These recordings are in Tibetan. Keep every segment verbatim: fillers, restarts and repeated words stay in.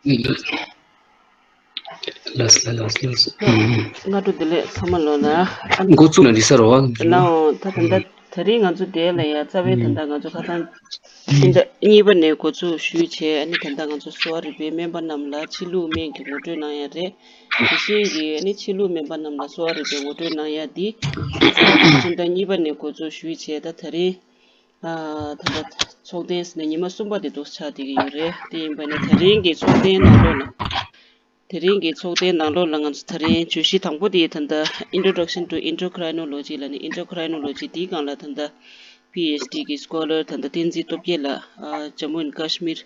ལགས་ལགས་ལགས་ལགས། ཨུམ། སྔ་དྲོ་བདེ་ལེགས་ཚང་མ་ལོ་ལ། འགོ་བཙུགས་ན་འགྲིག་ས་རེད་བ། ལའོ། ད་ད་ད་ད་རིང་ང་ཚོ་དེ་ལ་ཡ་རྩ་བའི་ད་ལྟ་ང་ཚོ་ཁ་སང་ཕྱི་ཟླ་གཉིས་པ་ནས་འགོ་འཛུགས་ཞུས་བྱས། ཨ་ནི་ད་ལྟ་ང་ཚོ་གསོ་བ་རིག་པའི་སྨན་པ་རྣམས་ལ་ཕྱི་ལུགས་སྨན་གྱི་ངོ་སྤྲོད་གནང་ཡ་རེད། དེ་བཞིན་གྱི་ཨ་ནི་ཕྱི་ལུགས་སྨན་པ་རྣམས་ལ་གསོ་བ་རིག་པའི་ངོ་སྤྲོད་གནང་ཡ་འདི་ཕྱི་ཟླ་གཉིས་པ་ནས་འགོ་འཛུགས་ཞུས་བྱས། ད་ད་རིང་ཨ་ད་ལྟ་ཚོགས་ཐེངས་ཟེར་ནས་ཉི་མ་གསུམ་པ་དེ་འདུག་ཆགས་བསྡད་ཀྱི་ཡོད་རེད། དེ་ཡིན་པ་ནི་ད་རིང་གི་ཚོགས་ཐེངས་ནང་ལོགས་ལ། དེ་རིང་གི་ཚོགས་ཐེངས་ནང་ལོགས་ལ་ང་ཚོ་ད་རིང་བརྗོད་གཞི་དང་པོ་དེ་ད་ལྟ་Introduction to Endocrinology ལབ་ནས། Endocrinology འདིའི་སྒང་ལ་ད་ལྟ་པི་ཨེཆ་ཌི་གི་སྐོ་ལར་ད་ལྟ་བསྟན་འཛིན་སྟོབས་རྒྱལ་ལགས། ཨ་Jammu and Kashmir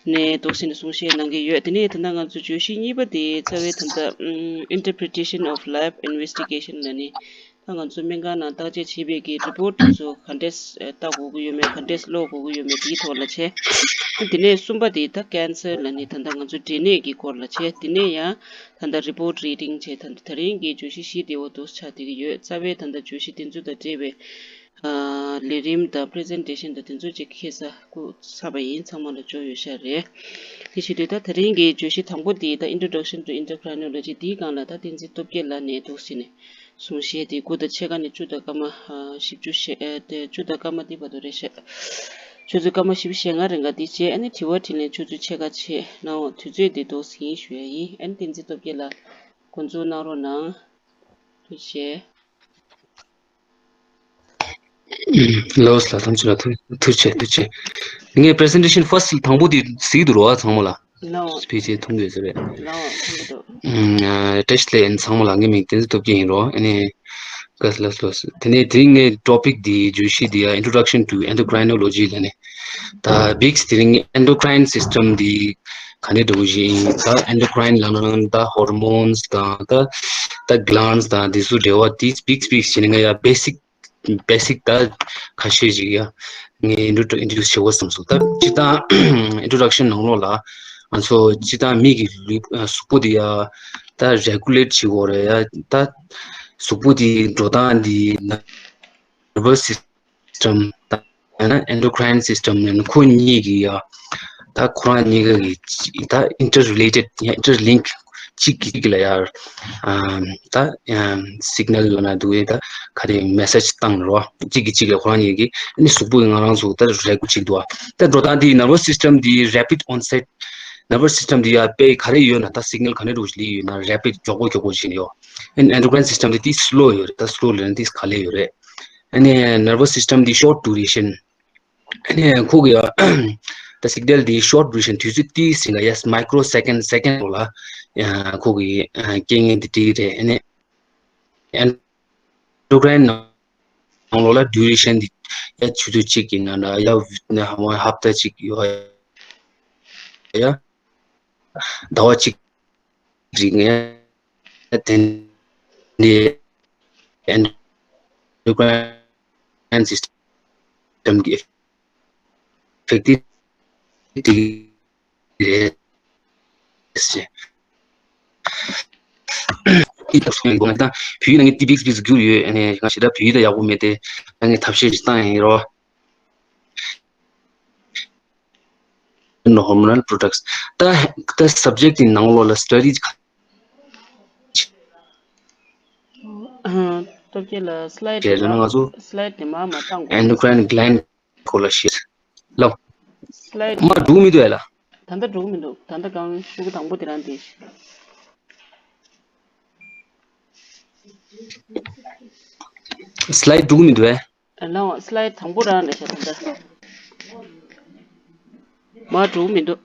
ནས་འདུག་སེ་ནས་གསུང་བཤད་གནང་གི་ཡོད། དེ་ནས་ད་ལྟ་ང་ཚོ་བརྗོད་གཞི་གཉིས་པ་དེ་རྩ་བའི་ད་ལྟ་ཨམ་Interpretation of Lab Investigation ལབ་ནས། ད་ང་ཚོ་སྨན་ཁང་ནང་བརྟག་དཔྱད་བྱས་པའི་གི་རི་པོར་ཊི་དེ་ཚོ་ག་འདྲས་ཨ་ལྟ་དགོས་ཀྱི་ཡོད་མེད། ག་འདྲས་ཀློག་དགོས་ཀྱི་ཡོད་མེད། དེའི་ཐོག་ལ་བྱས། དེ་ནས་གསུམ་པ་དེ་ད་Cancer ལབ་ནས། ད་ལྟ་ང་ཚོ་འབྲས་ནད་ཀྱི་སྐོར་ལ་བྱས། དེ་ནས་ཡང་ད་ལྟ་རི་པོར་ཊི་རི་ཌིང་བྱས། ད་ལྟ་ད་རིང་གི་བརྗོད་གཞི་བཞི་དེ་འོ་འདུག་སེ་ཆགས་བསྡད་ཀྱི་ཡོད། རྩ་བའི་ད་ལྟ་བརྗོད་གཞི་དེ་ཚོ་དང་འབྲེལ་བའི་ཨ་ལས་རིམ་དང་Presentation དང་དེ་ཚོ་ཅིག་ཁ་སང་བསྐུར་ཚར་བ་ཡིན། ཚང་མ་ལ་འབྱོར་ཡོད་ཤག་རེད། དེ་བྱེད་དུས་ད་ད་རིང་གི་བརྗོད་གཞི་དང་པོ་དེ་ད་Introduction to Endocrinology འདིའི་སྒང་ལ་ད་བསྟན་འཛིན་སྟོབས་རྒྱལ་ལགས་ནས་འདུག་སེ་ནས་གསུང་བཤད་དེ་དགུ་དང་ཕྱེད་ཀ་ནས་བཅུ་དང་སྐར་མ་ཨ་བཞི་བཅུ་ཞེ་ཨ་དེ་བཅུ་དང་སྐར་མ་དེ་བར་དུ་རེད་ཤག་ཆུ་ཚོད་སྐར་མ་བཞི་བཅུ་ཞེ་ལྔ་རིང་ག་དེ་བྱས། ཨ་ནི་དྲི་བ་དྲིས་ལན་ཆུ་ཚོད་ཕྱེད་ཀ་བྱས། ནའོ་དུས་ཚོད་དེ་འདུག་སེ་ཡིན་ཞུ་ཡ་ཡིན། ཨ་ནི་བསྟན་འཛིན་སྟོབས་རྒྱལ་ལགས་འགོ་འཛུགས་གནང་རོགས་གནང་། ཐུགས་རྗེ་ཆེ། ལགས་ལགས། ཐམས་ཅད་ལ་ཐུགས་ཐུགས་རྗེ་ཆེ། ཐུགས་རྗེ་ཆེ། ངས་presentation first དང་པོ་དེ་གཟིགས་འདུག་རོ། ཚང་མ་ལ་ལའོ། ཕལ་ཆེར་མཐོང་གི་ཡོད་ས་རེད། ལའོ། མཐོང་གི་འདུག་ཨུམ། ཨ་བཀྲ་ཤིས་བདེ་ལེགས། ཚང་མ་ལ། ངའི་མིང་བསྟན་འཛིན་སྟོབས་རྒྱལ་ཡིན་རོ། ཨ་ནི་ག་ལགས་སོ། དེ་ནས་དེ་རིང་ངའི་topic དེ་བརྗོད་གཞི་དེ་ཡ་Introduction to Endocrinology ལབ་ནས། ད་བིགས་དེ་རིང་endocrine system དེ་ག་འདྲ་འདྲ་བོ་ཞིག་ཡིན། ད་endocrine ལབ་ན་ད་hormones དང་ད་ད་glands དང་དེ་ཚོ་འབྲེལ་བ་དེ་བིགས་བིགས་བྱས་ནས་ང་ཡ་basic basic ད་ཁ་ཤས་ཤིག་ཡ་ངས་intro introduce བྱེད་དགོས་བསམ་སོང་། ད་སྤྱིར་བཏང་introduction ནང་ལོགས་ལ་ང་ཚོ་སྤྱིར་བཏང་མི་གི་ལུས་ཨ་གཟུགས་པོ་དེ་ཡ་ད་regulate བྱེད་དགོས་རེད་ཡ། ད་གཟུགས་པོ་དེ་འགྲོ་སྟངས་དེ་nervous system དང་ཡང་ན་endocrine system ཡང་ན་ཁོ་གཉིས་ཀྱི་ཡ་ད་ཁོ་རང་གཉིས་ཀ་གི་ད་interrelated ཡ་interlink གཅིག་གིས་གཅིག་ལ་ཡར་ཨམ་ད་ཨམ་signal ཡོད་ན་འདུག་ཡ། ད་ག་རེ་message བཏང་རོ། གཅིག་གིས་གཅིག་ལ་ཁོ་རང་གཉིས་ཀྱིས་ཨ་ནི་གཟུགས་པོ་ང་རང་ཚོ་ད་རེག་གོ་གཅིག་འདུག་ད་འགྲོ་སྟངས་དེ་nervous system དེ་rapid onset nervous system དེ་ཡ་དཔེ་ག་རེ་ཡོད་ན་ད་signal ག་ནས་འགྲོ་ལི་ཡོད་ན་rapid མགྱོགས་པོ་མགྱོགས་པོ་བྱེད་ཡོད། ཨ་ནི་endocrine system དེ་དེ་slow ཡོད་རེད། ད་slow ལས་ན་དེ་ག་ལེ་ཡོད་རེད། ཨ་ནི་nervous system དེ་short duration ཨ་ནི་ཁོ་གི་ད་signal དེ་short duration དུས་ཚོད་ཏིས་ཟིན་ལ་ཡ་microsecond second ལ་ཡ་ཁོ་གི་རྐྱེན་ངན་དེ་འགྲིག་རེད། ཨ་ནི་endocrine ནང་ལོགས་ལ་duration དེ་ཡ་ཆུ་ཚོད་གཅིག་གི་ནང་ལ་ཡ་ཧབ་ཏ་གཅིག་ཡོད་ཡ། ཟླ་བ་གཅིག་རིང་ཡ་དེ་འདྲའི་endocrine system གི་effect དེ་རེད། ཨི་ཐབས་སོང་ཡིན་གོ་ང་ད་བོད་ཡིག་ནང་གི་ཏི་བིག་སྤིག་བསྒྱུར་ཡོད། ཨ་ནི་ང་ཞེ་དྲག་བོད་ཡིག་ད་ཡག་པོ་མེད་དེ། ང་ངས་ཐབས་ཤེས་ཤིག་བཏང་ཡིན་རོ། No hormonal products ད་ད་subject དེ་ནང་ལོགས་ལ་study ཨ་སྟོབས་རྒྱལ་ལགས་slide བྱས་ན་ང་ཚོ་slide དེ་མར་མ་བཏང་དགོས། Endocrine gland སྐོར་ལ་བཤད་ལ། slide མ་འགྲོ་མི་འདུག་ཨེ་ལ། ད་ལྟ་འགྲོ་གི་མི་འདུག་ད་ལྟ་གང་ཤུ་གུ་དང་པོ་དེ་རང་དེ། slide འགྲོ་གི་མི་འདུག་ཨེ། ཨ་ལའོ། slide དང་པོ་རང་རེད་ཤག་ད་ལྟ། མར་འགྲོ་གི་མི་འདུག་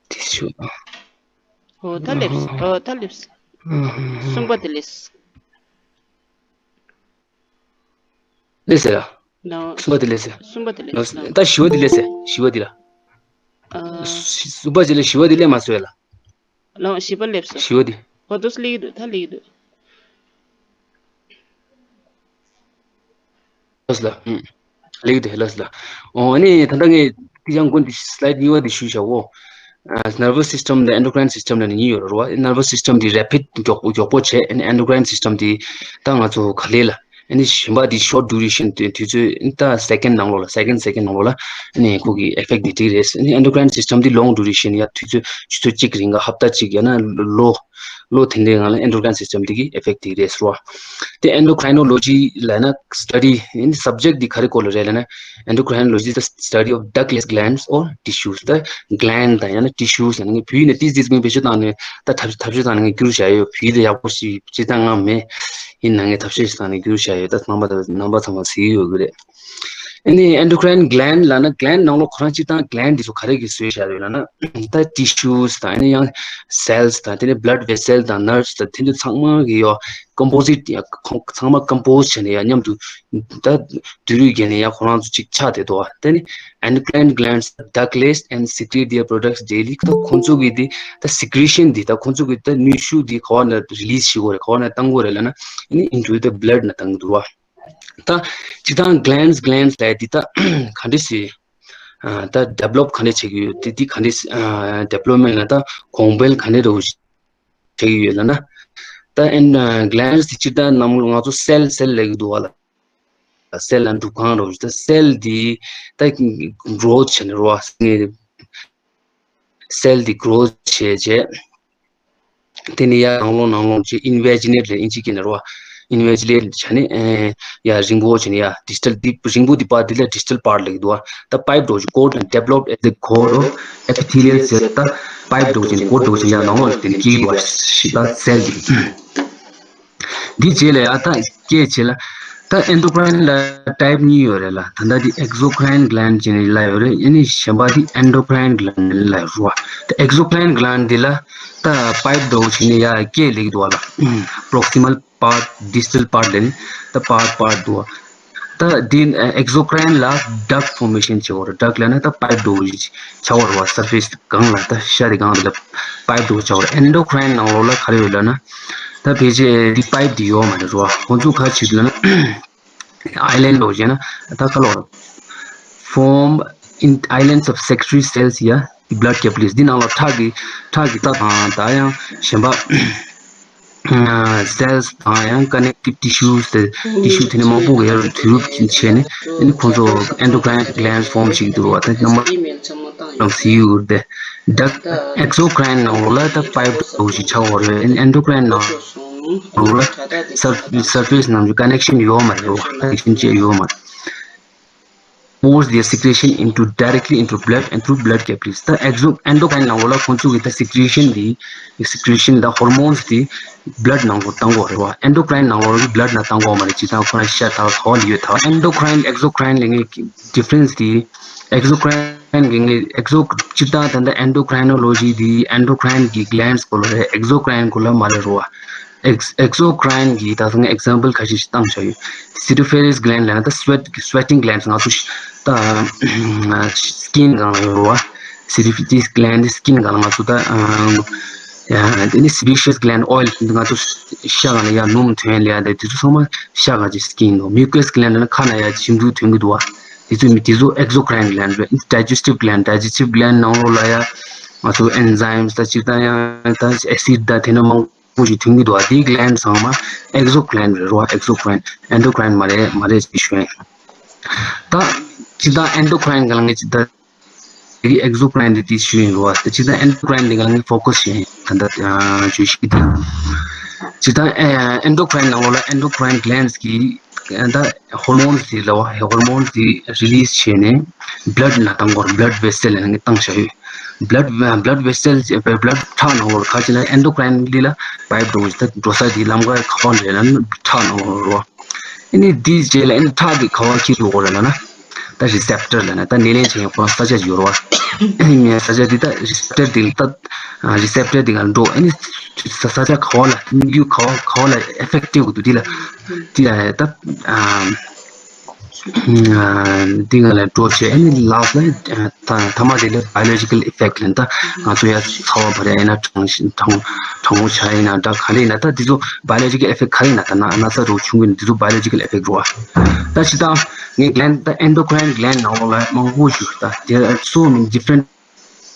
དེ་ཤོད། ཨོ་ད་སླེབས། ཨོ་ད་སླེབས། གསུམ་པ་དེ་སླེབས། སླེབས་ཟེར་ལ། ལའོ། གསུམ་པ་དེ་སླེབས་ཟེར། གསུམ་པ་དེ་སླེབས། ད་བཞི་པ་དེ་སླེབས་ཟེར། བཞི་པ་དེ་ལ། ཨ། གསུམ་པ་དེ་ལ་བཞི་པ་དེ་སླེབས་མ་སོང་ལ། ལའོ་བཞི་པ་སླེབས་སོང་། བཞི་པ་དེ། ཨོ་དུ་སླེབས་ཀྱི་འདུག་ད་སླེབས་ཀྱི་འདུག་ལགས་ལགས། ཨུམ། ལེགས་འདུག་ལགས་ལགས། ཨོ་ཨ་ནི་ད་ལྟ་ངས་དེ་ཡང་དགོན་དེ་slide གཉིས་པ་དེ་ཞུས་བཞག་གོ། ཨ་nervous system དང་endocrine system ལབ་ནས་གཉིས་ཡོད་རེད་བ། nervous system དེ་rapid མགྱོགས་པོ་མགྱོགས་པོ་བྱས། ཨ་ནི་endocrine system དེ་ད་ང་ཚོ་ག་ལེ་ལ་ ཨ་ནི་གཞན་པ་དེ་short duration དེ་དུས་ཚོད་ད་second ནང་ལོགས་ལ་second second ནང་ལོགས་ལ་ཨ་ནི་ཁོ་གི་effect དེ་འགྲིག་རེད། ཨ་ནི་endocrine system དེ་long duration ཡ་དུས་ཚོད་ཆུ་ཚོད་གཅིག་རིང་ག་ཧབ་ཏ་གཅིག་ཡང་ན་ལོ་ལོ་དེ་འདྲའི་ནང་ལ་endocrine system དེ་གི་effect དེ་རེད་ཟེར་བ། དེ་endocrinology ལབ་ན་study ཨ་ནི་subject དེ་ག་རེ་སྐོར་ལ་རེད་ལབ་ན། Endocrinology is the study of ductless glands or tissues. ད་gland དང་ཡང་ན་tissues ཡང་ན་ངས་བོད་ཡིག་ནས་ཏིས་ཏིས་ངས་བེད་སྤྱོད་བཏང་ནས་ད་ཐབས་ཐབས་ཤེས་བཏང་ནས་ངས་བསྒྱུར་བྱས་ཡོད། བོད་ཡིག་དེ་ཡག་པོ་ཞིག་སྤྱིར་བཏང་ངམ་མེད། ཡིན་ན་ངས་ཐབས་ཤེས་ཤིག་བཏང་ནས་བསྒྱུར་བྱས་ཡོད། ད་རྣམ་པ་ད་རྣམ་པ་ཚང་མ་གཟིགས་ཡོད་གི་རེད། ཨ་ནི་endocrine gland ལབ་ན་gland ནང་ལོགས་ཁོ་རང་སྤྱིར་བཏང་gland འདི་ཚོ་ག་རེ་གིས་བཟོས་བཞག་ཡོད་ལབ་ན། ད་tissues དང་ཨ་ནི་ཡང་cells དང་དེ་ནས་blood vessel དང་nerves དང་དེ་ཚོ་ཚང་མ་གི་ཡོད། Composite ཡ་ཁོང་ཚང་མ་compose བྱས་ནས་ཡ་མཉམ་དུ་ད་དུས་རུས་བརྒལ་ནས་ཡ་ཁོ་རང་ཚོ་གཅིག་ཆགས་བསྡད་འདུག་བ། དེ་ནི་endocrine glands ductless and secrete their products daily. ད་ཁོང་ཚོ་གི་དེ་ད་secretion དེ་ད་ཁོང་ཚོ་གི་ད་ནུས་ཤུགས་དེ་ག་བ་ནས་release བྱེད་དགོས་རེད། ག་བ་ནས་བཏང་དགོས་རེད་ལབ་ན་ཨ་ནི་into the blood ནས་བཏང་གི་འདུག་བ། ད་སྤྱིར་བཏང་glands glands ལབ་དེ་ད་ག་འདྲ་ཞིག་ད་develop ག་འདྲ་བྱེད་ཀྱི་ཡོད། དེ་དེ་ག་འདྲ་development ལ་ད་གོང་འཕེལ་ག་འདྲ་རུ་བྱེད་ཀྱི་ཡོད་ལབ་ན། ད་ཨན་glands དེ་སྤྱིར་བཏང་ནམ་ང་ཚོ་cell cell ལབ་ཀྱི་འདུག་བ་ལ། cell ལ་འདུ་ཁང་རུ་ད་cell དེ་ད་growth བྱས་ནས་རུ་བ་cell དེ་growth བྱས་རྗེས། དེ་ནས་ཡར་ནང་ལོགས་ནང་ལོགས་ཀྱི་invaginate ལས་ཨིན་ཇི་སྐད་ནས་རོ། invaginate བྱས་ནས་ཨེ་ཡར་རིང་པོ་བྱས་ནས་ཡར་distal འདི་རིང་པོ་འདི་པར་འདི་ལ་distal part ལབ་ཀྱི་འདུག་བ། ད་pipe འདྲ་བོ་ཅིག་coat and developed as the coat of epithelial cell ད་pipe འདྲ་བོ་ཅིག་coat འདྲ་བོ་ཅིག་ཡར་ནང་ལོགས་དེ་ནས་སྐྱེ་གི་འདུག་བ། ཤི་ད་cell འདི། འདི་རྗེས་ལ་ཡར་ད་སྐད་ཆེ་ལ། ད་endocrine ལ་type གཉིས་ཡོད་རེད་ལ། ད་ལྟ་འདི་exocrine gland ཅེས་ལབ་ཡོད་རེད། ཨ་ནི་གཞན་པ་འདི་endocrine gland ལབ་རུ་བ། ད་exocrine gland འདི་ལ་ད་pipe འདྲ་བོ་བྱས་ནས་ཡར་སྐད་ལེགས་འདུག་བ་ལ། proximal part distal part ལ་ནི་ད་part part འདུག་བ། ད་འདི་exocrine ལ་duct formation བྱེད་འོ་རེད། duct ལབ་ན་ད་pipe འདྲ་བོ་ཞིག་བྱ་འོ་རེད་བ། surface སྒང་ལ་ད་ཤ་དེ་སྒང་དེ་ལ་pipe འདྲ་བོ་བྱ་འོ་རེད། endocrine ནང་ལོགས་ལ་ག་རེ་ཡོད་ལབ་ན། ད་ཕལ་ཆེར་འདི་pipe འདི་ཡོད་མ་རེད་རོ། ཁོང་ཚོ་ག་བྱེད་ལབ་ན་island འདྲ་བོ་བྱས་ན་ད་ཁ་ལོ་form in islands of secretory cells ཡ་blood capillaries འདི་ནང་ལ་ཁྲག་གི་ཁྲག་གི་རྩ་དང་ད་ཡང་གཞན་པ་cells དང་ཡང་connective tissues དེ་tissue དེ་ནས་མང་པོ་གི་ཡར་དུས་རུབ་ཀྱིས་བྱས་ནས་ཨ་ནི་ཁོང་ཚོ་endocrine glands form བྱེད་ཀྱི་འདུག་བ། ད་རྣམ་པ་རང་གཟིགས་ཡོད་རེད། ད་exocrine ནང་ལོགས་ལ་ད་pipe འདྲ་བོ་ཞིག་ཆགས་ཡོད་རེད། endocrine ནང་ལོགས་ལ་surface ནང་གི་connection ཡོད་མ་རེད། connection བཅས་ཡོད་མ་རེད། Force their secretion into directly into blood and through blood capillaries ད་exo endocrine ནང་ལོགས་ལ་ཁོང་ཚོ་གི་ད་secretion འདི་secretion ད་hormones འདི་blood ནང་ལོགས་བཏང་དགོས་རེད་བ། endocrine ནང་ལོགས་ཀྱི་blood ནང་བཏང་དགོས་མ་རེད། ཅི་ད་ཁོ་རང་ཤ་ད་ཁ་བ་ལ་ཡོད་ད། endocrine exocrine ལ་ངའི་difference འདི་exocrine གི་ངའི་exo སྤྱིར་བཏང་ད་ལྟ་endocrinology འདི་endocrine གི་glands སྐོར་ལ་རེད། exocrine སྐོར་ལ་མ་རེད་རོ་བ། ex exocrine གི་ད་ང་example ཁ་ཤས་ཤིག་བཏང་བཞག་ཡོད། Serophorus gland ལ་ད་sweat sweating glands ང་ཚོ་ད་skin སྒང་ལ་ཡོད་རོ་བ། Serophorus gland skin སྒང་ལ་ང་ཚོ་ད་ཡ་དེ་ནི་sebaceous gland oil ང་ཚོ་ཤ་སྒང་ལ་ཡ་སྣུམ་ཐོན་ལ་ཡ་དེ་དེ་ཚོ་ཚང་མ་ཤ་སྒང་གི་skin ནོ། mucous gland ལ་ན་ཁ་ན་ཡ་ཞིམ་འདུག་ཐོན་གི་འདུག་བ། དེ་ཚོ་དེ་ཚོ་exocrine gland རེད། digestive gland digestive gland ནང་ལོགས་ལ་ཡ་ང་ཚོ་enzymes ད་སྤྱིར་བཏང་ཡ་ད་acid ད་དེ་ནི་མང་པོ་ཞིག་ཐོན་གི་འདུག་བ། དེའི་gland ཚང་མ་exocrine རེད་རོ། exocrine endocrine མ་རེད་མ་རེད་ཅེས་ཞུ་ཡིན། ད་སྤྱིར་བཏང་endocrine ག་ལ་ངས་ཅི་ད་དེ་གི་exocrine དེ་དེ་ཞུ་ཡིན་རོ། ད་སྤྱིར་བཏང་endocrine དེ་ག་ལ་ངས་focus བྱེད་ཡིན། ད་ད་བརྗོད་ཤིག་ད་སྤྱིར་བཏང་endocrine ནང་ལོགས་ལ་endocrine glands གི་ད་hormones དེ་ལ་བ་hormones དེ་release བྱས་ནས་blood ན་བཏང་གོ། blood vessel ལ་ངས་བཏང་བྱ་ཡོད། blood blood vessel blood ཁྲག་ནང་ལོགས་ཁ་ཅིག་ན་endocrine འདི་ལ་pipe འགྲོ་ད་འགྲོ་ས་དེ་ལམ་ཁ་ཁ་བ་འདྲེ་ལ་ཁྲག་ནང་ལོགས་རོ། ཨ་ནི་འདི་རྗེས་ལ་ཨ་ནི་ཁྲག་གི་ཁ་བ་ཁྱེར་འགྲོ་གོ་ར་ལ་ན། ད་receptor ལ་ན་ད་སྣེ་ལེན་བྱེད་མཁན་ཁོ་རང་ས་ཆ་ཡོད་རོ། ཨ་ནི་ས་ཆ་འདི་ད་receptor འདི་ལ་ད་receptor འདི་ལ་འགྲོ། ཨ་ནི་ས་ས་ཆ་ཁ་བ་ལ་ནུས་རྒྱུ་ཁ་བ་ཁ་བ་ལ་effect སྤྲད་དགོས་འདུག་འདི་ལ་འདི་ལ་ད། འདི་ང་ལ་འགྲོ་བྱས་ཨ་ནི་last ལ་ཐ་མ་དེ་ལ་biological effect ལ་ད་ང་ཚོ་ཡ་ཚ་བ་བ་རེ་ཨ་ན་གྲང་གྲང་གྲང་མོ་ཆ་ཡིན་ན་འདྲ་ག་རེ་ཡིན་ན་ད་འདི་ཚོ་biological effect ག་རེ་ཡིན་ན་ད་ན་ན་ཚ་རོ་ཆུང་གི་འདི་ཚོ་biological effect རོ། ད་ཅི་ད་ངའི་gland ད་endocrine gland ནང་ལོགས་ལ་མང་པོ་ཞིག་ད་there are so many different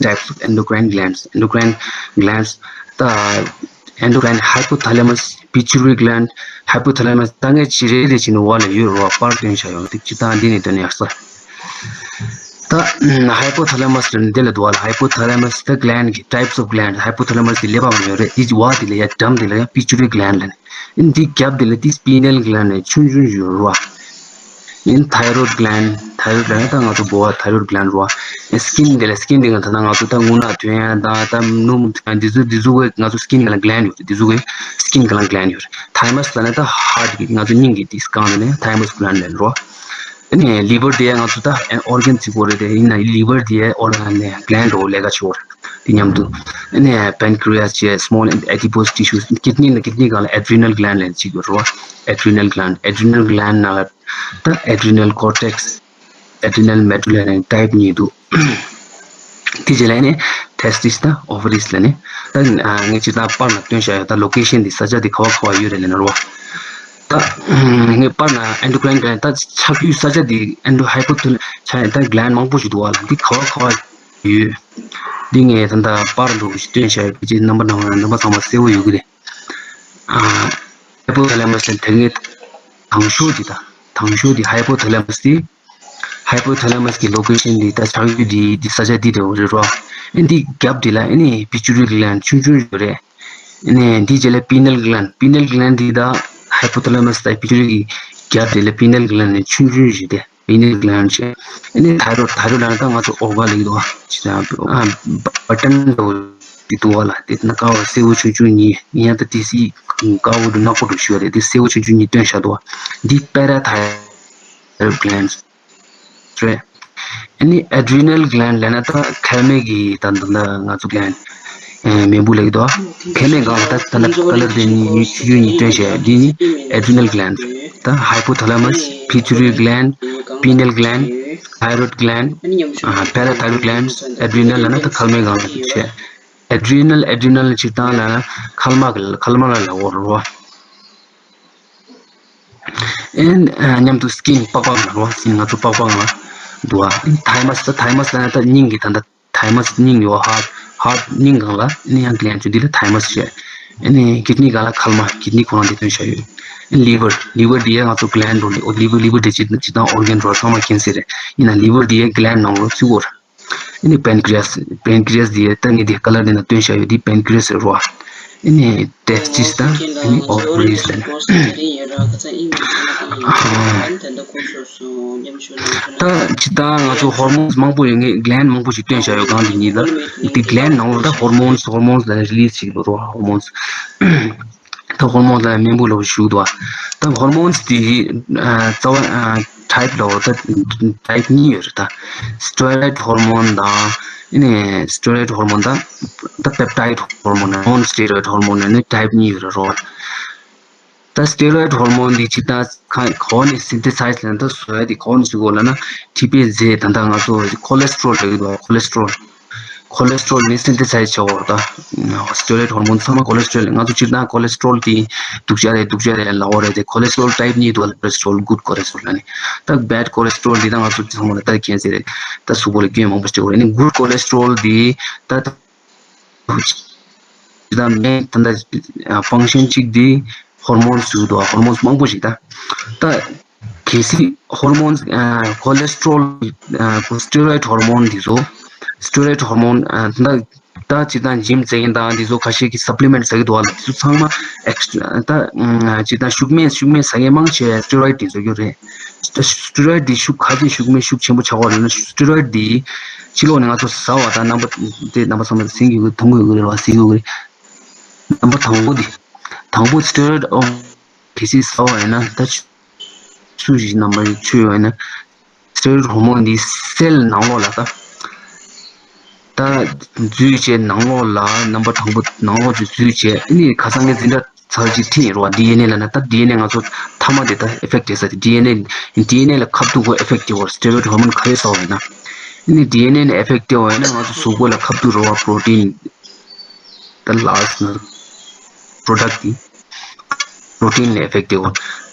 types of endocrine glands endocrine glands ད་ endocrine, hypothalamus, pituitary gland, hypothalamus ད་ངས་ཅི་རེ་རེ་བྱས་ནས་འོག་ལ་ཡོད་རོ། པར་སྟོན་བྱ་ཡོང་དེ་སྤྱིར་བཏང་འདི་ནས་སྟོན་ཡག་ས། ད་hypothalamus ལ་འདི་ལ་འདུག་བ་ལ། hypothalamus ད་gland གི་types of gland, hypothalamus དེ་ཀླད་པ་མ་ཡོད་རེད། དེ་འོག་དེ་ལ་ཡ་འགྲམ་དེ་ལ་ཡ་pituitary gland ལ་ནི། འདི་རྒྱབ་དེ་ལ་དེ་pineal gland ནས་ཆུང་ཆུང་ཡོད་རོ། ཨིན་thyroid gland, thyroid gland ད་ང་ཚོ་འབོ་བ་thyroid gland རོ། ཨིན་skin དེ་ལ་skin དེ་ང་ད་ང་ཚོ་ད་རྔུལ་ནག་ཐོན་ཡ་ད་ད་སྣུམ་ཐོན་ཡ་འདི་ཚོ་འདི་ཚོ་གི་ང་ཚོ་skin ག་ལ་gland ཡོད་རེད། འདི་ཚོ་གི་skin ག་ལ་gland ཡོད་རེད། thymus ལ་ནི་ད་heart གི་ང་ཚོ་སྙིང་གི་དེ་སྒང་དེ་ནི་thymus gland ལ་རོ། ཨ་ནི་liver དེ་ང་ཚོ་ད་organ གཅིག་པོ་རེད་དེ་ཡིན་ན་liver དེ་organ ནས་gland རོ་ལས་ཀ་བྱེད་པ་རེད། དེ་མཉམ་དུ་ཨ་ནི་pancreas བྱས་small and adipose tissues kidney ལ་kidney སྒང་ལ་adrenal gland ལ་གཅིག་ཡོད་རོ། adrenal gland, adrenal gland ནང་ལ་ད་adrenal cortex, adrenal medulla ནས་type གཉིས་འདུག་དེ་རྗེས་ལ་ནི་testis དང་ovaries ལ་ནི་ད་ངས་ཅི་ད་པར་ནང་སྟོན་བྱ་ཡོད། ད་location འདི་ས་ཆ་འདི་ག་བ་ག་བ་ཡོད་རེད་ལབ་ན་རོ། ད་ངས་པར་ནང་endocrine gland ད་ཆགས་ཡུལ་ས་ཆ་འདི་endo hypothalamus ཆགས་ཡ་ད་gland མང་པོ་ཞིག་འདུག་བ་ལ། འདི་ག་བ་ག་བ་ཡོད། འདི་ངས་ད་ད་པར་འདུག་ཞིག་སྟོན་བྱ་ཡོད། ཅི་རྣམ་པ་ནང་རྣམ་པ་ཚང་མ་གསལ་བོ་ཡོད་གི་རེད། ཨ། hypothalamus དེ་ངས་དང་ཤོས་ཅིག་ད་དང་ཤོས་དེ་hypothalamus དེ། hypothalamus གི་location འདི་ད་ཆགས་ཡུལ་འདི་འདི་ས་ཆ་འདི་རེད་རེད་རོ། ཨ་འདི་རྒྱབ་འདི་ལ་ཨ་ནི་pituitary gland ཆུང་ཆུང་ཡོད་རེད། ཨ་ནི་འདི་རྗེས་ལ་pineal gland, pineal gland འདི་ད་hypothalamus དང་pituitary གི་རྒྱབ་འདི་ལ་pineal gland ནི་ཆུང་ཆུང་ཞིག་སྟེ་pineal gland བྱས། ཨ་ནི་thyroid, thyroid ལ་ད་ང་ཚོ་ཨོ་ག་ལེགས་འདུག་ཅི་ད་button འདུག་འདི་འདུག་བ་ལ། དེ་ན་ཀ་བ་སེར་པོ་ཆུང་ཆུང་གཉིས་ཡིན་ཡང་ད་དེ་སི་ཀ་བོ་འདུག་ནག་པོ་འདུག་ཞུ་བ་རེད། དེ་སེར་པོ་ཆུང་ཆུང་གཉིས་སྟོན་བཞག་འདུག་བ། འདི་parathyroid glands རེད། ཨ་ནི་adrenal gland ལབ་ན་ད་མཁལ་མའི་གི་ད་འདི་འདི་ང་ཚོ་gland ཨེ་མེ་འབུ་ལེགས་དོ། མཁལ་མའི་སྒང་ལ་ད་ད་ལ་ཀ་ལར་དེ་གཉིས་ཆུ་ཡུར་གཉིས་སྟོན་བྱས། འདི་ནི་adrenal gland ད་hypothalamus, pituitary gland, pineal gland, thyroid gland, ཨ་parathyroid glands, adrenal ལབ་ན་ད་མཁལ་མའི་སྒང་ལ་བྱས། adrenal, adrenal སྤྱིར་བཏང་ལབ་ན་མཁལ་མ་གི་མཁལ་མ་ལ་ལབ་དགོས་རེད་བ། ཨེ་ཨ་མཉམ་དུ་skin པགས་པ་ལ་རོ། skin ང་ཚོ་པགས་པ་ལ་འདུག་ཨ། thymus ད་thymus ལ་ད་སྙིང་གི་ད་ད་thymus སྙིང་ཡོད། heart, heart སྙིང་སྒང་ལ་ནི་ཡང་gland ཆུ་འདི་ལ་thymus བྱས། ཨ་ནི་kidney སྒང་ལ་མཁལ་མ་kidney ཁོ་རང་འདི་སྟོན་བྱ་ཡོད། ཨ་liver, liver འདི་ཡང་ང་ཚོ་gland རོ། liver, liver འདི་ཅི་ཅི་དང་organ རོ་ཚང་མ་མཁྱེན་གསལ་རེད། ཡིན་ན་liver འདི་ཡང་gland ནང་ལོགས་བརྩི་དགོས་རེད། ཨ་ནི་pancreas, pancreas འདི་ད་ངས་འདི་ཀ་ལར་འདི་ན་སྟོན་བྱ་ཡོད། འདི་pancreas རེད་རོ། ཨ་ནི་testis དང་ཨ་ནི་ovaries ལ་ནི། ད་ཇི་ལྟར་ང་ཚོ་hormones མང་པོ་ཡོད་ངེས། gland མང་པོ་ཞིག་སྟོན་བྱ་ཡོད། གང་དེ་ཉིད་ལ་འདི་gland ནང་ལ་ད་hormones, hormones ལ་release བྱེད་ཀྱི་རོ། hormones ད་hormones ལ་མེ་འབུ་ལ་ཞུགས་འདུག་བ། ད་hormones དེ་རྩ་བ་type ལ་ད་type གཉིས་ཡོད་རེད། ད་steroid hormone དང་ཨ་ནི་steroid hormone དང་ད་peptide hormone, non steroid hormone ནི་type གཉིས་ཡོད་རེད་རོ། ད་steroid hormone འདི་ཇི་ལྟར་ག་གོ་ནས་synthesize ལ་ད་བཟོ་ཡ་དེ་གོ་ནས་ཞུ་དགོས་ལ་ན་ཊི་པི་ཨེ་ཟེར་ད་ལྟ་ང་ཚོ་cholesterol རེད་འདུག cholesterol cholesterol ནི་synthesize བྱ་འོ། ད་steroid hormone ཚང་མ་cholesterol ང་ཚོ་སྤྱིར་བཏང་cholesterol དེ་སྡུག་ཅག་རེད་སྡུག་ཅག་རེད་ལབ་འོ་རེད། དེ་cholesterol type གཉིས་འདུག cholesterol, good cholesterol ལ་ནི་ད་bad cholesterol འདི་ད་ང་ཚོ་ཚང་མ་ལ་ད་མཁྱེན་གསལ་རེད། ད་གཟུགས་པོ་ལ་སྐྱོན་མང་པོ་སྤྲད་འོ་རེད། ནི་good cholesterol འདི་ད་ད་main ད་ད་function གཅིག་འདི་hormones ཞུ་འདུག hormones མང་པོ་ཞིག་ད་ད། གལ་སྲིད་hormones cholesterol steroid hormone འདི་ཚོ་steroid hormone ད་ད་ཅི་ད་gym རྩེད་མཁན་དང་འདི་ཚོ་ཁ་ཤས་ཀྱིས་supplement ཟ་གི་འདུག་བ་ལ། འདི་ཚོ་ཚང་མ་extra ད་ཅི་ད་ཤུགས་མེད་ཤུགས་མེད་ཟ་མཁན་མང་ཆེ་steroid འདི་ཚོ་ཡོད་རེད། steroid འདི་ཤུགས་ག་ཚོད་ཤུགས་མེད་ཤུགས་ཆེན་པོ་ཆགས་པ་རེད་ན་steroid འདི་ཕྱི་ལོགས་ནས་ང་ཚོ་ཟ་བ་དང་རྣམ་པ་དེ་རྣམ་པ་ཚང་མ་ཟིན་གྱི་ཡོད་གི་མཐོང་གི་ཡོད་གི་རེད་བ། ཟིན་གྱི་ཡོད་གི་རེད། རྣམ་པ་དང་པོ་འདི་དང་པོ་steroid གལ་སྲིད་ཟ་བ་ཡིན་ན་ད་སུ་ཞིག་རྣམ་པ་ཆུ་ཡོད་ན་steroid hormone འདི་cell ནང་ལོགས་ལ་ད་ད་འཛུལ་བྱས་ནང་ལོགས་ལ་རྣམ་པ་དང་པོ་ནང་ལོགས་ཀྱི་འཛུལ་བྱས་ཨ་ནི་ཁ་སང་ངས་འཛིན་གྲྭ་ཚར་གཅིག་ཁྲིད་ཡིན་རོགས། ཌི་ཨེན་ཨེ་ལ་ན་ད་ཌི་ཨེན་ཨེ་ང་ཚོ་མཐའ་མ་དེ་ད་ཨེ་ཕེག་ཊི་བྱེད་ས་དེ་ཌི་ཨེན་ཨེ་ཌི་ཨེན་ཨེ་ལ་ཁ་ཐུག་གོ་ཨེ་ཕེག་ཊི་བྱེད་བར་steroid hormone ག་རེ་ཟ་བ་ཡིན་ན་ཨ་ནི་ཌི་ཨེན་ཨེ་ལ་ཨེ་ཕེག་ཊི་བྱེད་བ་ཡིན་ན་ང་ཚོ་གཟུགས་པོ་ལ་ཁ་ཐུག་རོགས་པ་protein ད་last ནི་product དེ་protein ལ་effective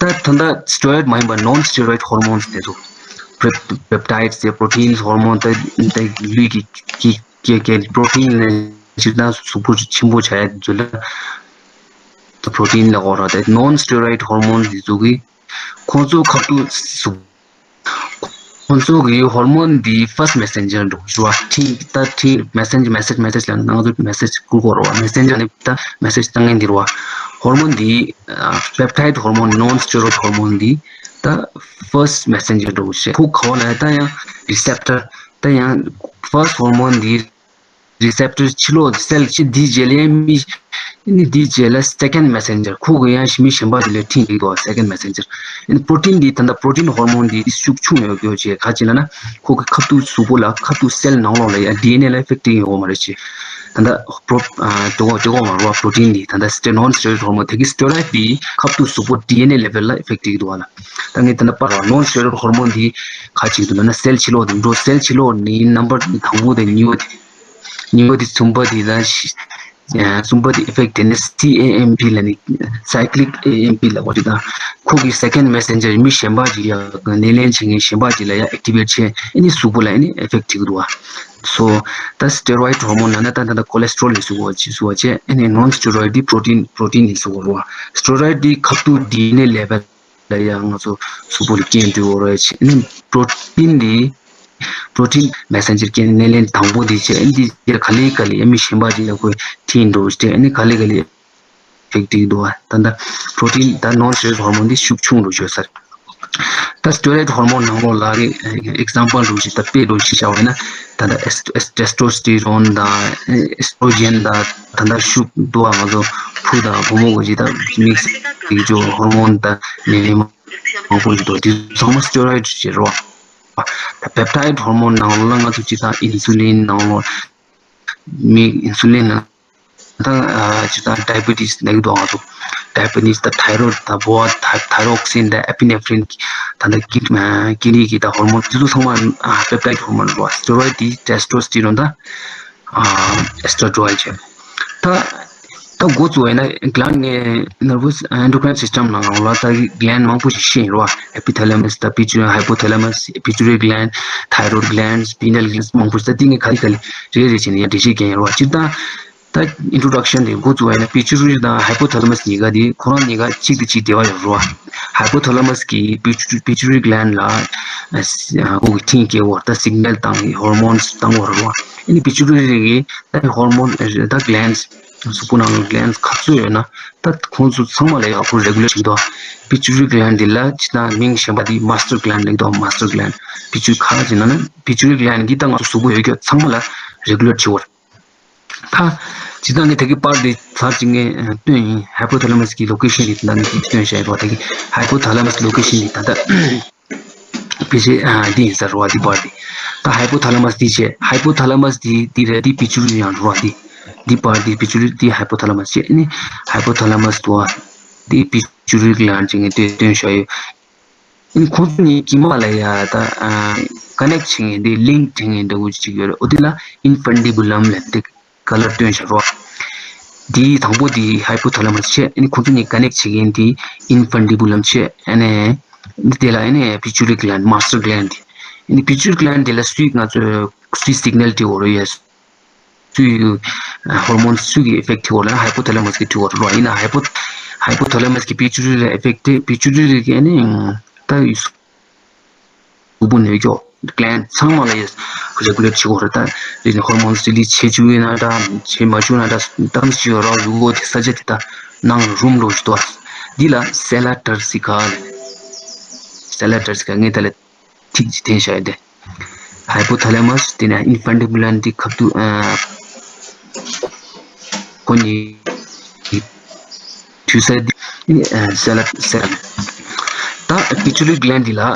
ད་ད་ལྟ་steroid མ་ཡིན་པ་non steroid hormones དེ་ཚོ་pep- peptides དེ་proteins hormone ད་ད་ལུས་ཀྱི་ཀྱི་ཀྱི་ཀྱི་protein ནི་སྤྱིར་བཏང་གཟུགས་པོ་ཆེན་པོ་བྱ་ཡ་ཚོ་ལ་ protein ལ་གོ་ར་དེ་non steroid hormone འདི་ཚོ་གི་ཁོང་ཚོ་ཁ་ཐུག་སུ་ཁོང་ཚོ་གི་ཧོར་མོན་འདི་first messenger འགྲོ་ཞུ་བ་ཁྲིན་ད་ཁྲིན་message message message ལ་ནང་ཚོ་message ཀུ་གོ་ར་བ་messenger ནི་ད་message བཏང་ངན་འདི་ར་བ་ཧོར་མོན་འདི་peptide hormone non steroid hormone འདི་ད་first messenger འགྲོ་ཞེས་ཁུ་ཁོ་ལ་ད་ཡང་receptor ད་ཡང་first hormone འདི་receptor ཕྱི་ལོགས་cell ཕྱི་འདིའི་རྗེས་ལ་ཡང་མི་ནི་འདིའི་རྗེས་ལ་second messenger ཁོ་གི་ཡང་མི་གཞན་པ་དེ་ལས་ཁྲིད་འདུག་དོ་second messenger ཨ་ནི་protein འདི་ད་ལྟ་protein hormone འདི་ཤུགས་ཆུང་ཡོད་རྒྱུ་བྱས་ག་ཅི་ལ་ན་ཁོ་གི་ཁ་ཐུག་གཟུགས་པོ་ལ་ཁ་ཐུག་cell ནང་ལོགས་ལ་ཡང་ཌི་ཨེན་ཨེ་ལ་effect ཡོད་མ་རེད་ཅེས་ད་ལྟ་pro ཨ་དེ་གོ་དེ་གོ་མ་རོ་protein འདི་ད་ལྟ་ster non steroid hormone དེ་གི་steroid འདི་ཁ་ཐུག་གཟུགས་པོ་ཌི་ཨེན་ཨེ་level ལ་effect འདུག་བ་ལ་ད་ངས་ད་ལྟ་པར་non steroid hormone འདི་ག་ཅི་འདུག་ལ་ན་cell ཕྱི་ལོགས་དེ་འགྲོ་cell ཕྱི་ལོགས་ནི་number དང་པོ་དེ་གཉིས་པ་དེ། ཉི་མ་དེ་གསུམ་པ་དེ་ལ་ཤི་གསུམ་པ་དེ་effect དེ་ནི་CAMP ལ་ནི་cyclic ཨེ་ཨེམ་པི་ལ་གོ་དེ་དང་ཁོ་གི་second messenger མི་གཞན་པ་ཅིག་ཡ་སྣེ་ལེན་བྱེད་མཁན་གཞན་པ་ཅིག་ལ་ཡ་activate བྱས་ཨ་ནི་གཟུགས་པོ་ལ་ཨ་ནི་effect བྱེད་ཀྱི་འདུག་བ། so ད་steroid hormone ལ་ན་ད་ད་ད་cholesterol ལ་གཟུགས་པོ་ཅིག་གཟུགས་པོ་བྱས་ཨ་ནི་non steroid དེ་protein protein ལ་གཟུགས་པོ་རུ་བ། steroid དེ་ཁ་ཐུག་ཌི་ཨེན་ཨེ་level ལ་ཡང་ང་ཚོ་གཟུགས་པོ་ལ་རྐྱེན་འདྲི་བོ་རེད་ཅེས་ནི་protein འདི་protein messenger རྐྱེན་སྣེ་ལེན་དང་པོ་འདི་བྱས་འདི་ག་ལེ་ག་ལེ་ཡ་མི་གཞན་པ་ཅིག་ལ་ཁོས་ཐིན་འགྲོ་སྟེ་ནི་ག་ལེ་ག་ལེ་ཕེག་ཏིག་འདུག་བ། ད་ལྟ་protein ད་non steroid hormone འདི་ཤུགས་ཆུང་རུ་བྱོས་ཚར། ད་steroid hormone ནང་ལོགས་ལ་example རུ་ཞིག་ད་དཔེ་རུ་ཞིག་བྱ་བ་ཡིན་ན་ད་ལྟ་testosterone དང་estrogen དང་ད་ལྟ་ཤུགས་འདུག་བ་ང་ཚོ་བུ་དང་བུ་མོ་གི་ཅིག་ད་mix དེ་ཚོ་hormone ད་ནི་མང་པོ་ཞིག་འདུག་དེ་ཚང་མ་steroid ཞིག་རེད་བ། ད་peptide hormone ནང་ལོགས་ལ་ང་ཚོ་ཅིག་ད་insulin ནང་ལོགས་མི་insulin ནང་ད་ཅིག་ད་diabetes ནང་འདུག་ང་ཚོ་diabetes ད་thyroid ད་བོ་thyroxine ད་epinephrine ད་ད་kidney གི་ད་hormone དེ་ཚོ་ཚང་མ་peptide hormone རེད་བ། steroid དེ་testosterone ད་estradiol བྱས། ད་ད་འགོ་བཙུགས་པ་ཡིན་ན་gland ནས་nervous endocrine system ནང་ལ་ད་gland མང་པོ་ཞིག་ཤེས་ཡིན་རོ། hypothalamus ད་pituitary hypothalamus pituitary gland thyroid glands pineal glands མང་པོ་ཞིག་ད་འདི་ནས་ག་རེ་ག་རེ་རེ་རེ་བྱས་ནས་ཡང་འགྲེལ་བཤད་རྒྱག་ཡིན་རོ། སྤྱིར་བཏང་ད་introduction དེ་འགོ་བཙུགས་པ་ཡིན་ན་pituitary དང་hypothalamus གཉིས་ཀ་དེ་ཁོ་རང་གཉིས་ཀ་གཅིག་དང་གཅིག་འབྲེལ་བ་ཡོད་རོ། hypothalamus གི་pituitary pituitary gland ལ་ཁོ་གི་ཐིང་སྐྱེ་བོ་ད་signal བཏང་hormones བཏང་བ་རོ། ཨ་ནི་pituitary གི་ད་hormone ད་glands གཟུགས་པོ་ནང་ལ་glands ག་ཚོད་ཡོད་ན་ད་ཁོང་ཚོ་ཚང་མ་ལ་ཡག་པོ་regulate བྱེད་དོ། pituitary gland འདི་ལ་ཅི་ད་མིང་གཞན་པ་འདི་master gland ལེགས་དོ། master gland pituitary ག་ཅི་ན་ན་pituitary gland འདི་ད་ང་ཚོ་གཟུགས་པོ་ཡོད་ཀྱང་ཚང་མ་ལ་regulate བྱེད་བར། ད་ཅི་ད་ངས་དེ་གི་པར་འདི་ཚར་ཅིག་ངས་སྟོན་ཡིན། hypothalamus གི་location འདི་ད་ངས་ཅིག་སྟོན་བྱས་རོ། དེ་གི་hypothalamus location འདི་ད་ད། ཕལ་ཆེར་འདི་ཡིན་ས་རེད་བ། འདི་པར་འདི། ད་hypothalamus འདི་བྱས། hypothalamus འདི་འདི་རེད། འདི་pituitary ཡང་རེད་བ། འདི་འདི་པར་འདི་pituitary འདི་hypothalamus བྱས་ནི་hypothalamus འདུག་བ། འདི་pituitary gland ཅིག་ངས་སྟོན་སྟོན་བྱ་ཡོད། ཨ་ནི་ཁོང་ཚོ་གཉིས་དཀྱིལ་མ་ལ་ཡ་ད་connect བྱེད་མཁན་འདི་link བྱེད་མཁན་འདྲ་བོ་ཅིག་ཡོད་རེད། འོ་དེ་ལ་infundibulum ལབ་འདུག་ག་ལ་སྟོན་བྱ་རོགས། འདིའི་དང་པོ་འདི་hypothalamus བྱས། ཨ་ནི་ཁོང་ཚོ་གཉིས་connect བྱེད་མཁན་འདི་infundibulum བྱས། ཨ་ནི་འདི་དེ་ལ་ཨ་ནི་pituitary gland master gland འདི། ཨ་ནི་pituitary gland འདི་ལ་སུའི་ང་ཚོས་སུའི་signal འདི་འོ་རོ་ཡས། སུའི་hormone སུའི་གི་effect འོ་ལ་hypothalamus གི་འོ་རོ་ཡིན་ན་hypo hypothalamus གི་pituitary ལ་effect དེ་pituitary གི་ཨ་ནི་ད་གཟུགས་པོ་ནུས་ཀྱོག gland ཚང་མ་ལ་ཡ་regulate བྱེད་དགོས་རེད། ད་རེད་ནི་hormones release བྱེད་བཅུག་ཡོད་ན་འདྲ་བྱེད་མ་བཅུག་ན་འདྲ་ད་ག་ཅི་ཡོད་ར་གཟུགས་པོ་དེ་ས་ཆ་དེ་ད་ནང་རུམ་རོ་ཞིག་ཏོ། འདི་ལ་sella turcica རེད། sella turcica ངས་ད་ལ་ཐིག་ཅིག་འཐེན་བཞག་ཡོད་དེ། hypothalamus དེ་ནས་infundibulum འདི་ཁབ་ཏུ་ཁོ་གཉིས་དུས་ས་འདི་ཨ་སེ་ལ་སེ་ལ། ད་pituitary gland འདི་ལ་ཨ་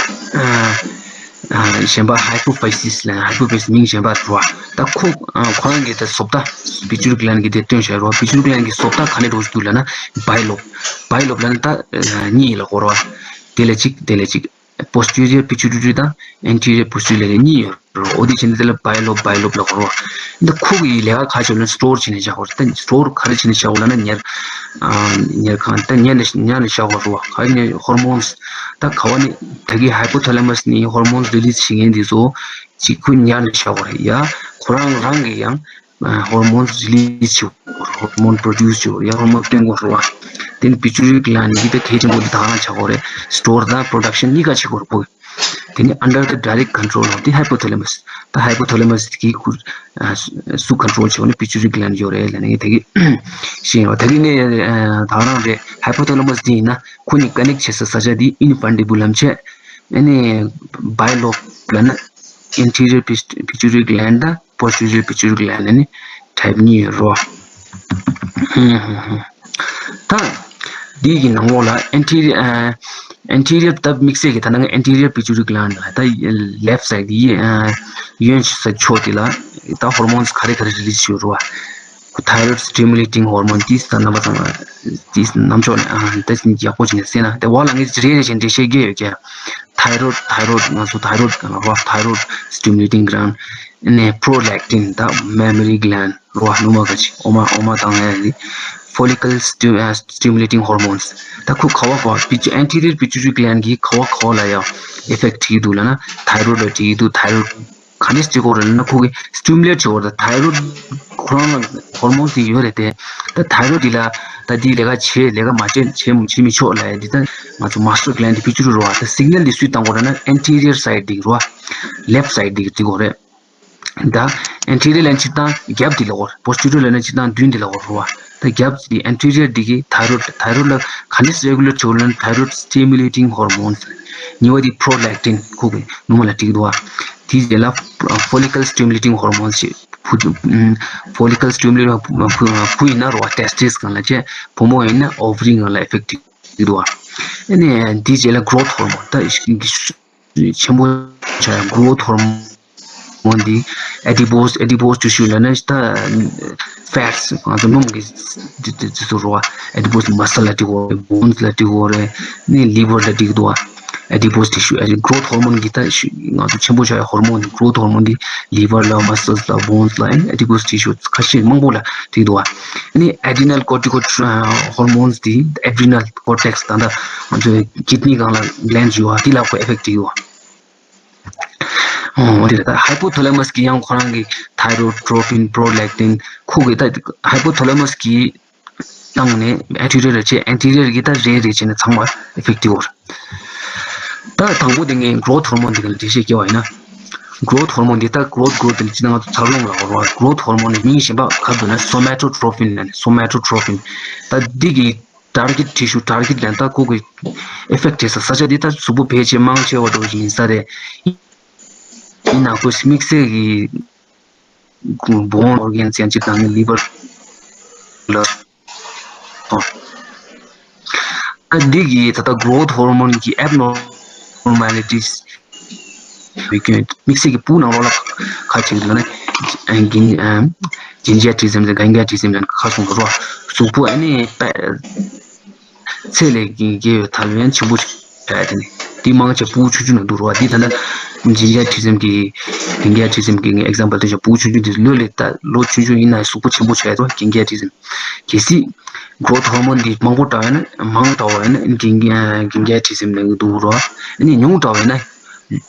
ཨ་གཞན་པ་hypophysis ལ་hypophysis མིང་གཞན་པ་འགྲོ་བ། ད་ཁོ་ཨ་ཁོ་རང་གི་ད་བཟོ་ལྟ་pituitary gland གི་དེ་སྟོན་བྱ་རོགས། pituitary gland གི་བཟོ་ལྟ་ག་ནས་འགྲོ་འདུག་ལབ་ན་bi-lobe bi-lobe ལབ་ན་ད་ཨ་གཉིས་ལ་གོ་རོགས། དེ་ལ་གཅིག་དེ་ལ་གཅིག posterior pituitary དང་anterior pituitary ལབ་ནས་གཉིས་ཡོད་རེད། འོ་དེ་བྱས་ནས་དེ་ལ་bi-lobe bi-lobe ལབ་དགོས་རེད། འདི་ཁོ་གི་ལས་ཀ་ག་བྱེད་ལ་store བྱས་ནས་བཞག་དགོས་རེད། ད་store ག་རེ་བྱས་ནས་བཞག་དགོས་ལབ་ན་ཉར་ཉར་ཁང་ད་ཉར་ནས་ཉར་ནས་བཞག་དགོས་རེད་བ། ག་ནས་hormones ད་ག་བ་ནས་ད་གི་hypothalamus ནས་hormones release བྱེད་མཁན་འདི་ཚོ་གཅིག་ཁོ་ཉར་ནས་བཞག་དགོས་རེད། ཡ་ཁོ་རང་རང་གི་ཡང་hormones release བྱེད་དགོས་རེད། hormone produce བྱེད་དགོས་རེད། ཡ་hormone སྟོན་དགོས་རེད་བ། དེ་ནི་pituitary gland ཡིན་གྱི་དེ་གལ་ཆེན་པོ་འདི་དག་རང་ཆགས་དགོས་རེད། Store དང་production གཉིས་ཀ་བྱེད་དགོས་རེད་ཕོ། དེ་ནི་under the direct control of the hypothalamus. ད་hypothalamus གི་ཁུར་སུ་control བྱེད་དགོས་ན་pituitary gland ཡོད་རེད་ལབ་ནས་དེ་གི་ཤེས་ཡོད། དེ་གི་ནི་དག་རང་རེད། Hypothalamus འདི་ཡིན་ན་ཁོ་གཉིས་connect བྱེད་ས་ས་ཆ་འདི་infundibulum བྱས། ཨ་ནི་bilobe ལབ་ན་anterior pituitary gland དང་posterior pituitary gland ལ་ནི་type གཉིས་ཡོད་རོ། ད་འདི་གི་ནང་ལོགས་ལ་anterior anterior ད་དམིགས་བསལ་གྱི་ད་ནང་anterior pituitary gland ལ་ད་left side ཡི་གཡོན་ས་ཕྱོགས་དེ་ལ་ད་hormones ག་རེ་ག་རེ་release བྱེད་རོ། Thyroid stimulating hormone དེ་ད་རྣམ་པ་ཚང་མ་དེ་རྣམ་ཅོག་ནས་ད་ཡག་པོ་བྱས་ནས་གསན་ན་དེ་བ་ལ་ངས་རེ་རེ་བཞིན་འགྲེལ་བཤད་རྒྱག་ཡོད་ཀྱང་། Thyroid thyroid ང་ཚོ་thyroid ག་ལ་རོ། Thyroid stimulating gland ཨ་ནི་prolactin ད་mammary gland རོ། ནུ་མ་ག་ཅི་ཨོ་མ་ཨོ་མ་དང་ཨ་ནི་follicle stimulating hormones ད་ཁོ་ག་བ་ག་བ་anterior pituitary gland གི་ག་བ་ག་བ་ལ་ཡང་effect བྱེད་ཀྱི་འདུག་ལབ་ན་thyroid ལ་བྱེད་ཀྱི་འདུག thyroid ག་ནས་བྱེད་དགོས་རེད་ལབ་ན་ཁོ་གི་stimulate བྱེད་དགོས་རེད། thyroid ཁོ་རང་ལ་hormones དེ་ཡོད་རེད་དེ། ད་thyroid འདི་ལ་ད་འདི་ལས་ཀ་བྱེད་ལས་ཀ་མ་བྱེད་བྱེད་བྱེད་མི་ཆོག་ལབ་ཡ་འདི་ད་ང་ཚོ་master gland འདི་pituitary རོ། ད་signal འདི་སུས་བཏང་དགོས་རེད་ན་anterior side འདི་རོ། left side འདི་འདི་དགོས་རེད། ད་anterior ལ་སྤྱིར་བཏང་རྒྱབ་འདི་ལ་གོ་རེད། posterior ལ་ནི་སྤྱིར་བཏང་མདུན་འདི་ལ་གོ་རེད་བ། ད་རྒྱབ་འདི་anterior འདི་གི་thyroid thyroid ལ་ག་ནས་regulate བྱེད་དགོས་ལབ་ན་thyroid stimulating hormones གཉིས་པ་འདི་prolactin ཁོ་གི་ནུ་མ་ལ་འགྲིག་འདུག་བ། དེའི་རྗེས་ལ་follicle stimulating hormones ཞེས་བུ་follicle stimulating བུ་ཡིན་ན་རོ་testis སྒང་ལ་བྱས། བུ་མོ་ཡིན་ན་ovary སྒང་ལ་effect འགྲིག་འདུག་བ། ཨ་ནི་དེའི་རྗེས་ལ་growth hormone ད་ཆེན་པོ་ཆགས་growth hormone འདི་adipose adipose tissue ལབ་ན་ད་fats ང་ཚོ་སྣུམ་གི་དེ་དེ་དེ་ཚོ་རོ། adipose muscle ལ་འགྲིག་གོ་རེད། bones ལ་འགྲིག་གོ་རེད། ནི་liver ལ་འགྲིག་འདུག་བ། adipose tissue ཨ་growth hormone གི་ད་ང་ཚོ་ཆེན་པོ་ཆགས་ཡ་hormone འདི་growth hormone འདི་liver ལ་muscles ལ་bones ལ་adipose tissue ཁ་ཤས་མང་པོ་ལ་འགྲིག་འདུག་བ། ནི་adrenal cortico hormones འདི་adrenal cortex ད་ད་ང་ཚོ་kidney སྒང་ལ་gland ཡོད་བ་འདི་ལ་ཁོ་effect འགྲིག་འདུག་བ། འོ་དེ་ད་hypothalamus གི་ཡང་ཁོ་རང་གི་thyroid trophin prolactin ཁོ་གི་ད་hypothalamus གི་སྟེང་ནས་anterior རེ་བྱས་anterior གི་ད་རེ་རེ་བྱས་ནས་ཚང་མ་effect འོར། ད་དང་པོ་དེ་ངས་growth hormone དེ་ག་ལ་འགྲེལ་བཤད་རྒྱག་པ་ཡིན་ན། growth hormone དེ་ད་growth growth དེ་ལ་ཅི་ན་ང་ཚོ་འཚར་ལོངས་ལ་འོར་བ། growth hormone ནི་མིང་གཞན་པ་ག་རེ་འདུག་ན་somatotrophin ལ་ནི་somatotrophin ད་འདི་གི་target tissue target ལ་ད་ཁོ་གི་effect བྱེད་ས་ས་ཆ་འདི་ད་གཟུགས་པོ་ཕལ་ཆེར་མང་ཆེ་བ་འགྲོ་བཞིན་ས་རེད། ཡིན་ན་ཁོ་དམིགས་བསལ་གྱི་bone organs ཡང་ཅིག་དང་liver ལ་ད་འདི་གི་ད་ལྟ་growth hormone གི་abnormalities དམིགས་བསལ་གྱི་ཕྲུ་གུ་ནང་ལོགས་ལ་ཁ་ཅིག་ལ་ནི་gigantism དང་gigantism ལ་ཁ་གསུང་གི་རོ། གཟུགས་པོ་ཨ་ནི་ཚད་ལས་བརྒལ་བའི་ཐལ་བ་ཆེན་པོ་ཆགས་ཡ་དེ་ནི་དེ་མང་ཆེ་ཕྲུ་གུ་ཆུང་ཆུང་ནང་འདུག་རོ། འདི་ད་ལྟ་gigantism གི་gigantism གི་example དེ་ཆ་ཕྲུ་གུ་ཆུང་ཆུང་དེ་ལོ་ལས་ད་ལོ་ཆུང་ཆུང་ཡིན་ན་གཟུགས་པོ་ཆེན་པོ་ཆགས་ཡ་རོ། gigantism གལ་སྲིད་growth hormone འདི་མང་པོ་དྲགས་ཡོད་ན་མང་དྲགས་ཡོད་ན་gigantism ལབ་ཀྱི་འདུག་རོ། ཨ་ནི་ཉུང་དྲགས་ཡོད་ན།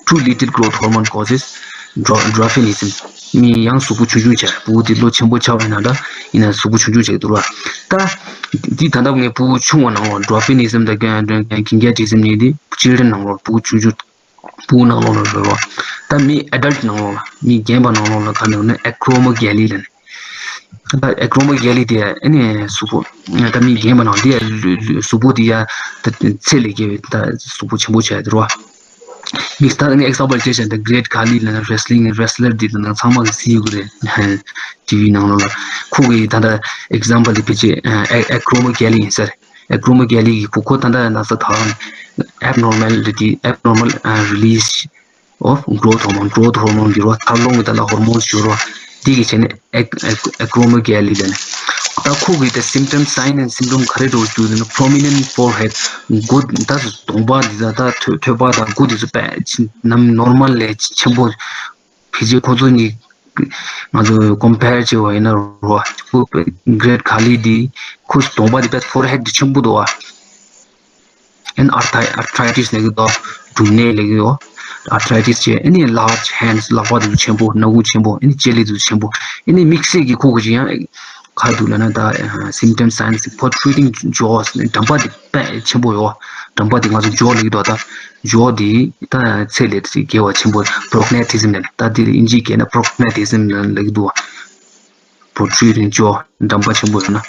Too little growth hormone causes dwar- dwarfism. མི་ཡང་གཟུགས་པོ་ཆུང་ཆུང་ཆགས། ཕྲུ་གུ་དེ་ལོ་ཆེན་པོ་ཆགས་པ་ཡིན་ན་འདྲ། ཡིན་ན་གཟུགས་པོ་ཆུང་ཆུང་ཆགས་འདུག་ར། ད་འདི་ད་ལྟ་ངས་ཕྲུ་གུ་ཆུང་བ་ནང་ལ་dwarfism དང་gigantism གཉིས་དེ་children ནང་ལ་ཕྲུ་གུ་ཆུང་ཆུང་ཕྲུ་གུ་ནང་ལོགས་ལ་རེད་རོ། ད་མི་adult ནང་ལོགས་ལ་མི་རྒན་པ་ནང་ལོགས་ལ་ག་ནང་ན་acromegaly ལ་ནི། ད་acromegaly དེ་ཨ་ནི་གཟུགས་པོ་ད་མི་རྒན་པ་ནང་དེ་གཟུགས་པོ་དེ་ཡ་ད་ཚད་ལས་བརྒལ་བའི་ད་གཟུགས་པོ་ཆེན་པོ་ཆགས་འདུག་རོ། དམིགས་བསལ་ནི་example བྱས་ཙང་ད་great khali ལབ་ན་wrestling wrestler འདི་ལབ་ན་ཚང་མ་གིས་གཟིགས་ཡོད་ཀྱི་རེད། TV ནང་ལོགས་ལ་ཁོ་གི་ད་ལྟ་example དེ་ཕལ་ཆེར་acromegaly ཡིན་ས་རེད། acromegaly གི་ཁོ་ཁོ་ད་ལྟ་ན་ས་ད་abnormal རེད། དེ་abnormal release of growth hormone growth hormone གི་རོ། འཚར་ལོངས་ཀྱི་ད་ལྟ་hormones ཞུ་རོ། འདི་གི་བྱས་ནས acromegaly ལབ་ནས། ད་ཁོ་གི་ད་symptom sign and symptom ག་རེ་འགྲོ་འདུག་ན་prominent forehead མགོ་ད་གདོང་པ་འདི་ད་ད་ཐོད་ཐོད་པ་དང་མགོ་འདི་ཚོ་དཔེ་ནམ་normal ལས་ཆེན་པོ། ཕལ་ཆེར་ཁོ་ཚོ་གཉིས་ང་ཚོ་compare བྱས་པ་ཡིན་ན་རོ། ཁོ་great khali འདི་ཁོ་གདོང་པ་འདི་དཔེ་forehead འདི་ཆེན་པོ་འདུག་བ། and arthri- arthritis ལབ་ཀྱི་འདུག་འབྲུ་ནད་ལབ་ཀྱི་ཡོད། arthritis བྱས་ཨ་ནི་large hands ལག་པ་དེ་ཚོ་ཆེན་པོ། སྣ་ཁུག་ཆེན་པོ། ཨ་ནི་ལྕེ་ལེ་དེ་ཚོ་ཆེན་པོ། ཨ་ནི་དམིགས་བསལ་གྱི་ཁོ་གི་ཡང་ ག་འདུག་ལབ་ན། ད་symptom signs protruding jaws ནི་འགྲམ་པ་དེ་དཔེ་ཆེན་པོ་ཡོད། འགྲམ་པ་དེ་ང་ཚོ་jaw ལབ་ཀྱི་འདུག་ད་jaw དེ་ད་ཚད་ལས་བརྒལ་བ་ཆེན་པོ། Prognathism ནས་ད་དེ་ཨིན་ཇིའི་སྐད་ན་prognathism ལབ་ཀྱི་འདུག protruding jaw འགྲམ་པ་ཆེན་པོ་ཡོད་ན་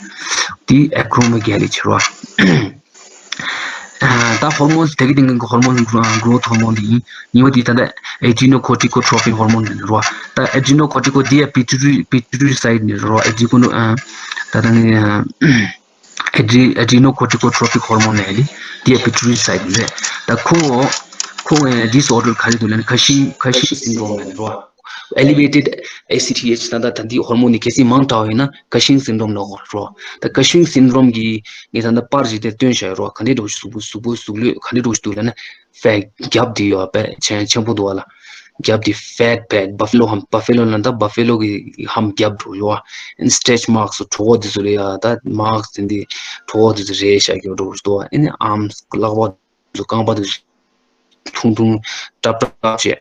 དེ་acromegaly བྱེད་རོགས། ད་hormones དེ་གི་སྟེང་གི་hormone growth hormone དེ་ཡིན། གཉིས་པ་དེ་ད་ལྟ་adrenocorticotropic hormone ནི་རོ། ད་adrenocortico དེ་pituitary pituitary side ནི་རོ། adreno ད་ད་ནི་adrenocorticotropic hormone ནི་དེ་pituitary side ནི་རེད། ད་ཁོ་ཁོ་disorder ག་རེ་འདུག་ལབ་ན་Cushing syndrome ནི་རོ། Elevated A C T H ད་ད་ད་འདི་hormone ནི་གལ་སྲིད་མང་དྲགས་ཡོད་ན་Cushing syndrome ལ་གོ་རོ། ད་Cushing syndrome གི་ངས་ད་ལྟ་པར་ཞིག་དེ་སྟོན་བཞག་ཡོད་རོ། ག་འདྲས་འགྲོ་གཟུགས་པོ་གཟུགས་པོ་གཟུགས་ལུས་ག་འདྲས་འགྲོ་འདུག་ལབ་ན་fat རྒྱབ་དེ་ཡོད་པས་ཆེན་ཆེན་པོ་འདུག་བ་ལ། རྒྱབ་དེ་fat fat buffalo hump buffalo ལབ་ན་ད་buffalo གི་hump རྒྱབ་འགྲོ་ཡོད་བ། stretch marks གྲོད་ཁོག་དེ་ཚོ་རེད་ཡ། ད་marks དེ་འདི་གྲོད་ཁོག་དེ་ཚོ་རེད་བཞག་ཡོད་འགྲོ་འདུག་བ། ཨ་ནི་arms ལག་པ་དེ་ཚོ་རྐང་པ་དེ་ཚོ་ཐུང་ཐུང་ཀྲབ་ཀྲབ་བྱས།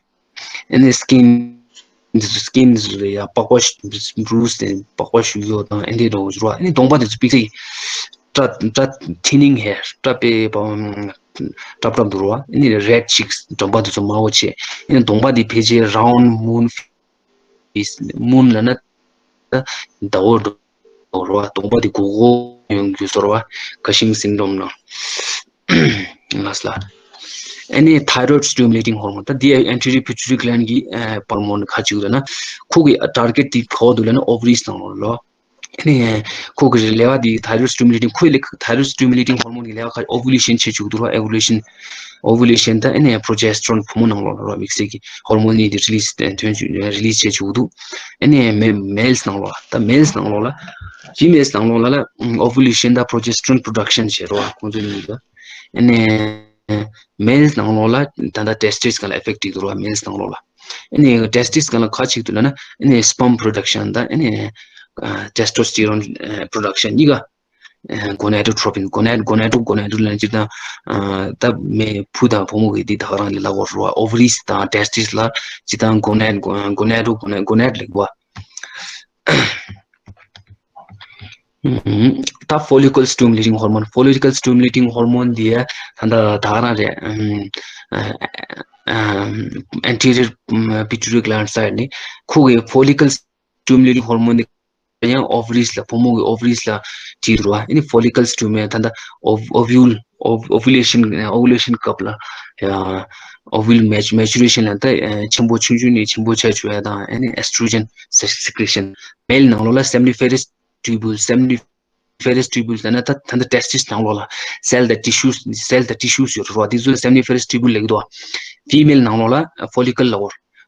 ཨ་ནི་skin འདི་ཚོ་skin འདི་ཚོ་ལ་ཡ་པགས་པ་bruise དེ་པགས་པ་ཞུ་ཡོད་དང་ཨ་འདྲས་འདྲ་བོ་ཞུ་བ། ཨ་ནི་གདོང་པ་འདི་ཚོ་པིག་ཚེ་སྐྲ་སྐྲ་thinning hair སྐྲ་དཔེ་སྐྲབ་སྐྲབ་འདུག་རོ། ཨ་ནི་red cheeks གདོང་པ་འདི་ཚོ་དམར་པོ་བྱས། ཨ་ནི་གདོང་པ་འདི་ཕལ་ཆེར་round moon face moon ལབ་ན་ཟླ་བོ་འགྲོ་རོ། གདོང་པ་འདི་སྒོར་སྒོར་ཡོང་རྒྱུ་བཟོ་རོ། Cushing syndrome ནང་། ལགས་ལ། ཨ་ནི་thyroid stimulating hormone ད་འདི་anterior pituitary gland གི་hormone ཁ་ཅིག་ལ་ན་ཁོ་གི་target དེ་ག་བ་འདུག་ལ་ན་ovaries ནང་ལོ། ཨ་ནི་ཁོ་གི་ལས་ཀ་དེ་thyroid stimulating ཁོའི་ལས་thyroid stimulating hormone གི་ལས་ཀ་ཁ་ovulation བྱེད་བཅུག་འདུག་ར། ovulation ovulation ད་ཨ་ནི་progesterone ཕོ་མོ་ནང་ལོ་ར་དམིགས་བསལ་གི་hormone གཉིས་དེ་release ཐོན་བཅུག་release བྱེད་བཅུག་འདུག་ཨ་ནི་males ནང་ལོ་ད་males ནང་ལོ་ལ། females ནང་ལོགས་ལ་ལ་ovulation དང་progesterone production བྱེད་རོགས་ཁོང་ཚོ་གཉིས་ཀ་ཨ་ནི་males ནང་ལོགས་ལ་ད་ལྟ་testes ག་ལ་effect བྱེད་འདུག་རོགས། males ནང་ལོགས་ལ་ཨ་ནི་testes ག་ལ་ཁ་ཅིག་ཏུ་ལ་ན་ཨ་ནི་sperm production དང་ཨ་ནི་testosterone production གཉིས་ཀ gonadotropin gonad gonadogonadotropin ལ་ཅིག་དང་ད་མེ་བུ་དང་བུ་མོ་གི་འདི་ད་ག་རང་ལ་ལ་གོ་རོགས། ovaries དང་testes ལ་ཅིག་དང་gonad gonadogonad ལ་གོ་ད་follicle stimulating hormone follicle stimulating hormone འདི་ད་ད་ད་ག་རང་རེད། anterior pituitary gland side ནི་ཁོ་གི་follicle stimulating hormone འདི་ཡང་ovaries ལ་བུ་མོ་གི་ovaries ལ་བྲིས་འདུག་བ། ཨ་ནི་follicle stimulating ད་ད་ovule ovulation ovulation སྐབས་ལ་ovule maturation ལ་ད་ཆེན་པོ་ཆུང་ཆུང་ནས་ཆེན་པོ་ཆགས་བཅུག་ཡ་དང་ཨ་ནི་estrogen secretion male ནང་ལོགས་ལ་seminiferous tubule seminiferous tubule ཟེར་ན་ད་ད་ལྟ་testes ནང་ལོགས་ལ་cell དང་tissues cell དང་tissues ཡོད་རེད་བ། དེ་ཚོ་ལ་seminiferous tubule ལབ་ཀྱི་འདུག female ནང་ལོགས་ལ་follicle ལབ་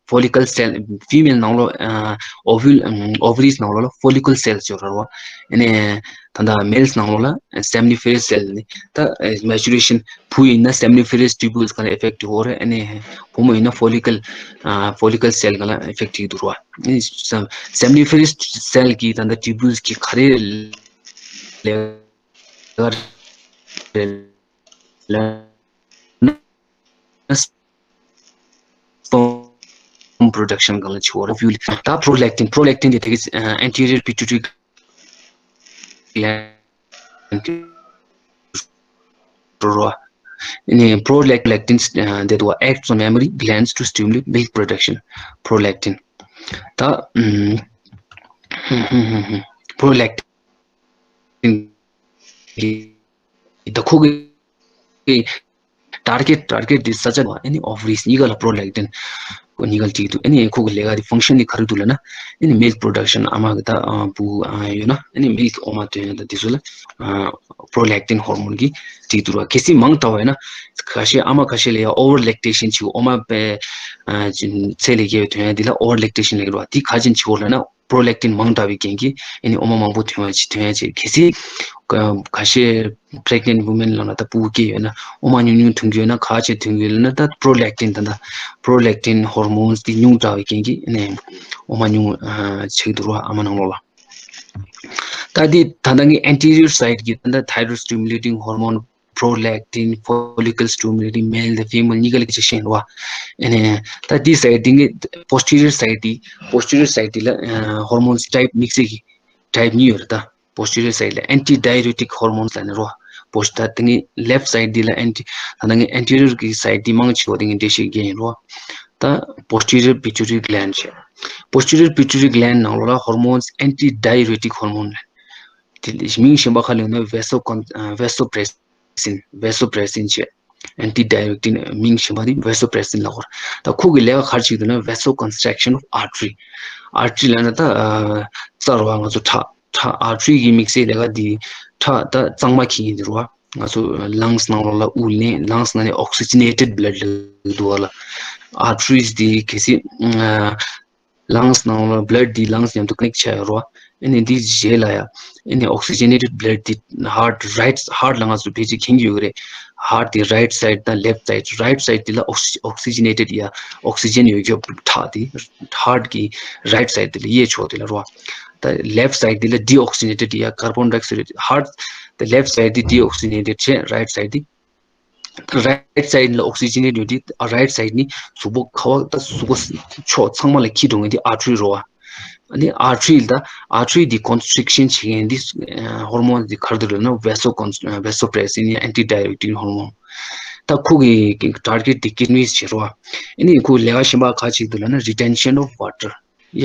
བར་follicle cell female ནང་ལོགས་ovule ovaries ནང་ལོགས་ལ་follicle cells ཡོད་རེད་བ། ཨ་ནི་ད་ལྟ་males ནང་ལོགས་ལ་seminiferous cell ནི་ད་maturation བུ་ཡིན་ན་seminiferous tubules ག་ལ་effect ཡོད་རེད། ཨ་ནི་བུ་མོ་ཡིན་ན་follicle follicle cell ག་ལ་effect ཡོད་རེད་བ། ཨ་ནི་seminiferous cell གི་ད་ལྟ་tubules གི་ག་རེ་ལས་ཀ་རེད་ལབ་ན་sperm production གང་ལ་ཆེ་བ་རེད། ད་prolactin prolactin དེ་དེ་གི་anterior pituitary gland རོ། ཨ་ནི་prolactins དེ་དུ་acts on mammary glands to stimulate milk production prolactin ད་prolactin ད་ཁོ་གི་target target དེ་ས་ཆ་ནི་ovaries གཉིས་ཀ་ལ་prolactin ཁོ་གཉིས་ཀ་ལ་བྲིས་འདུག་ཨ་ནི་ཁོ་གི་ལས་ཀ་དེ་function དེ་ག་རེ་འདུག་ལབ་ན་ཨ་ནི་milk production ཨ་མ་གི་ད་བུ་ཡོད་ན་ཨ་ནི་milk འོ་མ་ཐོན་ཡ་ད་དེ་ཚོ་ལ་prolactin hormone གི་བྲིས་འདུག་ར། གལ་སྲིད་མང་དྲགས་པ་ཡིན་ན་ཁ་ཤས་ཨ་མ་ཁ་ཤས་ལ་ཡ་over lactation བྱེད་འོ་མ་པའི་ཚད་ལས་བརྒལ་བའི་ཐོན་ཡ་དེ་ལ་over lactation ལབ་ཀྱི་རེད་བ། དེ་ག་ཅན་བྱེད་འོ་ལབ་ན། prolactin མང་དྲགས་པའི་རྐྱེན་གྱིས་ཨ་ནི་འོ་མ་མང་པོ་ཐོན་པ་ཅིག་ཐོན་ཡ་ཅིག་གལ་སྲིད་ཁ་ཤས་pregnant women ལ་ན་ད་ཕྲུ་གུ་སྐྱེས་ཡོད་ན་འོ་མ་ཉུང་ཉུང་འཐུང་གི་ཡོད་ན་ག་ཅིག་འཐུང་གི་ཡོད་ན་ད་prolactin ད་ད་prolactin hormones དེ་ཉུང་དྲགས་པའི་རྐྱེན་གྱིས་ཨ་ནི་འོ་མ་ཉུང་ཆགས་འདུག་ར་ཨ་མ་ནང་ལོགས་ལ། ད་དེ་ད་ལྟ་ངའི་anterior side གི་ད་ལྟ་thyroid stimulating hormone prolactin follicle stimulating male དང་female གཉིས་ཀ་ལ་ཅིག་ཤེས་རོགས། ཨ་ནི་ད་དེ་side དེ་ངའི་posterior side དེ་posterior side དེ་ལ་hormones type དམིགས་བསལ་གྱི་ type གཉིས་ཡོད་རེད་ད། Posterior side ལ་antidiuretic hormones ལབ་ནས་རོ། Post- ད་དེ་ངའི་left side འདི་ལ་anti- ད་ནང་ངའི་anterior གི་side འདི་མང་ཆེ་བ་དེ་ངའི་འགྲེལ་བཤད་རྒྱག་ཡིན་རོ། ད་posterior pituitary gland བྱས། Posterior pituitary gland ནང་ལོགས་ལ་hormones antidiuretic hormone ལབ། དེ་མིང་གཞན་པ་ཁ་ལེན་ན་vasoconstricting vasopressin vasopressin བྱས། antidiuretic ནི་མིང་གཞན་པ་དེ་vasopressin ལབ་དགོས་རེད། ད་ཁོ་གི་ལས་ཀ་ག་རེ་བྱེད་ཀྱི་འདུག་ན་vasoconstriction of artery artery ལབ་ན་ད་ཨ་རྩ་རོ་ང་ཚོ་ཁྲག་ཁྲག artery གི་དམིགས་བསལ་ལས་ཀ་དེ་ཁྲག་ད་གཙང་མ་འཁྱེར་མཁན་དེ་རེད་བ། ང་ཚོ་lungs ནང་ལོགས་ལ་དབུགས་ལེན། lungs ནང་ནས་oxygenated blood ལ་འདུག་བ་ལ། arteries དེ་གལ་སྲིད་ཨ། lungs ནང་ལ་blood འདི་lungs མཉམ་དུ་connect བྱས་ཡོད་རེད་བ། ཨ་ནི་འདི་རྗེས་ལ་ཡ། ཨ་ནི་oxygenated blood འདི་heart right heart ལ་ང་ཚོ་ཕལ་ཆེར་མཁྱེན་གྱི་ཡོད་ཀྱི་རེད། heart འདི་right side དང་left side right side འདི་ལ་oxy- oxygenated ཡ་oxygen ཡོད་རྒྱུ་ཁྲག་འདི་heart གི་right side འདི་ལ་གཡས་ཕྱོགས་འདི་ལ་རེད་བ། ད་left side འདི་ལ་deoxygenated ཡ་carbon dioxide heart the left side འདི་deoxygenated བྱས། right side འདི་right side ལ་oxygenate ཡོད་དེ། right side ནི་གཟུགས་པོ་ཁ་བ་དང་གཟུགས་པོ་ཕྱོགས་ཚང་མ་ལ་འཁྱེར་འགྲོ་མཁན་དེ་artery རེད་བ། ཨ་ནི་artery ལ་ད་artery དེ་constriction བྱེད་མཁན་དེ་hormone དེ་ག་རེ་རེད་ལབ་ན་vasoconst- vasopressin ཡང་antidiuretic hormone ད་ཁོ་གི་target དེ་kidneys བྱེད་རེད་བ། ཨ་ནི་ཁོ་ལས་ཀ་གཞན་པ་ག་བྱེད་འདུག་ལབ་ན་retention of water ཡ།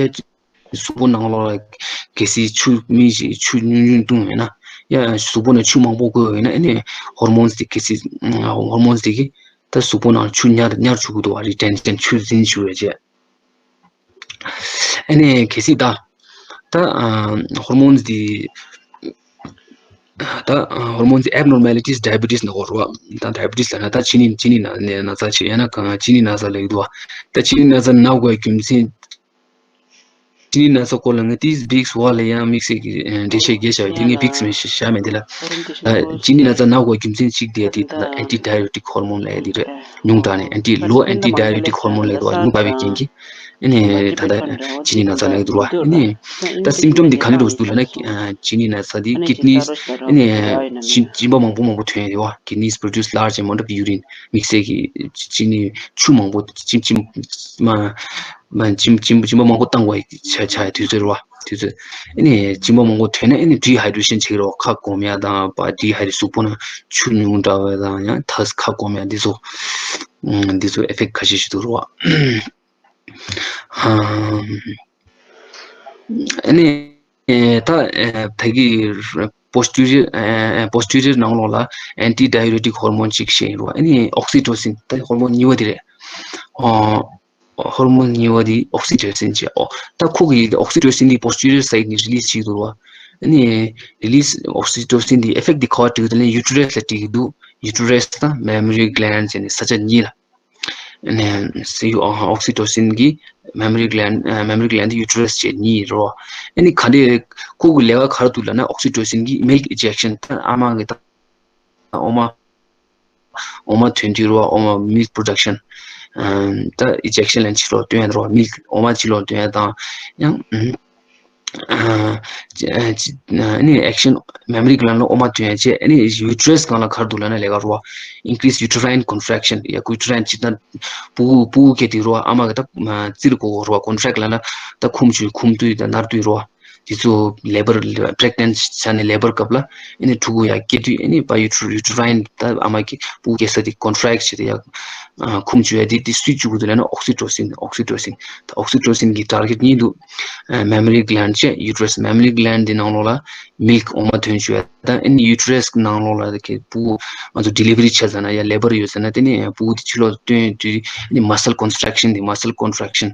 གཟུགས་པོ་ནང་ལོགས་ལ་གལ་སྲིད་ཆུ་མི་ཞིག་ཆུ་ཉུང་ཉུང་བཏུང་ཡོད་ན། ཡང་གཟུགས་པོ་ནང་ཆུ་མང་པོ་དགོས་ཡོད་ན། ཨ་ནི་hormones དེ་གལ་སྲིད་hormones དེ་གིས་ད་གཟུགས་པོ་ནང་ཆུ་ཉར་ཉར་བཅུག་གི་འདུག་བ། retention ཆུ་འཛིན་བཅུག་ཡོད་བྱས། ཨ་ནི་གལ་སྲིད་ད་ད་hormones དེ་ད་hormones abnormalities diabetes ནི་གོ་རུ་བ། ད་diabetes ལབ་ན་ད་ཆི་ནི་ཆི་ནི་ན་ན་ཚ་ཆེ་ཡང་ན་གང་ཆི་ནི་ན་ཚ་ལབ་ཀྱི་འདུག་བ། ད་ཆི་ནི་ན་ཚ་ན་དགོས་རྒྱུ་མཚན། ཆི་ནི་ན་ཚ་སྐོར་ལ་ང་ཏིས་བིགས་ཝ་ལ་ཡང་དམིགས་བསལ་གྱི་འགྲེལ་བཤད་རྒྱས་བྱ་བའི་དེ་ངས་བིགས་མི་བྱ་མེད་དེ་ལ། ཆི་ནི་ན་ཚ་ན་དགོས་རྒྱུ་མཚན་གཅིག་དེ་དེ་ད་antidiuretic hormone ལབ་ཡ་དེ་རེད། ཉུང་དྲགས་ནས་anti- low antidiuretic hormone ལབ་དུས་ཉུང་དྲགས་པའི་རྐྱེན་གྱིས། ཨ་ནི་ད་ལྟ་ཆི་ནི་ན་ཚ་ལབ་འདུག་བ། ཨ་ནི་ད་symptom དེ་ག་ནས་འགྲོ་འདུག་ལབ་ན། ཆི་ནི་ན་ཚ་དེ་kidneys ཨ་ནི་གཅིན་པ་མང་པོ་མང་པོ་ཐོན་ཡོད་བ། kidneys produce large amount of urine དམིགས་བསལ་གྱི་ཆི་ནི་ཆུ་མང་པོ་གཅིན་གཅིན་མ། མ་གཅིན་གཅིན་གཅིན་པ་མང་པོ་བཏང་དགོས་ཆ་ཆ་དུས་ཚོད་རེད་བ། དུས་ཚོད། ཨ་ནི་གཅིན་པ་མང་པོ་ཐོན་ན་ཨ་ནི་dehydration བྱེད་ཀྱི་རེད་བ། ཁ་སྐོམ་ཡ་དང་པ་dehydration གཟུགས་པོ་ནང་ཆུ་ཉུང་དྲགས་པ་དང་ཡང་ཐ་ཁ་སྐོམ་ཡ་འདི་ཚོ། ཨ་འདི་ཚོ་effect ཁ་ཤས་ཤིག་འདུག་རེད་བ། ཨ་ནི་ད་ད་གི་posterior posterior ནང་ལོགས་ལ་antidiuretic hormone གཅིག་བཤད་ཡིན་རེད་བ། ཨ་ནི་oxytocin ད་hormone གཉིས་པ་དེ་རེད། ཨོ། hormone གཉིས་པ་དེ་oxytocin བྱས། ཨོ། ད་ཁོ་གི་oxytocin དེ་posterior side ནས་release བྱེད་འདུག་རེད་བ། ཨ་ནི་release oxytocin དེ་effect དེ་ག་པར་སྤྲད་ཀྱི་འདུག་ལབ་ན་uterus ལ་སྤྲད་ཀྱི་འདུག uterus དང་mammary gland བྱས་ནས་ས་ཆ་གཉིས་ལ། ཨ་ནི་སེ་ཡུ་ཨ་oxytocin གི་mammary gland mammary gland དེ་uterus བྱས་གཉིས་རེད་བ། ཨ་ནི་ག་འདྲས་ཁོ་གི་ལས་ཀ་ག་རེ་འདུག་ལབ་ན་oxytocin གི་milk ejection ད་ཨ་མ་གི་ད་ཨོ་མ། འོ་མ་ཐོན་དུས་རོ། འོ་མ་milk production ཨམ། ད་ejection ལན་ཕྱི་ལོགས་བཏོན་ཡ་རོ། milk འོ་མ་ཕྱི་ལོགས་བཏོན་ཡ་དང་ཡང་ཨ་ཨ་ནི་action mammary gland ལ་འོ་མ་ཐོན་ཡ་བྱས། ཨ་ནི་uterus སྒང་ལ་ག་རེ་འདུག་ལབ་ན་ལས་ཀ་རོ། increase uterine contraction ཡ། uterine སྤྱིར་བཏང་ཕྲུ་གུ་ཕྲུ་གུ་སྐྱེ་དུས་རོ། ཨ་མ་གི་ད་རྩིར་གོ་གོ་རོ། contract ལབ་ན་ད་ཁུམ་ཆུ་ཁུམ་དུས་ད་ནར་དུས་རོ། དེ་ཚོ་labour pregnant བྱས་ནས་labour སྐབས་ལ་ཨ་ནི་ཕྲུ་གུ་ཡར་སྐྱེ་དུས་ཨ་ནི་པ་uter- uterine ད་ཨ་མ་གི་ཕྲུ་གུ་སྐྱེ་ས་དེ་contract བྱས་ཏེ་ཡར་ཁུམ་བཅུག་ཡ་དེ་དེ་སུས་བཅུག་གི་འདུག་ལབ་ན་oxytocin oxytocin ད་oxytocin གི་target གཉིས་འདུག mammary gland བྱས་uterus mammary gland དེ་ནང་ལོགས་ལ་milk འོ་མ་ཐོན་བཅུག་ཡ། ད་ཨ་ནི་uterus གི་ནང་ལོགས་ལ་ཕྲུ་གུ་ང་ཚོ་delivery བྱས་ཙ་ན་ཡ་labour ཡོད་ཙ་ན་དེ་ནས་ཕྲུ་གུ་དེ་ཕྱི་ལོགས་བཏོན་དུས་ཨ་ནི་muscle contraction དེ་muscle contraction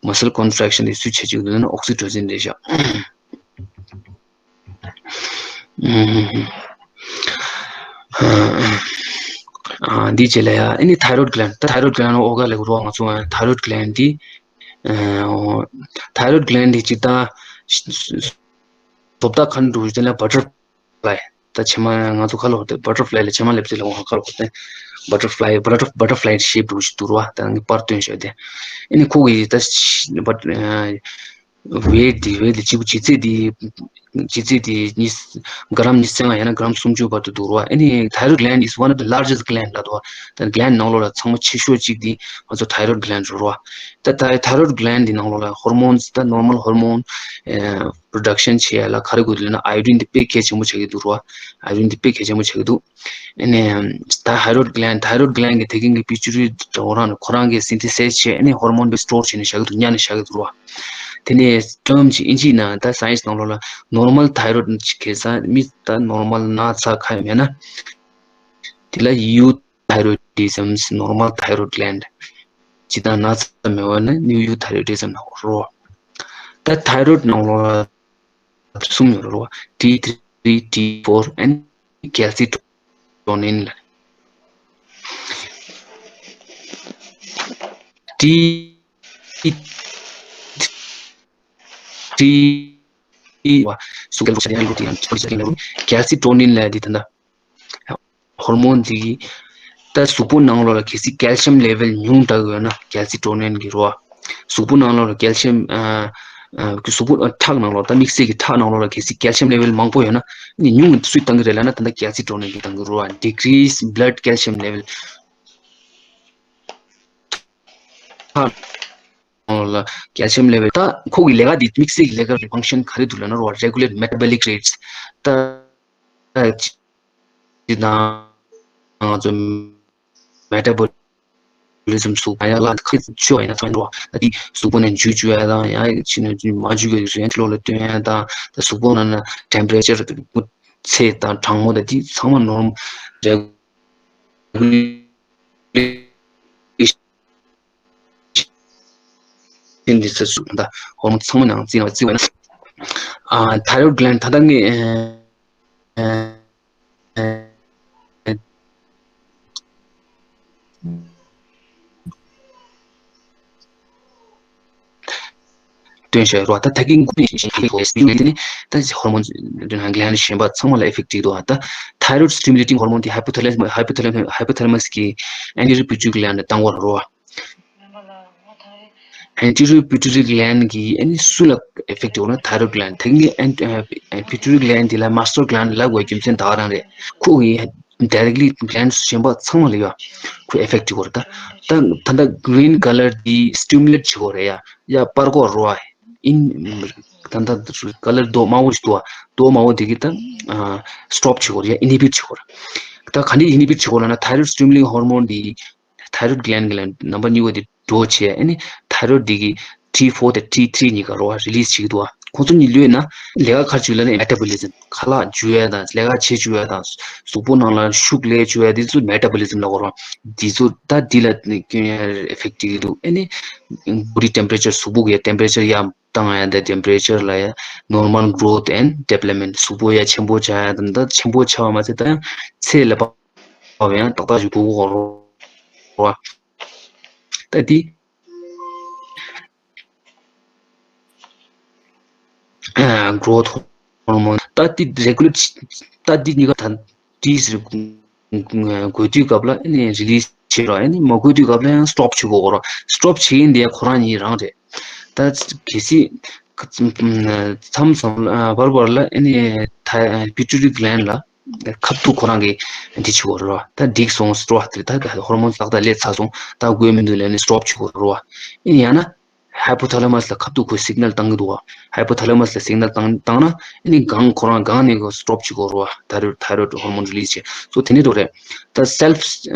muscle contraction དེ་སུས་བྱེད་ཀྱི་འདུག་ན་oxytocin རེད་ཤག་ཨ་འདི་རྗེས་ལ་ཡ་ཨ་ནི་thyroid gland ད་thyroid gland ལ་ཨོ་ག་ལེགས་རོགས་ང་ཚོ་thyroid gland འདི་thyroid gland འདི་ཅི་ད་ཐོབ་ད་ཁ་འདུག་དེ་ལ་butterfly ད་ཕྱེ་མ་ང་ཚོ་ཁ་ལོ་butterfly ལ་ཕྱེ་མ་ལེབ་ཙེ་ལ་ཁ་ལོ་butterfly butterfly shape འདུག་ཞིག་འདུག་ར་བ། ད་ངས་པར་སྟོན་ཞོད་དེ་ཨ་ནི་ཁོ་གི་ད་but weight དེ་weight དེ་གཅིག་པུ་ལྗིད་ཚད་དེ་ལྗིད་ཚད་དེ་གཉིས་ག་རམ་ཉི་ཤུ་རྩ་ལྔ་ཡང་ན་ག་རམ་སུམ་ཅུ་བར་དུ་འདུག་རོ། ཨ་ནི་thyroid gland is one of the largest gland ལབ་འདུག་ད་gland ནང་ལོགས་ལ་ཚང་མ་ཆེ་ཤོས་གཅིག་དེ་ང་ཚོ་thyroid gland རེད་རོ། ད་ད་thyroid gland དེ་ནང་ལོགས་ལ་hormones ད་normal hormone production བྱེད་ཡ་ལ་ག་རེ་དགོས་འདུག་ལབ་ན་iodine དེ་དཔེ་གལ་ཆེན་པོ་ཆགས་ཀྱི་འདུག་རོ། iodine དེ་དཔེ་གལ་ཆེན་པོ་ཆགས་ཀྱི་འདུག་ཨ་ནི་ད་thyroid gland thyroid gland གི་དེ་གིན་གི་pituitary དེ་རང་ཁོ་རང་གི་synthesize བྱས་ཨ་ནི་hormone དེ་store བྱས་ནས་བཞག་གི་འདུག་ཉར་ནས་བཞག་གི་འདུག་རོ། དེ་ནས་term གཅིག་ཨིན་ཇིའི་ནང་ད་science ནང་ལོགས་ལ་normal thyroid གལ་སྲིད་མི་ད་normal ན་ཚ་ཁ་མེད་ན་དེ་ལ་euthyroidism normal thyroid gland ཇི་ལྟར་ན་ཚ་མེད་པ་ན་euthyroidism ལབ་རོ། ད་thyroid ནང་ལོགས་ལ་གསུམ་ཡོད་རེད་རོ། T three T four and calcitonin ལ། T T བ་སུ་calcitonin ལ་དེ་ད་ལྟ་hormone དེ་གི་ད་གཟུགས་པོ་ནང་ལོགས་ལ་གལ་སྲིད་calcium level ཉུང་དྲགས་ཡོད་ན་calcitonin གི་རོ། གཟུགས་པོ་ནང་ལོགས་ལ་calcium ཨ་ཨ་གཟུགས་པོ་ཨ་ཁྲག་ནང་ལོགས་ད་དམིགས་བསལ་གྱི་ཁྲག་ནང་ལོགས་ལ་གལ་སྲིད་calcium level མང་པོ་ཡོད་ན་ནི་ཉུང་སུས་བཏང་གི་རེད་ལབ་ན་ད་ལྟ་calcitonin གི་བཏང་གི་རོ། Decrease blood calcium level ཁྲག་ནང་ལོགས་ལ་calcium level ད་ཁོ་གི་ལས་ཀ་འདི་དམིགས་བསལ་གྱི་ལས་ཀ་function ག་རེ་འདུག་ལབ་ན་རོ། Regulate metabolic rates ད་ཅི་དང་ང་ཚོ་metabolism གཟུགས་ཡག་ལ་ཁ་ཆུ་བ་ཡིན་ན་ཚོན་འགྲོ་བ་ད་འདི་གཟུགས་པོ་ནས་འཇུ་བཅུག་ཡ་དང་ཡང་ཕྱི་ནས་མ་འཇུ་བའི་རིགས་ལོགས་ལ་སྟོན་ཡ་དང་ད་གཟུགས་པོ་ནང་ན་temperature ཚད་དང་གྲང་མོ་དང་འདི་ཚང་མ་normal regulation འདི་ཚོ་གཟུགས་ད་hormone ཚང་མ་ནང་བརྩི་བ་བརྩི་བ་ན་ཨ་thyroid gland ད་ལྟ་ངས་ཨ་ཨ་སྟོན་བྱས་རོ། ད་ད་གིན་འགོ་ནས་ཞིག་ཞིག་ཞིག་ཞིག་ནས་ད་hormone gland གཞན་པ་ཚང་མ་ལ་effect བྱེད་འདུག་ད་thyroid stimulating hormone དེ་hypothalamus hypothalamus hypothalamus གི་anterior pituitary gland ལ་བཏང་བ་རོ། Anterior pituitary gland གི་ཨ་ནི་སུ་ལ་effect ཡོད་ན་thyroid gland དེ་ནི་pituitary gland དེ་ལ་master gland ལབ་དགོས་རྒྱུ་མཚན་ད་ག་རང་རེད། ཁོ་གི་directly gland གཞན་པ་ཚང་མ་ལ་ཡོད། ཁོ་effect ཡོད་རེད་ད། ད་ད་ལྟ་green color དེ་stimulate བྱེད་དགོས་རེད་ཡ། ཡ་པར་གོ་རོ་ཨ། in ད་ལྟ་color རྡོ་དམར་པོ་ཞིག་འདུག་ཨ། རྡོ་དམར་པོ་དེ་གི་ད་stop བྱེད་དགོས་རེད་ཡ། inhibit བྱེད་དགོས་རེད། ད་ག་འདྲ་inhibit བྱེད་དགོས་ལབ་ན་thyroid stimulating hormone དེ་thyroid gland གི་ལ་number གཉིས་པ་དེ་draw བྱས་ཨ་ནི་thyroid དེ་གི་T four དང་T three གཉིས་ཀ་རོ་ཨ་release བྱེད་ཀྱི་འདུག་ཨ། ཁོང་ཚོ་གཉིས་ལོས་ན་ལས་ཀ་ག་རེ་བྱེད་ལབ་ན་metabolism ཁ་ལག་འཇུ་ཡ་དང་ལས་ཀ་བྱེད་བཅུག་ཡ་དང་གཟུགས་པོ་ནང་ལ་ཤུགས་ལས་བཅུག་ཡ་དེ་ཚོ་metabolism ལབ་དགོས་རོ། དེ་ཚོ་ད་དེ་ལ་སྐྱོན་ཡ་effect བྱེད་ཀྱི་འདུག་ཨ་ནི་body temperature གཟུགས་པོ་གི་temperature ཡར་བཏང་ཡ་དང་temperature ལ་ཡ་normal growth and development གཟུགས་པོ་ཡ་ཆེན་པོ་ཆགས་ཡ་དང་ད་ཆེན་པོ་ཆགས་པ་མ་ཟད་ད་ཡང་ཚད་ལ་བབ་ཡང་ཏག་ཏག་ཞིག་དགོས་ཀྱི་རེད། ད་འདི་growth hormone ད་འདི་regulate ད་འདི་གཉིས་ཀ་ད་འདི་དགོས་དུས་སྐབས་ལ་ཨ་ནི་release བྱེད་རོགས། ཨ་ནི་མ་དགོས་དུས་སྐབས་ལ་ཡང་stop བྱེད་དགོས་རོགས། stop བྱེད་ཡིན་དེ་ཁོ་རང་ཉིད་རང་རེད། ད་གལ་སྲིད་མཚམས་མཚམས་བར་བར་ལ་ཨ་ནི་pituitary gland ལ་ཁ་ཐུག་ཁོ་རང་གིས་འདི་བྱེད་དགོས་རེད་བ། ད་འགྲིག་སོང་སྤྲོ་བ་དེ་ད་ཧོར་མོན་ཏག་ཏག་སླེབས་ཚར་སོང་ད་དགོས་མི་འདུག་ལབ་ནས་stop བྱེད་དགོས་རེད་བ། ཨིན་ཡང་ན་hypothalamus ལ་ཁ་ཐུག་ཁོས་signal བཏང་གི་འདུག་བ། hypothalamus ལ་signal བཏང་བཏང་ན་ཨ་ནི་སྒང་ཁོ་རང་སྒང་ནས་ཁོ་stop བྱེད་དགོས་རེད་བ། thyroid thyroid hormone release བྱེད་སོ་དེ་ནས་འགྲོ་རེད། ད་self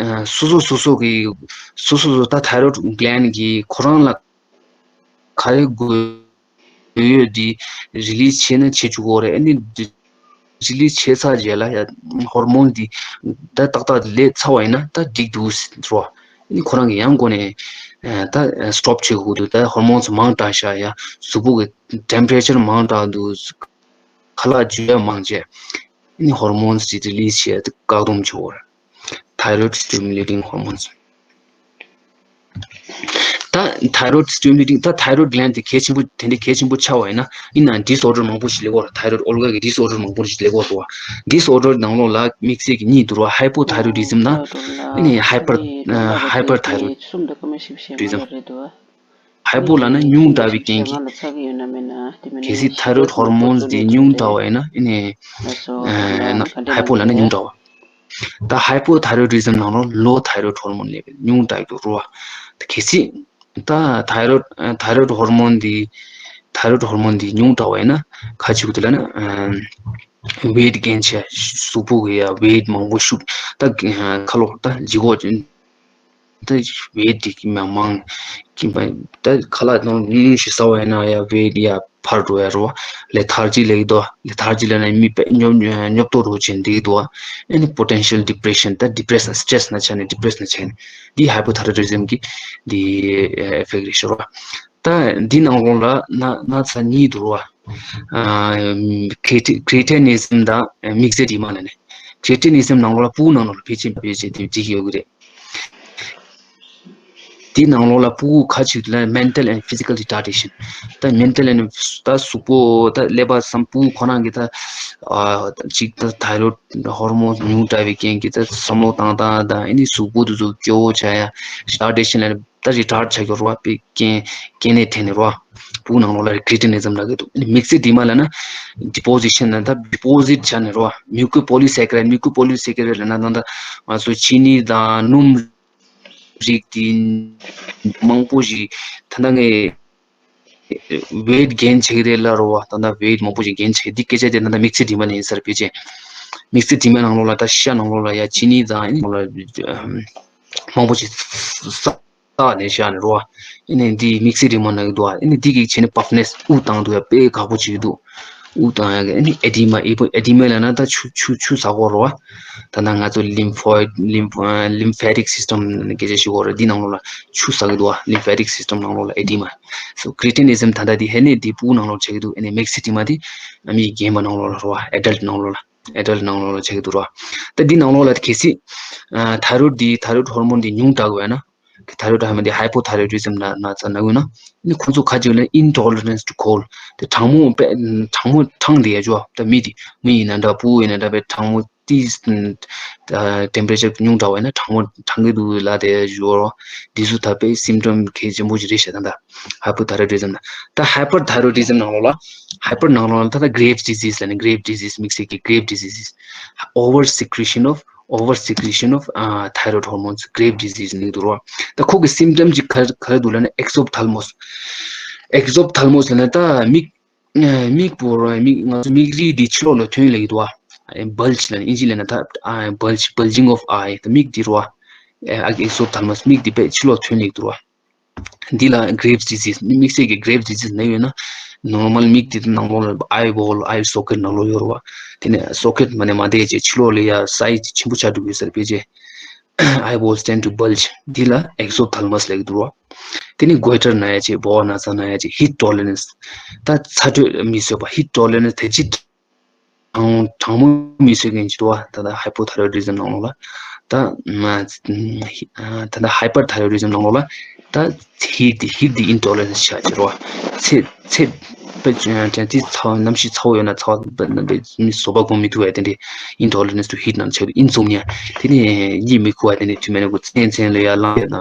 སོ་སོ་སོ་སོ་གི་སོ་སོ་སོ་ད་thyroid gland གི་ཁོ་རང་ལ་ག་རེ་དགོས་ཡོད་འདི་release བྱས་ན་བྱེད་བཅུག་གོ་རེད། ཨ་ནི་འདི་release བྱས་ཚར་རྗེས་ལ་ཡ་ཧོར་མོན་འདི་ད་ཏག་ཏག་སླེབས་ཚར་བ་ཡིན་ན་ད་འགྲིག་འདུག་ཟེར་བ། ཨ་ནི་ཁོ་རང་གིས་ཡང་སྒོ་ནས་ད་stop བྱེད་དགོས་འདུག་ད་ཧོར་མོན་མང་དྲགས་ཤག་ཡ་གཟུགས་པོ་གི་temperature མང་དྲགས་འདུག་ཁ་ལག་འཇུ་ཡ་མང་བྱས་ཨ་ནི་ཧོར་མོན་འདི་release བྱས་བཀག་སྡོམ་བྱེད་དགོས་རེད། thyroid stimulating hormones ད་thyroid stimulating ད་thyroid gland དེ་གལ་ཆེན་པོ་དེ་འདྲའི་གལ་ཆེན་པོ་ཆགས་པ་ཡིན་ན་ཡིན་ནའང་disorder མང་པོ་ཞིག་སླེབས་ཀྱི་ཡོད་རེད། thyroid ཨོལ་ག་གི་disorder མང་པོ་ཞིག་སླེབས་ཀྱི་ཡོད་རེད་བ། disorder ནང་ལོགས་ལ་དམིགས་བསལ་གྱི་གཉིས་འདུག་ར། hypothyroidism དང་ཨ་ནི་hyper hyperthyroidism། ཧའི་པོ་ལབ་ན་ཉུང་དྲགས་པའི་རྐྱེན་གྱིས། གལ་སྲིད་ཐའི་རོ་ཌི་ཧོར་མོན་དེ་ཉུང་དྲགས་པ་ཡིན་ན་ཨ་ནི་ཧའི་པོ་ལབ་ན་ཉུང་དྲགས་པ། ད་ཧའི་པོ་ཐའི་རོ་ཌི་ཛམ་ནང་ལོགས་ལོ་ཐའི་རོ་ཌི་ཧོར་མོན་ལབ་ཉུང་དྲགས་ཀྱི་རེད་བ། ད་གལ་སྲིད་ད་ཐའི་རོ་ཌི་ཐའི་རོ་ཌི་ཧོར་མོན་དེ་ཐའི་རོ་ཌི་ཧོར་མོན་དེ་ཉུང་དྲགས་པ་ཡིན་ན་ག་ཅིག་དེ་ལབ་ན་ཝེ་ཊི་གེན་བྱས། གཟུགས་པོ་གི་ཡ་ཝེ་ཊི་མང་པོ་ཤུགས། ད་ཁ་ལོ་ད་ལྗིད་ཁོག་ད་ཝེ་ཊི་དེ་མང་མང་གིན་པ། ད་ཁ་ལག་ནང་ཉུང་ཞིག་ཟ་བ་ཡིན་ན་ཡ་ཝེ་ཊི་ཡ་འཕར་འགྲོ་ཡ་རེད་བ། ལེ་ཐར་ཇི་ལབ་ཀྱི་འདུག་ལེ་ཐར་ཇི་ལབ་ན་མི་དཔེ་སྙོབ་སྙོབ་ཏོ་རུ་བྱེད་འདི་འདུག་ཨ་ནི་པོ་ཊེན་ཤལ་ཌི་པི་རེ་ཤན། ད་ཌི་པི་རེ་སི་སི་ཊེ་རེ་སི་ན་ཆ་ནས་ཌི་པི་རེ་སི་ན་ཆ་ནས་འདི་ཧའི་པོ་ཐའི་རོ་ཌི་ཛམ་གྱི་འདི་ཨེ་ཕེག་རེད་ཤོར་བ། ད་འདི་ནང་ལོགས་ལ་ན་ན་ཚ་གཉིས་འདུག་ར། ཀྲི་ཊི་ཀྲི་ཊི་ནི་ཛམ་དང་མིག་སེ་ཌི་མ་ལབ་ནས། ཀྲི་ཊི་ནི་ཛམ་ནང་ལོགས་ལ་ཕྲུ་གུ་ནང་ལོགས་ལ་ཕལ་ཆེར་ཕལ་ཆེར་དེ་འགྲིག་གི་ཡོད་ཀྱི་རེད། དེའི་ནང་ལོགས་ལ་ཕྲུ་གུ་ཁ་ཅིག་ལ་mental and physical retardation། ད་མེན་ཊལ་ཨེན་ཌི་ད་གཟུགས་པོ་ད་ཀླད་པ་བསམ་ཕྲུ་གུ་ཁོ་རང་གི་ད་ཨ་ཅིག་ད་ཐའི་རོ་ཌི་ཧོར་མོན་ཉུང་དྲགས་པའི་རྐྱེན་གྱིས་ད་བསམ་བློ་བཏང་སྟངས་དང་ཨ་ནི་གཟུགས་པོ་དེ་ཚོ་སྐྱོ་བོ་ཆགས་ཡ་རི་ཊར་ཌེ་ཤན་ལ་ད་རི་ཊར་ཌི་ཆགས་ཀྱི་རེད་བ། དཔེ་རྐྱེན་རྐྱེན་ནད་ཐེབས་ནས་རེད་བ། ཕྲུ་གུ་ནང་ལོགས་ལ་ཀྲི་ཊི་ནི་ཛམ་ལབ་ཀྱི་འདུག་ཨ་ནི་མིག་སེ་ཌི་མ་ལབ་ན་ཌི་པོ་ཟི་ཤན་ན་ད་ཌི་པོ་ཟི་ཊི་ཆགས་ནས་རེད་བ། མུ་ཀོ་པོ་ལི་སེ་ཀ་རའིཌ། མུ་ཀོ་པོ་ལི་སེ་ཀ་རའིཌ་ལབ་ན་ད་ད་ང་ཚོ་ཅི་ནི་དང་སྣུམ་རིགས་དེ་མང་པོ་ཞིག་ད་ལྟ་ངས་ཝེ་ཊི་གེན་བྱེད་ཀྱི་རེད་ལབ་རེད་བ། ད་ལྟ་ཝེ་ཊི་མང་པོ་ཞིག་གེན་བྱེད་འདི་སྐད་ཆ་དེ་ད་ལྟ་མིག་སེ་ཌི་མ་ནས་ཡིན་ས་རེད། ཕལ་ཆེར་མིག་སེ་ཌི་མ་ནང་ལོགས་ལ་ད་ཤ་ནང་ལོགས་ལ་ཡ་ཅི་ནི་དང་ཨ་ནི་ནང་ལོགས་ལ་མང་པོ་ཞིག་བསགས་ནས་བཞག་ནས་རེད་བ། ཨ་ནི་འདི་མིག་སེ་ཌི་མ་ནང་གི་འདུག་ཨ་ནི་འདི་གིས་བྱས་ནས་པཕ་ནེ་སི་དབུགས་བཏང་འདུག་ཡ་དཔེ་ཁག་པོ་བྱེད་ཀྱི་འདུག་དབུགས་བཏང་ཡག་གི་ཨ་ནི་ཨེ་ཌི་མ། ཨེ་ཌི་མ་ལབ་ན་ད་ཆུ་ཆུ་ཆུ་ཟ་གོ་རེད་བ། ད་ལྟ་ང་ཚོ་ལིམ་ཕོ་ལིམ་ལིམ་ཕེ་ཊིག་སི་སི་ཊམ་སྐད་ཆ་ཞུ་གོ་རེད། འདི་ནང་ལོགས་ལ་ཆུ་ཟ་གི་འདུག་བ། ལིམ་ཕེ་ཊིག་སི་སི་ཊམ་ནང་ལོགས་ལ་ཨེ་ཌི་མ། སོ་ཀྲི་ཊི་ནི་ཛམ་ད་ལྟ་འདི་ཧེ་ནས་འདི་ཕྲུ་གུ་ནང་ལོགས་ཆགས་ཀྱི་འདུག་ཨ་ནི་མིག་སེ་ཌི་མ་འདི་མི་རྒན་པ་ནང་ལོགས་ལ་རེད་བ། ཨེ་ཌལ་ཊི་ནང་ལོགས་ལ་ཨེ་ཌལ་ཊི་ནང་ལོགས་ལ་ཆགས་ཀྱི་འདུག་རེད་བ། ད་འདི་ནང་ལོགས་ལ་གལ་སྲིད་ཐའི་རོ་ཌི་འདི་ཐའི་རོ་ཌི་ཧོར་མོན་འདི་ཉུང་དྲགས་དགོས་ན། ཐའི་རོ་ཌི་ཧོར་མོན་དེ་ཧའི་པོ་ཐའི་རོ་ཌི་ཛམ་ན་ན་ཚ་ན་ཡོད་ན། ཨ་ནི་ཁོ་ཚོ་ཁ་ཅིག་ལ་intolerance to cold། དེ་གྲང་མོ་དཔེ་གྲང་མོ་གྲང་དེ་ཡ་ཅོ། ད་མི་དེ་མི་ཡིན་ན་འདྲ་ཕྲུ་གུ་ཡིན་ན་འདྲ་དཔེ་གྲང་མོ་ཏིས་ཊེམ་པེ་རེ་ཅར་ཉུང་དྲགས་པ་ཡིན་ན་གྲང་མོ་གྲང་གི་འདུག་ལབ་དེ་ཡ་ཅོ། འདི་ཚོ་ད་དཔེ་སིམ་ཊམ་གལ་ཆེན་པོ་ཞིག་རེད་ཤག་ད་ད་ཧའི་པོ་ཐའི་རོ་ཌི་ཛམ་ན། ད་ཧའི་པར་ཐའི་རོ་ཌི་ཛམ་ནང་ལོགས་ལ་ཧའི་པར་ནང་ལོགས་ལ་ད་ད་གྷི་རེབ་ཌི་ཛིས་ལབ་ནས། གྷི་རེབ་ཌི་ཛིས་དམིགས་བསལ་གྱི་གྷི་རེབ་ཌི་ཛིས། Over secretion of over secretion of thyroid hormones, Graves disease ནི་འདུག་རོ། ད་ཁོ་གི་སིམ་ཊམ་ཅིག་ག་ག་རེ་འདུག་ལབ་ན་ཨེག་སོབ་ཐལ་མོ་སི། ཨེག་སོབ་ཐལ་མོ་སི་ལབ་ན་ད་མིག་མིག་པོ་རོ། མིག་ང་ཚོ་མིག་རིལ་འདི་ཕྱི་ལོགས་ལ་ཐོན་ལེ་གི་འདུག་བ། བལ་ཇི་ལབ་ན་ཨིན་ཇི་ལབ་ན་ད་བལ་ཇི། Bulging of eye། ད་མིག་འདི་རོ། ཨེག་སོབ་ཐལ་མོ་སི། མིག་འདི་དཔེ་ཕྱི་ལོགས་ཐོན་ལེ་གི་འདུག་རོ། འདི་ལ་Graves disease། དམིགས་བསལ་གྱི་Graves disease ན་ཡོད་ན། ནོར་མལ་མིག་དེ་ནང་ལོགས་ལ་ཨའི་བོལ། ཨའི་སོ་ཀེཊ་ནང་ལོགས་ཡོད་རེད་བ། དེ་ནས་སོ་ཀེཊ་མ་ནས་མ་བསྡད་རྗེས་ཕྱི་ལོགས་ལ་ཡ་སའི་ཛི་ཆེན་པོ་ཆགས་འགྲོ་གི་ཡོད་ས་རེད། ཕལ་ཆེར་ཨའི་བོལ་ཊེན་ཌུ་བལ་ཇི། འདི་ལ་ཨེག་སོབ་ཐལ་མོ་སི་ལབ་ཀྱི་འདུག་རོ། དེ་ནས་གོའི་ཊར་ན་ཡ་ཅིག་སྦོ་བ་ན་ཚ་ན་ཡ་ཅིག་ཧིཊ་ཊོ་ལེ་རན་སི། ད་ཚ་དྲོད་མི་བཟོད་པ། ཧིཊ་ཊོ་ལེ་རན་སི་དེ་ཅིག་གྲང་གྲང་མོ་མི་བཟོད་མཁན་ཅིག་འདུག་བ། ད་ལྟ་ཧའི་པོ་ཐའི་རོ་ཌི་ཛམ་ནང་ལོགས་ལ། ད་ད་ལྟ་ཧའི་པར་ཐའི་རོ་ཌི་ཛམ་ནང་ལོགས་ལ། ད་ཧིཊ་དེ་ཧིཊ་དེ་ཨིན་ཊོ་ལེ་རན་སི་ཆགས་ཀྱི་རེད་བ། ཚེ་ཚེ་དཔེ་ཅན་དེ་ཚ་བ་གནམ་གཤིས་ཚ་བོ་ཡོད་ན་ཚ་བ་དཔེ་དཔེ་མི་བཟོད་པ་སྒོམ་མི་ཐུབ་པ་དེ་འདྲའི་intolerance to heat ནང་ཆགས་ཨིན་སོམ་ནི་ཡ། དེ་ནས་གཉིད་མི་ཁུག་པ་དེ་འདྲའི་དུས་མེད་ན་ཁོ་མཚན་མཚན་ལ་ཡ་ལངས་ཡོད་ན།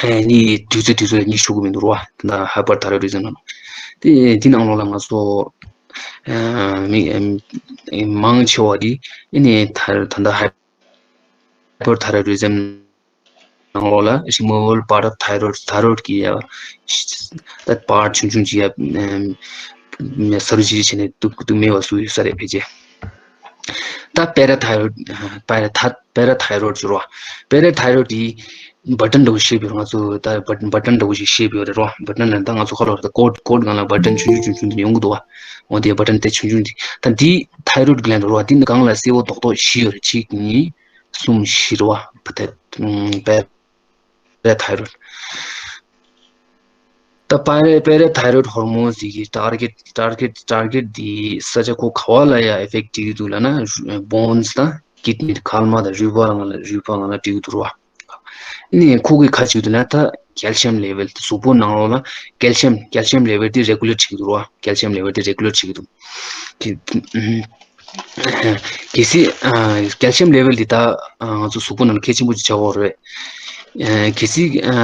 ཨེ་ནས་གཉིད་དུས་ཚོད་དུས་ཚོད་ལ་གཉིད་ཤོར་གི་མི་འདུག་རོ། ད་ལྟ་ཧའི་པར་ཐའི་རོ་ཌི་ཛམ་ནང་། དེ་དེ་ནང་ལོགས་ལ་ང་ཚོ་ཨ་མི་ཨ་མང་ཆེ་བ་དེ་ཨེ་ནས་ད་ད་ལྟ་ཧའི་པར་ཐའི་རོ་ཌི་ཛམ་ནང་ལོགས་ལ་removal part of thyroid། ཐའི་རོ་ཌི་གི་ཡ་ད་པར་ཊི་ཆུང་ཆུང་ཅིག་ཡ་ཨ་སར་ཇི་རི་བྱས་ནས་སྡུག་སྡུག་མེད་པ་བཟོ་ཡོད་ས་རེད། ཕལ་ཆེར། ད་པེ་ར་ཐའི་རོ་ཌི། པེ་ར་ཐ་པེ་ར་ཐའི་རོ་ཌི་ཟེར་བ། པེ་ར་ཐའི་རོ་ཌི་འདི་བ་ཊན་འདྲ་བོ་ཞིག་བྱས་པ་ཡོད་རེད། ང་ཚོ་ད་བ་བ་ཊན་འདྲ་བོ་ཞིག་བྱས་པ་ཡོད་རེད་རོ། བ་ཊན་ལ་ད་ང་ཚོ་ཁ་ལོ་ད་ཀོཌ་ཀོཌ་སྒང་ལ་བ་ཊན་ཆུང་ཆུང་ཆུང་ཆུང་དེ་ཡོང་གི་འདུག་བ། འོ་དེ་བ་ཊན་དེ་ཆུང་ཆུང་དེ་ད་འདི་ཐའི་རོ་ཌི་གི་ལན་རེད་རོ། འདི་ནི་སྒང་ལ་སེར་པོ་རྡོག་རྡོག་བཞི་ཡོད་རེད། གཅིག་གཉིས་གསུམ་བཞི་རེད་བ། པེ་ར་ཐའི་རོ་ཌི། ད་པེ་ར་པེ་ར་ཐའི་རོ་ཌི་ཧོར་མོན་ཟེར་གྱི་ཊར་གེཊ་ཊར་གེཊ་ཊར་གེཊ་འདི་ས་ཆ་ཁོ་ག་བ་ལ་ཡ་ཨེ་ཕེག་ཊི་སྤྲད་ཀྱི་འདུག་ལབ་ན་བོན་སི་དང་ཀིཌ་ནི། མཁལ་མ་དང་རུས་པ་སྒང་ལ་རུས་པ་སྒང་ལ་སྤྲད་ཀྱི་འདུག་རོ། ཨ་ནི་ཁོ་གིས་ག་རེ་བྱེད་ཀྱི་འདུག་ལབ་ན་ད་ཀལ་ཤིམ་ལེ་ཝེལ་དེ་གཟུགས་པོ་ནང་ལོགས་ལ་ཀལ་ཤིམ་ཀལ་ཤིམ་ལེ་ཝེལ་དེ་རེ་གུ་ལེཊ་བྱེད་ཀྱི་འདུག་རོ། ཀལ་ཤིམ་ལེ་ཝེལ་དེ་རེ་གུ་ལེཊ་བྱེད་ཀྱི་འདུག་གལ་སྲིད་ཨ་ཀལ་ཤིམ་ལེ་ཝེལ་འདི་ད་ཨ་ང་ཚོ་གཟུགས་པོ་ནང་ལ་གལ་ཆེན་པོ་ཅིག་ཆགས་ཀྱི་ཡོད་རེད། ཨ་གལ་སྲིད་ཨ་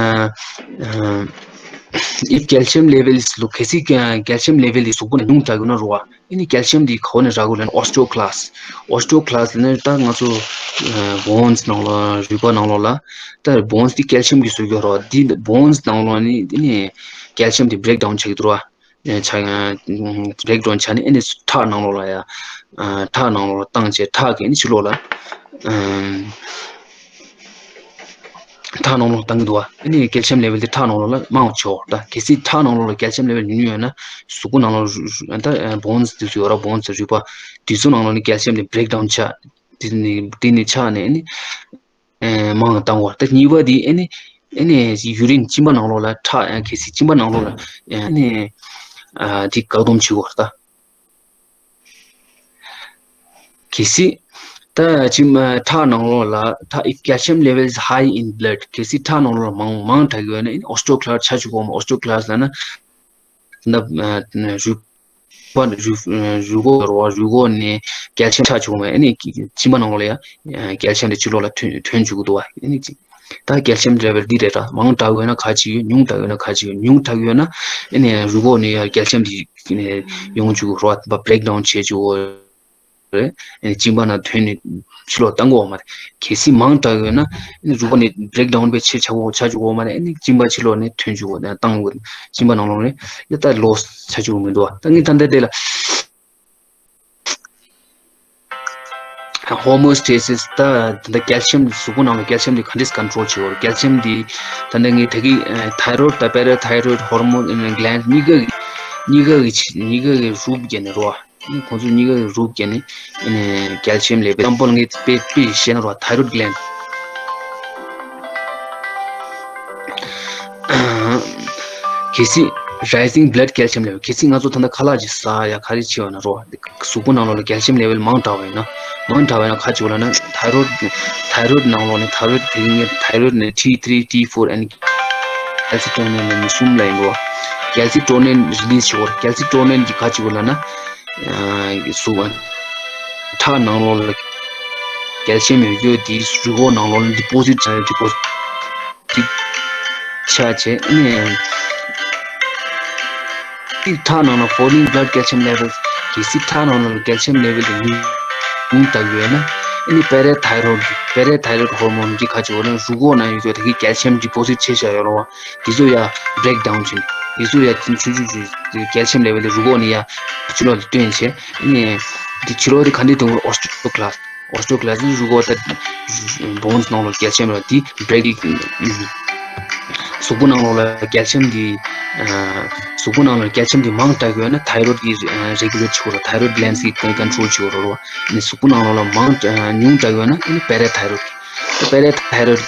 ཨ་if calcium level is low གལ་སྲིད་ཨ་calcium level དེ་གཟུགས་པོ་ནས་ཉུང་དྲགས་ཡོད་ན་རོ། ཨ་ནི་calcium དེ་ག་བ་ནས་རག་གི་ལབ་ན་osteoclast osteoclast ལབ་ན་ད་ང་ཚོ་ཨ་bones ནང་ལོགས་རུས་པ་ནང་ལོགས་ལ་ད་bones དེ་calcium གིས་བཟོས་ཡོད་རོ། དེ་bones ནང་ལོགས་ནི་དེ་ནི་calcium དེ་breakdown བྱེད་ཀྱི་འདུག་རོ། ཆ་breakdown བྱས་ནས་ཨ་ནི་ཁྲག་ནང་ལོགས་ལ་ཡ་ཁྲག་ནང་ལོགས་ལ་བཏང་བྱས་ཁྲག་གིས་ཨ་ནི་ཕྱི་ལོགས་ལ་ཁྲག་ནང་ལོགས་ལ་བཏང་གི་འདུག་བ། ཨ་ནི་calcium level དེ་ཁྲག་ནང་ལོགས་ལ་མང་བ་ཆེ་བ་རེད། ད་གལ་སྲིད་ཁྲག་ནང་ལོགས་ལ་calcium level ཉུང་ཉུང་ཡོད་ན་གཟུགས་པོ་ནང་ལོགས་ད་bones དེ་ཚོ་ཡོད་ར་bones རུས་པ་དེ་ཚོ་ནང་ལོགས་ནི་calcium དེ་breakdown བྱས་དེ་ནི་དེ་ནི་ཆགས་ནས་ཨ་ནི། ཨེ་མང་བཏང་བ། ད་གཉིས་པ་དེ་ཨ་ནི་ཨ་ནི་urine གཅིན་པ་ནང་ལོགས་ལ་ཁྲག་ཡང་གལ་སྲིད་གཅིན་པ་ནང་ལོགས་ལ་ཨ་ནི་ཨ་དེ་བཀག་སྡོམ་བྱེད་དགོས་ད། གལ་སྲིད་ད་གཅིན་པ་ཁྲག་ནང་ལོགས་ལ་ད་if calcium level is high in blood གལ་སྲིད་ཁྲག་ནང་ལོགས་ལ་མང་མང་དྲགས་ཡོད་ན་ཨ་ནི་osteoclast ཆགས་བཅུག་གོ་མ། osteoclast ལབ་ན་ད་རུས་པ་རུས་རུས་ཀོག་རུས་རུས་ཀོག་ནས་calcium ཆགས་བཅུག་མ། ཨ་ནི་གཅིན་པ་ནང་ལོགས་ལ་ཡང་calcium དེ་ཕྱི་ལོགས་ལ་ཐོན་ཐོན་བཅུག་གི་འདུག་བ། ཨ་ནི་ད་calcium level འདི་རེད་ད། མང་དྲགས་ཡོད་ན་ག་ཅིག་ཡོད། ཉུང་དྲགས་ཡོད་ན་ག་ཅིག་ཡོད། ཉུང་དྲགས་ཡོད་ན་ཨ་ནི་རུས་ཀོག་ནས་ཡང་calcium འདི་ཡོང་བཅུག་རོ། breakdown བྱེད་བཅུག་གོ་རེད། ཨ་ནི་གཅིན་པ་ནང་ཐོན་ནས་ཕྱི་ལོགས་བཏང་དགོས་མ་རེད། གལ་སྲིད་མང་དྲགས་ཡོད་ན་ཨ་ནི་རུས་ཀོག་ནས་breakdown བྱེད་ཆ་བོ་ཆ་བཅུག་གོ་མ་རེད། ཨ་ནི་གཅིན་པ་ཕྱི་ལོགས་ནས་ཐོན་བཅུག་གོ་བཏང་དགོས། གཅིན་པ་ནང་ལོགས་ནས་ད་loss ཆ་བཅུག་མི་འདུག་བ། ད་ངས་ད་ལྟ་དེ་ལ། Homeostasis ད་ད་calcium གཟུགས་པོ་ནང་ལ་calcium འདི་ག་འདྲས་control བྱེད་བར། calcium འདི་ད་ལྟ་ངས་ད་གི་thyroid དང་parathyroid hormone gland གཉིས་ཀ་གི་གཉིས་ཀ་གི་གཉིས་ཀ་གི་རུབ་བརྒྱབ་ནས་རོ། ཁོང་ཚོ་གཉིས་ཀ་གི་རུབ་བརྒྱབ་ནས་calcium level example ངས་དཔེ་དཔེ་བཤད་ན་རོ། thyroid gland གལ་སྲིད་rising blood calcium level གལ་སྲིད་ང་ཚོ་ད་ལྟ་ཁ་ལག་ཅིག་ཟ་ཡ་ག་རེ་བྱེད་པ་ན་རོ། གཟུགས་པོ་ནང་ལོགས་ལ་calcium level མང་དྲགས་པ་ཡིན་ན། མང་དྲགས་པ་ཡིན་ན་ག་བྱེད་པ་ལབ་ན་thyroid thyroid ནང་ལོགས་ནས་thyroid དེ་ངས་thyroid ནས T three T four and calcitonin ནས་གསུམ་ལ་ཡིན་རོ། calcitonin release བྱེད་པ་རོ། calcitonin གྱིས་ག་བྱེད་པ་ལབ་ན། གཟུགས་ཁྲག་ནང་ལོགས་ལ་calcium ཡོད་རྒྱུ་དེ་རུས་ཁོག་ནང་ལོགས་ལ་deposit བྱས་deposit ཅིག་ཆགས་བྱས་ཨ་ནི་ཁྲག་ནང་ལ་falling blood calcium levels གལ་སྲིད་ཁྲག་ནང་ལ་calcium level དེ་ཉུང་དྲགས་ཡོད་ན་ཨ་ནི་parathyroid parathyroid hormone གྱི་ཁ་ཅིག་འོ་ན་རུས་ཁོག་ནང་ཡོད་རྒྱུ་དེ་གི་calcium deposit བྱས་བཞག་ཡོད་རེད་བ། དེ་ཚོ་ཡང་breakdown བྱས་ནས་དེ་ཚོ་ཡང་ཆུང་ཆུང་ཆུང་calcium level དེ་རུས་ཁོག་ནས་ཡང་ཕྱི་ལོགས་ལ་བཏོན་བྱས་ཨ་ནི་དེ་ཕྱི་ལོགས་དེ་ག་འདྲས་གཏོང་དགོས། osteoclast osteoclast རུས་ཁོག་ད་bones ནང་ལ་calcium ཡོད་དེ་break གཟུགས་པོ་ནང་ལོགས་ལ་calcium དེ་གཟུགས་པོ་ནང་ལ་calcium དེ་མང་དྲགས་ཡོད་ན་thyroid གི་regulate བྱེད་དགོས་རེད། thyroid glands གི་control བྱེད་དགོས་རེད་བ། ཨ་ནི་གཟུགས་པོ་ནང་ལོགས་ལ་མང་ཉུང་དྲགས་ཡོད་ན་ཨ་ནི་parathyroid གི་parathyroid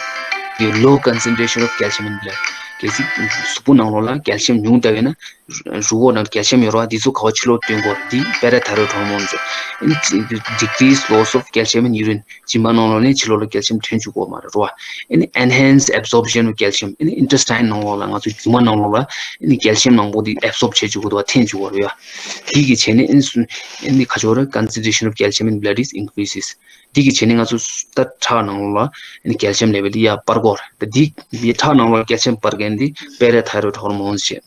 གི་low concentration of calcium in blood གལ་སྲིད་གཟུགས་པོ་ནང་ལོགས་ལ་calcium ཉུང་དྲགས་ཡོད་ན། རུས་ཁོག་ནང་calcium ཡོད་རེད་བ། འདི་ཚོ་ག་བ་ཕྱི་ལོགས་བཏོན་དགོས་རེད། འདི་parathyroid hormone ཟེར། ཨ་ནི་decrease loss of calcium in urine གཅིན་པ་ནང་ལོགས་ནས་ཕྱི་ལོགས་ལ་calcium ཐོན་བཅུག་དགོས་མ་རེད་བ། ཨ་ནི་enhance absorption of calcium ཨ་ནི་intestine ནང་ལོགས་ལ་ང་ཚོ་རྒྱུ་མ་ནང་ལོགས་ལ་ཨ་ནི་calcium མང་པོ་འདི་absorb བྱེད་བཅུག་དགོས་རེད་བ། འཐེན་བཅུག་དགོས་རེད་བ། འདི་གི་བྱས་ནས་ཨ་ནི་སུ་ཨ་ནི་ག་ཅོག་རེད། Concentration of calcium in blood is increases འདི་གི་བྱས་ནས་ང་ཚོ་ད་ཁྲག་ནང་ལོགས་ལ་ཨ་ནི་calcium level འདི་ཡར་སྤར་དགོས་རེད། ད་འདི་འདི་ཁྲག་ནང་ལོགས་calcium སྤར་མཁན་འདི་parathyroid hormones བྱས།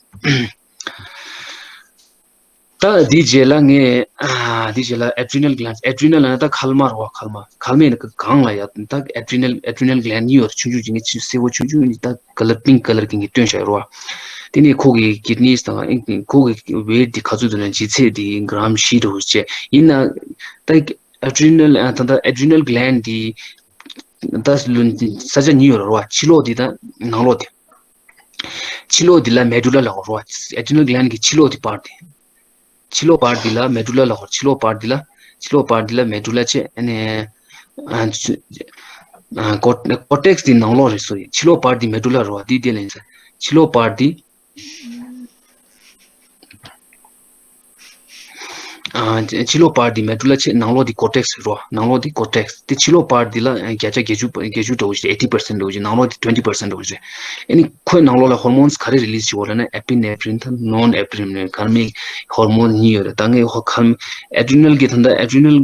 ད་འདི་རྗེས་ལ་ངས་ཨ་འདི་རྗེས་ལ་adrenal glands adrenal ལབ་ན་ད་མཁལ་མ་རེད་བ། མཁལ་མ་མཁལ་མའི་ནི་གང་ལ་ཡ་ད་adrenal adrenal gland གཉིས་ཡོད་རེད། ཆུང་ཆུང་ཅིག་ངས་ཆུ་སེར་པོ་ཆུང་ཆུང་ཅིག་ད་colour pink colour གི་ངས་སྟོན་བཞག་ཡོད་རེད་བ། དེ་ནས་ཁོ་གི་kidneys དང་ཁོ་གི་weight འདི་ག་ཚོད་འདུག་ན་ལྗིད་ཚད་འདི་gram བཞི་འདྲ་བོ་བྱས་ཡིན་ན་ད་adrenal ཨ་ད་ད་adrenal gland འདི་ད་ས་ཆ་གཉིས་ཡོད་རེད་བ། ཕྱི་ལོགས་འདི་དང་ནང་ལོགས་འདི། ཕྱི་ལོགས་འདི་ལ་medulla ལབ་ཀྱི་རེད་བ། adrenal gland གི་ཕྱི་ལོགས་འདི་པར་འདི། ཕྱི་ལོགས་པར་འདི་ལ་medulla ལབ་ཀྱི་རེད། ཕྱི་ལོགས་པར་འདི་ལ་ཕྱི་ལོགས་པར་འདི་ལ་medulla བྱས་ཨ་ནི་ཨ་ཚུ་ཨ་ཀོ་cortex འདི་ནང་ལོགས་རེད། sorry ཕྱི་ལོགས་པར་འདི་medulla རེད་བ། འདི་འདི་ལ་ཡིན་ས་ཕྱི་ལོགས་པར་འདི། ཕྱི་ལོགས་པར་འདི་མེ་ཌུ་ལ་བྱས། ནང་ལོགས་འདི་ཀོར་ཊེག་སི་རེད་བ། ནང་ལོགས་འདི་ཀོར་ཊེག་སི། དེ་ཕྱི་ལོགས་པར་འདི་ལ་བརྒྱ་ཆ་བརྒྱད་ཅུ་བརྒྱད་ཅུ་འདྲ་བོ་ཞིག་རེད། ཨེ་ཊི་པར་སེན་ཊི་འདྲ་བོ་ཞིག། ནང་ལོགས་འདི་ཊུ་ཝེན་ཊི་པར་སེན་ཊི་འདྲ་བོ་ཞིག་རེད། ཨ་ནི་ཁོའི་ནང་ལོགས་ལ་ཧོར་མོན་སི་ག་རེ་རི་ལི་སི་བྱེད་ཀྱི་ཡོད་ལབ་ན། ཨེ་པི་ནེ་ཕི་རིན་དང་ནོན་ཨེ་པི་ནེ་ཕི་རིན། ཁ་མིག་ཧོར་མོན་གཉིས་ཡོད་རེད། ད་ངས་ཧོ་ཁ་ཨེ་ཌི་རི་ནལ་གྱི་ད་ལྟ་ཨེ་ཌི་རི་ནལ་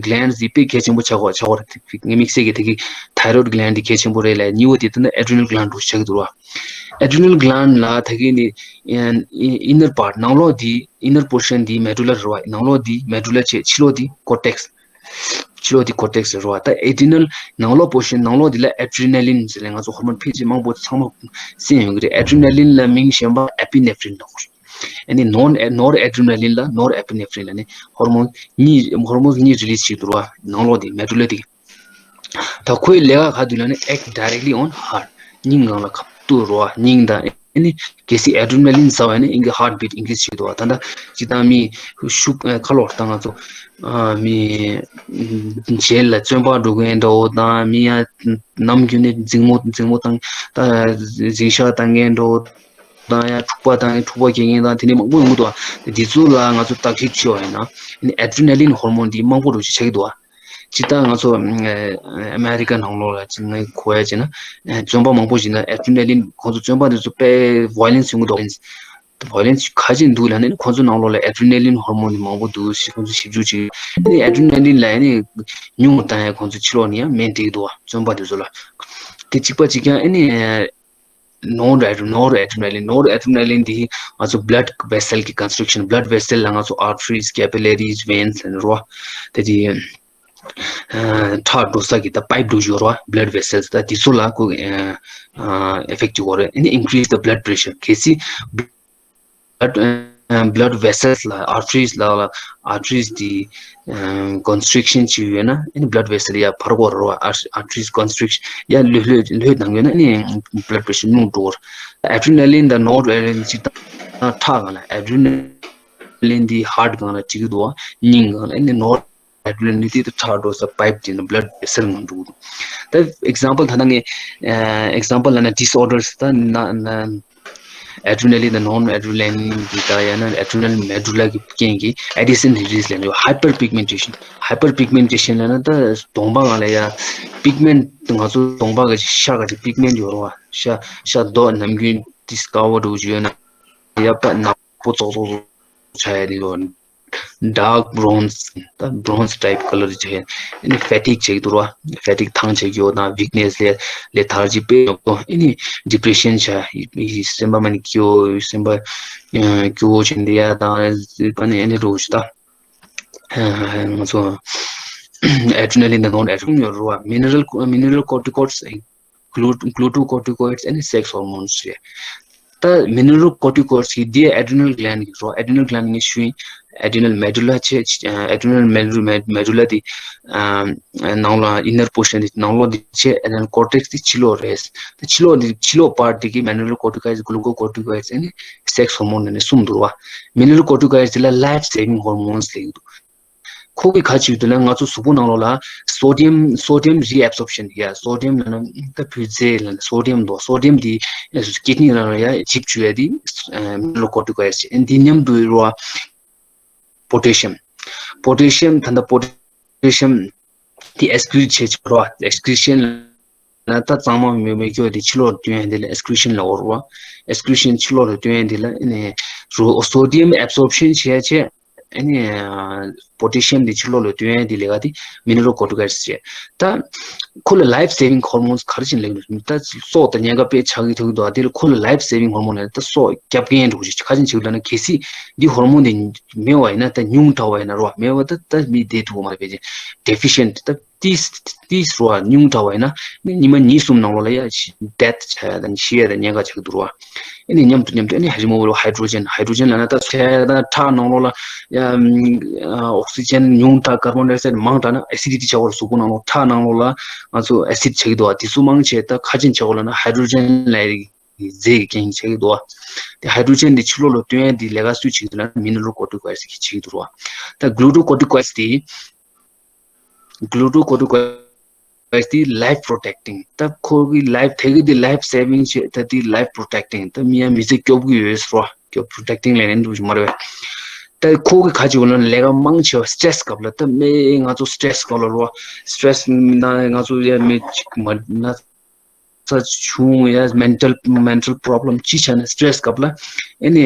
གི་ལེན་ཌི་སི་དེ་དཔེ་གལ་ཆེན་པོ་ཆགས་ཀྱི་ཡོད། ཆགས་ཀྱི་ཡོད་རེད། ངས་དམིགས་བསལ་གྱི་ད་གིན་ཐའི་རོ་ཌི་གི་ལེན་ཌི་དེ་གལ་ཆེན་པོ་རེད་ལབ། གཉིས་པ་དེ་ད་ལྟ་ཨེ་ཌི་རི་ནལ་གི་ལེན་ཌི་འདྲ་བོ་ཆགས་ཀྱི་འདུག་ར། ཨེ་ཌི་རི་ནལ་གི་ལེན་ཌི་ལ་ད་གིན་ནི་ཨིན་ནར་པར་ཊི། ནང་ལོགས་འདི་ཨིན་ནར་པོར་ཤན་འདི་མེ་ཌུ་ལ་རེད་བ། ནང་ལོགས་འདི་མེ་ཌུ་ལ་བྱས། ཕྱི་ལོགས་འདི་ཀོར་ཊེག་སི། ཕྱི་ལོགས་འདི་ཀོར་ཊེག་སི་རེད་བ། ད་ཨེ་ཌི་རི་ནལ་ནང་ལོགས་པོར་ཤན་ནང་ལོགས་འདི་ལ་ཨེ་ཌི་རི་ན་ལིན་ཟེར་ལབ། ང་ཚོ་ཧོར་མོན་ཕལ་ཆེར་མང་པོ་ཚང་མ་གསན་ཡོང་གི་རེད། ཨེ་ཌི་རི་ན་ལིན་ལ་མིང་གཞན་པ་ཨེ་པི་ནེ་ཕི་རིན་ལབ་ཀྱི་ཡོད། ཨ་ནི་ནོར་ནོར་ཨེ་ཌི་རི་ན་ལིན་ལ་ནོར་ཨེ་པི་ནེ་ཕི་རིན་ལབ་ནི་ཧོར་མོན་གཉིས། ཧོར་མོན་གཉིས་རི་ལི་སི་བྱེད་ཀྱི་འདུག་ར། ནང་ལོགས་འདི་མེ་ཌུ་ལ་འདི། ད་ཁོའི་ལས་ཀ་ག་དུས་ལབ་ན། act directly on heart. སྙིང་སྒང་ལ་ཁ་ཐུག་རེད་བ། སྙིང་དང་། ཨ་ནི་གལ་སྲིད་ཨེ་ཌི་རི་ན་ལིན་ཟ་བ་ཡིན་ན་ཨིན་གྱི་ཧར་ཊི་བིཊ་ཨིན་ཀི་རིས་བྱེད་ཀྱི་འདུག་བ། ད་ལྟ་ཅིག་ད་མི་ཤུགས་ཁ་ལོ། ད་ང་ཚོ་ཨ་མི་རྗེས་ལ་བཙོན་པ་འགྲོ་མཁན་འདྲ་བོ་དང་། མི་ཡ་ནམ་རྒྱུན་ནས་འཛིང་མོ་འཛིང་མོ་བཏང་། ད་འཛིང་ཤག་བཏང་མཁན་འདྲ་བོ་དང་། ཡ་འཁྲུག་པ་བཏང་། འཁྲུག་པ་སྐྱེལ་མཁན་དང་། དེ་འདྲ་མང་པོ་ཡོང་གི་འདུག་བ། འདི་ཚོ་ལ་ང་ཚོ་བརྟག་ཞིབ་བྱས་པ་ཡིན་ན། ཨ་ནི་ཨེ་ཌི་རི་ན་ལིན་ཧོར་མོན་འདི་མང་པོ་འགྲོ་ཆགས་ཀྱི་འདུག་བ། ཇི་ལྟར་ང་ཚོ་ཨ་མེ་རི་ཀ་ནང་ལོགས་ལ་ཅིག་ངས་གོ་ཡ་བྱས་ན། ཨ་བཙོན་པ་མང་པོ་ཞིག་ན་ཨེ་ཌི་རི་ན་ལིན། ཁོང་ཚོ་བཙོན་པ་དེ་ཚོ་དཔེ་ཝའི་ལེན་སི་ཡོང་གི་འདུག། ཝའི་ལེན་སི་ག་ཅིག་འདུག་ལབ་ན། ཁོང་ཚོ་ནང་ལོགས་ལ་ཨེ་ཌི་རི་ན་ལིན་ཧོར་མོན་དེ་མང་པོ་འདུག་ཞེས་ཁོང་ཚོ་ཞིབ་འཇུག་བྱས། ཨ་ནི་ཨེ་ཌི་རི་ན་ལིན་ལ་ཨ་ནི་ཉུང་བཏང་ཡ་ཁོང་ཚོ་ཕྱི་ལོགས་ནས་ཡང་སྨན་སྤྲད་ཀྱི་འདུག་བ། བཙོན་པ་དེ་ཚོ་ལ། དེ་གཅིག་པ་གཅིག་རྐྱང་། ཨ་ནི་ནོར་ཨེ་ཌི་རི་ན་ལིན། ནོར་ཨེ་ཌི་རི་ན་ལིན་འདི་ང་ཚོ་blood vessel གི་constriction། blood vessel ལ་ང་ཚོ་arteries, capillaries, veins ལབ་ནི་རེད་བ། དེ་དེ་ཁྲག་འགྲོ་ས་གི་ད་པའིབ་འདྲ་བོ་ཞིག་ཡོད་རེད་བ། blood vessels ད་དེ་ཚོ་ལ་ཁོ་ཨ་ཨ་ཨེ་ཕེག་བྱེད་ཀྱི་ཡོད་རེད། ཨ་ནི་increase the blood pressure གལ་སྲིད་blood ཨ་blood vessels ལ། arteries ལ། arteries དེ་ཨ་constriction བྱས་ཡོད་ན། ཨ་ནི་blood vessel ཡར་འཕར་གྱི་ཡོད་རེད་བ། ཨར་arteries constriction ཡར་ལྷོད་ལྷོད་ལྷོད་བཏང་ཡོད་ན། ཨ་ནི་blood pressure སྙོམས་འགྲོ་གི་ཡོད་རེད། adrenaline དང་noradrenaline གཅིག་ད་ཁྲག་སྒང་ལ། adrenaline དེ་heart སྒང་ལ་བྱེད་ཀྱི་འདུག་བ། སྙིང་སྒང་ལ། ཨ་ནི་nor adrenaline དེ་ད་ཁྲག་འགྲོ་ས་པའིབ་དེ་ནི་blood vessel ནང་འགྲོ་གི་འདུག། ད་example ད་ལྟ་ངས་ཨ་example ལབ་ན། disorders ད་ན་ན་adrenaline དང་noradrenaline གི་ད་ཡང་ན་adrenal medulla གི་རྐྱེན་གྱིས་adhesion disease ལབ་ནས། hyperpigmentation hyperpigmentation ལབ་ན་ད་གདོང་པ་སྒང་ལ་ཡ་pigment ང་ཚོ་གདོང་པ་གི་ཤ་ག་ཅིག་pigment ཡོད་རེད་བ། ཤ་ཤ་མདོག་ནམ་རྒྱུན་discolor འདྲ་བོ་ཅིག་ཡོད་ན། ཡ་པ་ནག་པོ་ཙོག་ཙོག་ཙོག་ཆགས་ཡ་དེ་ཡོད། dark bronze ད་bronze type colour ཆགས་ཡ། ཨ་ནི་fatigue བྱེད་ཀྱི་འདུག་ར། fatigue ཐང་ཆད་ཀྱི་ཡོད་དང་། weakness ལས་lethargy དཔེ་ཡོད་དོ། ཨ་ནི་depression ཆགས་ཡ། སེམས་པ་མ་ནི་སྐྱོ། སེམས་པ་སྐྱོ་བོ་བྱས་ནས་ཡ་དང་། ཨ་ནི་ཨ་ནི་འདྲ་བོ་ཞིག་ད་ང་ཚོ་adrenaline དང་noradrenaline ཡོད་རེད་བ། mineral mineral corticoids glut- glucocorticoids and sex hormones རེད། ད་mineral corticoids གི་འདི་adrenal gland གི་རོ། adrenal gland ངས་ཞུས་ཡིན། adrenal medulla ཆེ། adrenal medulla དེ་ནང་ལ་inner portion དེ་ནང་ལོགས་དེ་ཆེ། adrenal cortex དེ་ཕྱི་ལོགས་རེད། ད་ཕྱི་ལོགས་དེ་ཕྱི་ལོགས་པར་དེ་གི་mineral corticoids, glucocorticoids and sex hormone ནས་གསུམ་འདུག་བ། mineral corticoids དེ་ལ་life saving hormones ལབ་ཀྱི་འདུག། ཁོ་གི་ཁ་ཅིག་དུ་ལ་ང་ཚོ་གཟུགས་པོ་ནང་ལོགས་ལ་sodium sodium reabsorption ཡ། sodium ལ་ན་ད་བུལ་རྫས་ལ་sodium འདུག། sodium དེ་kidney ལ་ཡ་ཇིབ་བཅུག་ཡ་དེ་mineral corticoids ཆེ། འདི་མཉམ་དུ་རོ། potassium potassium ད་ལྟ་potassium དེ་excrete བྱེད་ཆོག་རོ། excretion ལ་ད་གཙང་མ་མེད་མེད་སྐྱོ་དེ་ཕྱི་ལོགས་ལ་བཏོན་ཡ་དེ་ལ་excretion ལབ་རོ། excretion ཕྱི་ལོགས་ལ་བཏོན་ཡ་དེ་ལ་ཨ་ནི་རོ། sodium absorption བྱེད་ཡ་ཆེ། ཨ་ནི་potassium དེ་ཕྱི་ལོགས་ལ་བཏོན་ཡ་དེ་ལས་ཀ་དེ་mineral corticoids བྱེད། ད་ཁོ་ལ་life saving hormones ག་རེ་བྱེད་ལེགས་འདུག། ད་སྲོག་དང་ཉེན་ཁ་དཔེ་ཆགས་ཀྱི་ཐུག་འདུག། དེ་ལ་ཁོ་ལ་life saving hormone ལ་ད་སྲོག་སྐྱོབ་མཁན་འདྲ་བོ་ཞིག་ག་རེ་བྱེད་ལབ་ན། གལ་སྲིད་འདི་hormone དེ་མེད་པ་ཡིན་ན། ད་ཉུང་དྲགས་པ་ཡིན་ན་རོ། མེད་པ་ད་ད་མི་བསྡད་ཐུབ་པ་མ་རེད། ཕལ་ཆེར་deficient ད་ཏིས་ཏིས་རོ་ཉུང་དྲགས་པ་ཡིན་ན། ཉི་མ་གཉིས་གསུམ་ནང་ལོགས་ལ་ཡ་death ཆགས་ཡ་དང་ཤི་ཡ་དང་ཉེན་ཁ་ཆགས་ཀྱི་འདུག་རོ། ཨ་ནི་མཉམ་དུ་མཉམ་དུ་ཨ་ནི་remove hydrogen hydrogen ལབ་ན་ད་ཚད་དང་ཁྲག་ནང་ལོགས་ལ་ཡ་oxygen ཉུང་དྲགས། carbon dioxide མང་དྲགས་ན་acidity ཆགས་པ་རེད། གཟུགས་པོ་ནང་ལོགས་ཁྲག་ནང་ལོགས་ལ་ང་ཚོ་acid ཆགས་ཀྱི་འདུག་བ། དེ་ཚོ་མང་ཆེ་ད་ག་རེ་བྱེད་ལབ་ན་hydrogen ལབ་ཡ་རིགས་རྫས་ཀྱི་རྐྱེན་ཆགས་ཀྱི་འདུག་བ། དེ་hydrogen དེ་ཕྱི་ལོགས་ལ་བཏོན་ཡ་དེ་ལས་ཀ་སུས་བྱེད་ཀྱི་འདུག་ལབ་ན་mineral corticoids གིས་བྱེད་ཀྱི་འདུག་བ། ད་glucocorticoids དེ་glucocorticoids དེ་life protecting ད་ཁོ་གི་life དེ་གི་དེ་life saving བྱེད། ད་དེ་life protecting ད་མི་ཡ་མི་ཚེ་སྐྱོབ་གི་ཡོད་ཟེར་བ། སྐྱོབ་protecting ལབ་ནས་འདུག་མ་རེད་པས། ད་ ཨེ་ཁོ་གི་ཁ་ཅིག་ལ་ལས་ཀ་མང་ཆེ་བ་སི་ཊེ་སི་སྐབས་ལ་ད་མེ་ང་ཚོ་སི་ཊེ་སི་སྐབས་ལ་རོ་སི་ཊེ་སི་ན་ང་ཚོ་ཡ་མེ་ཅིག་མ་ན་ཚ་ཆུང་ཡ་མེན་ཊལ་མེན་ཊལ་པོ་རོབ་ལེམ་ཅི་ཆ་ན་སི་ཊེ་སི་སྐབས་ལ་ཨེ་ནི་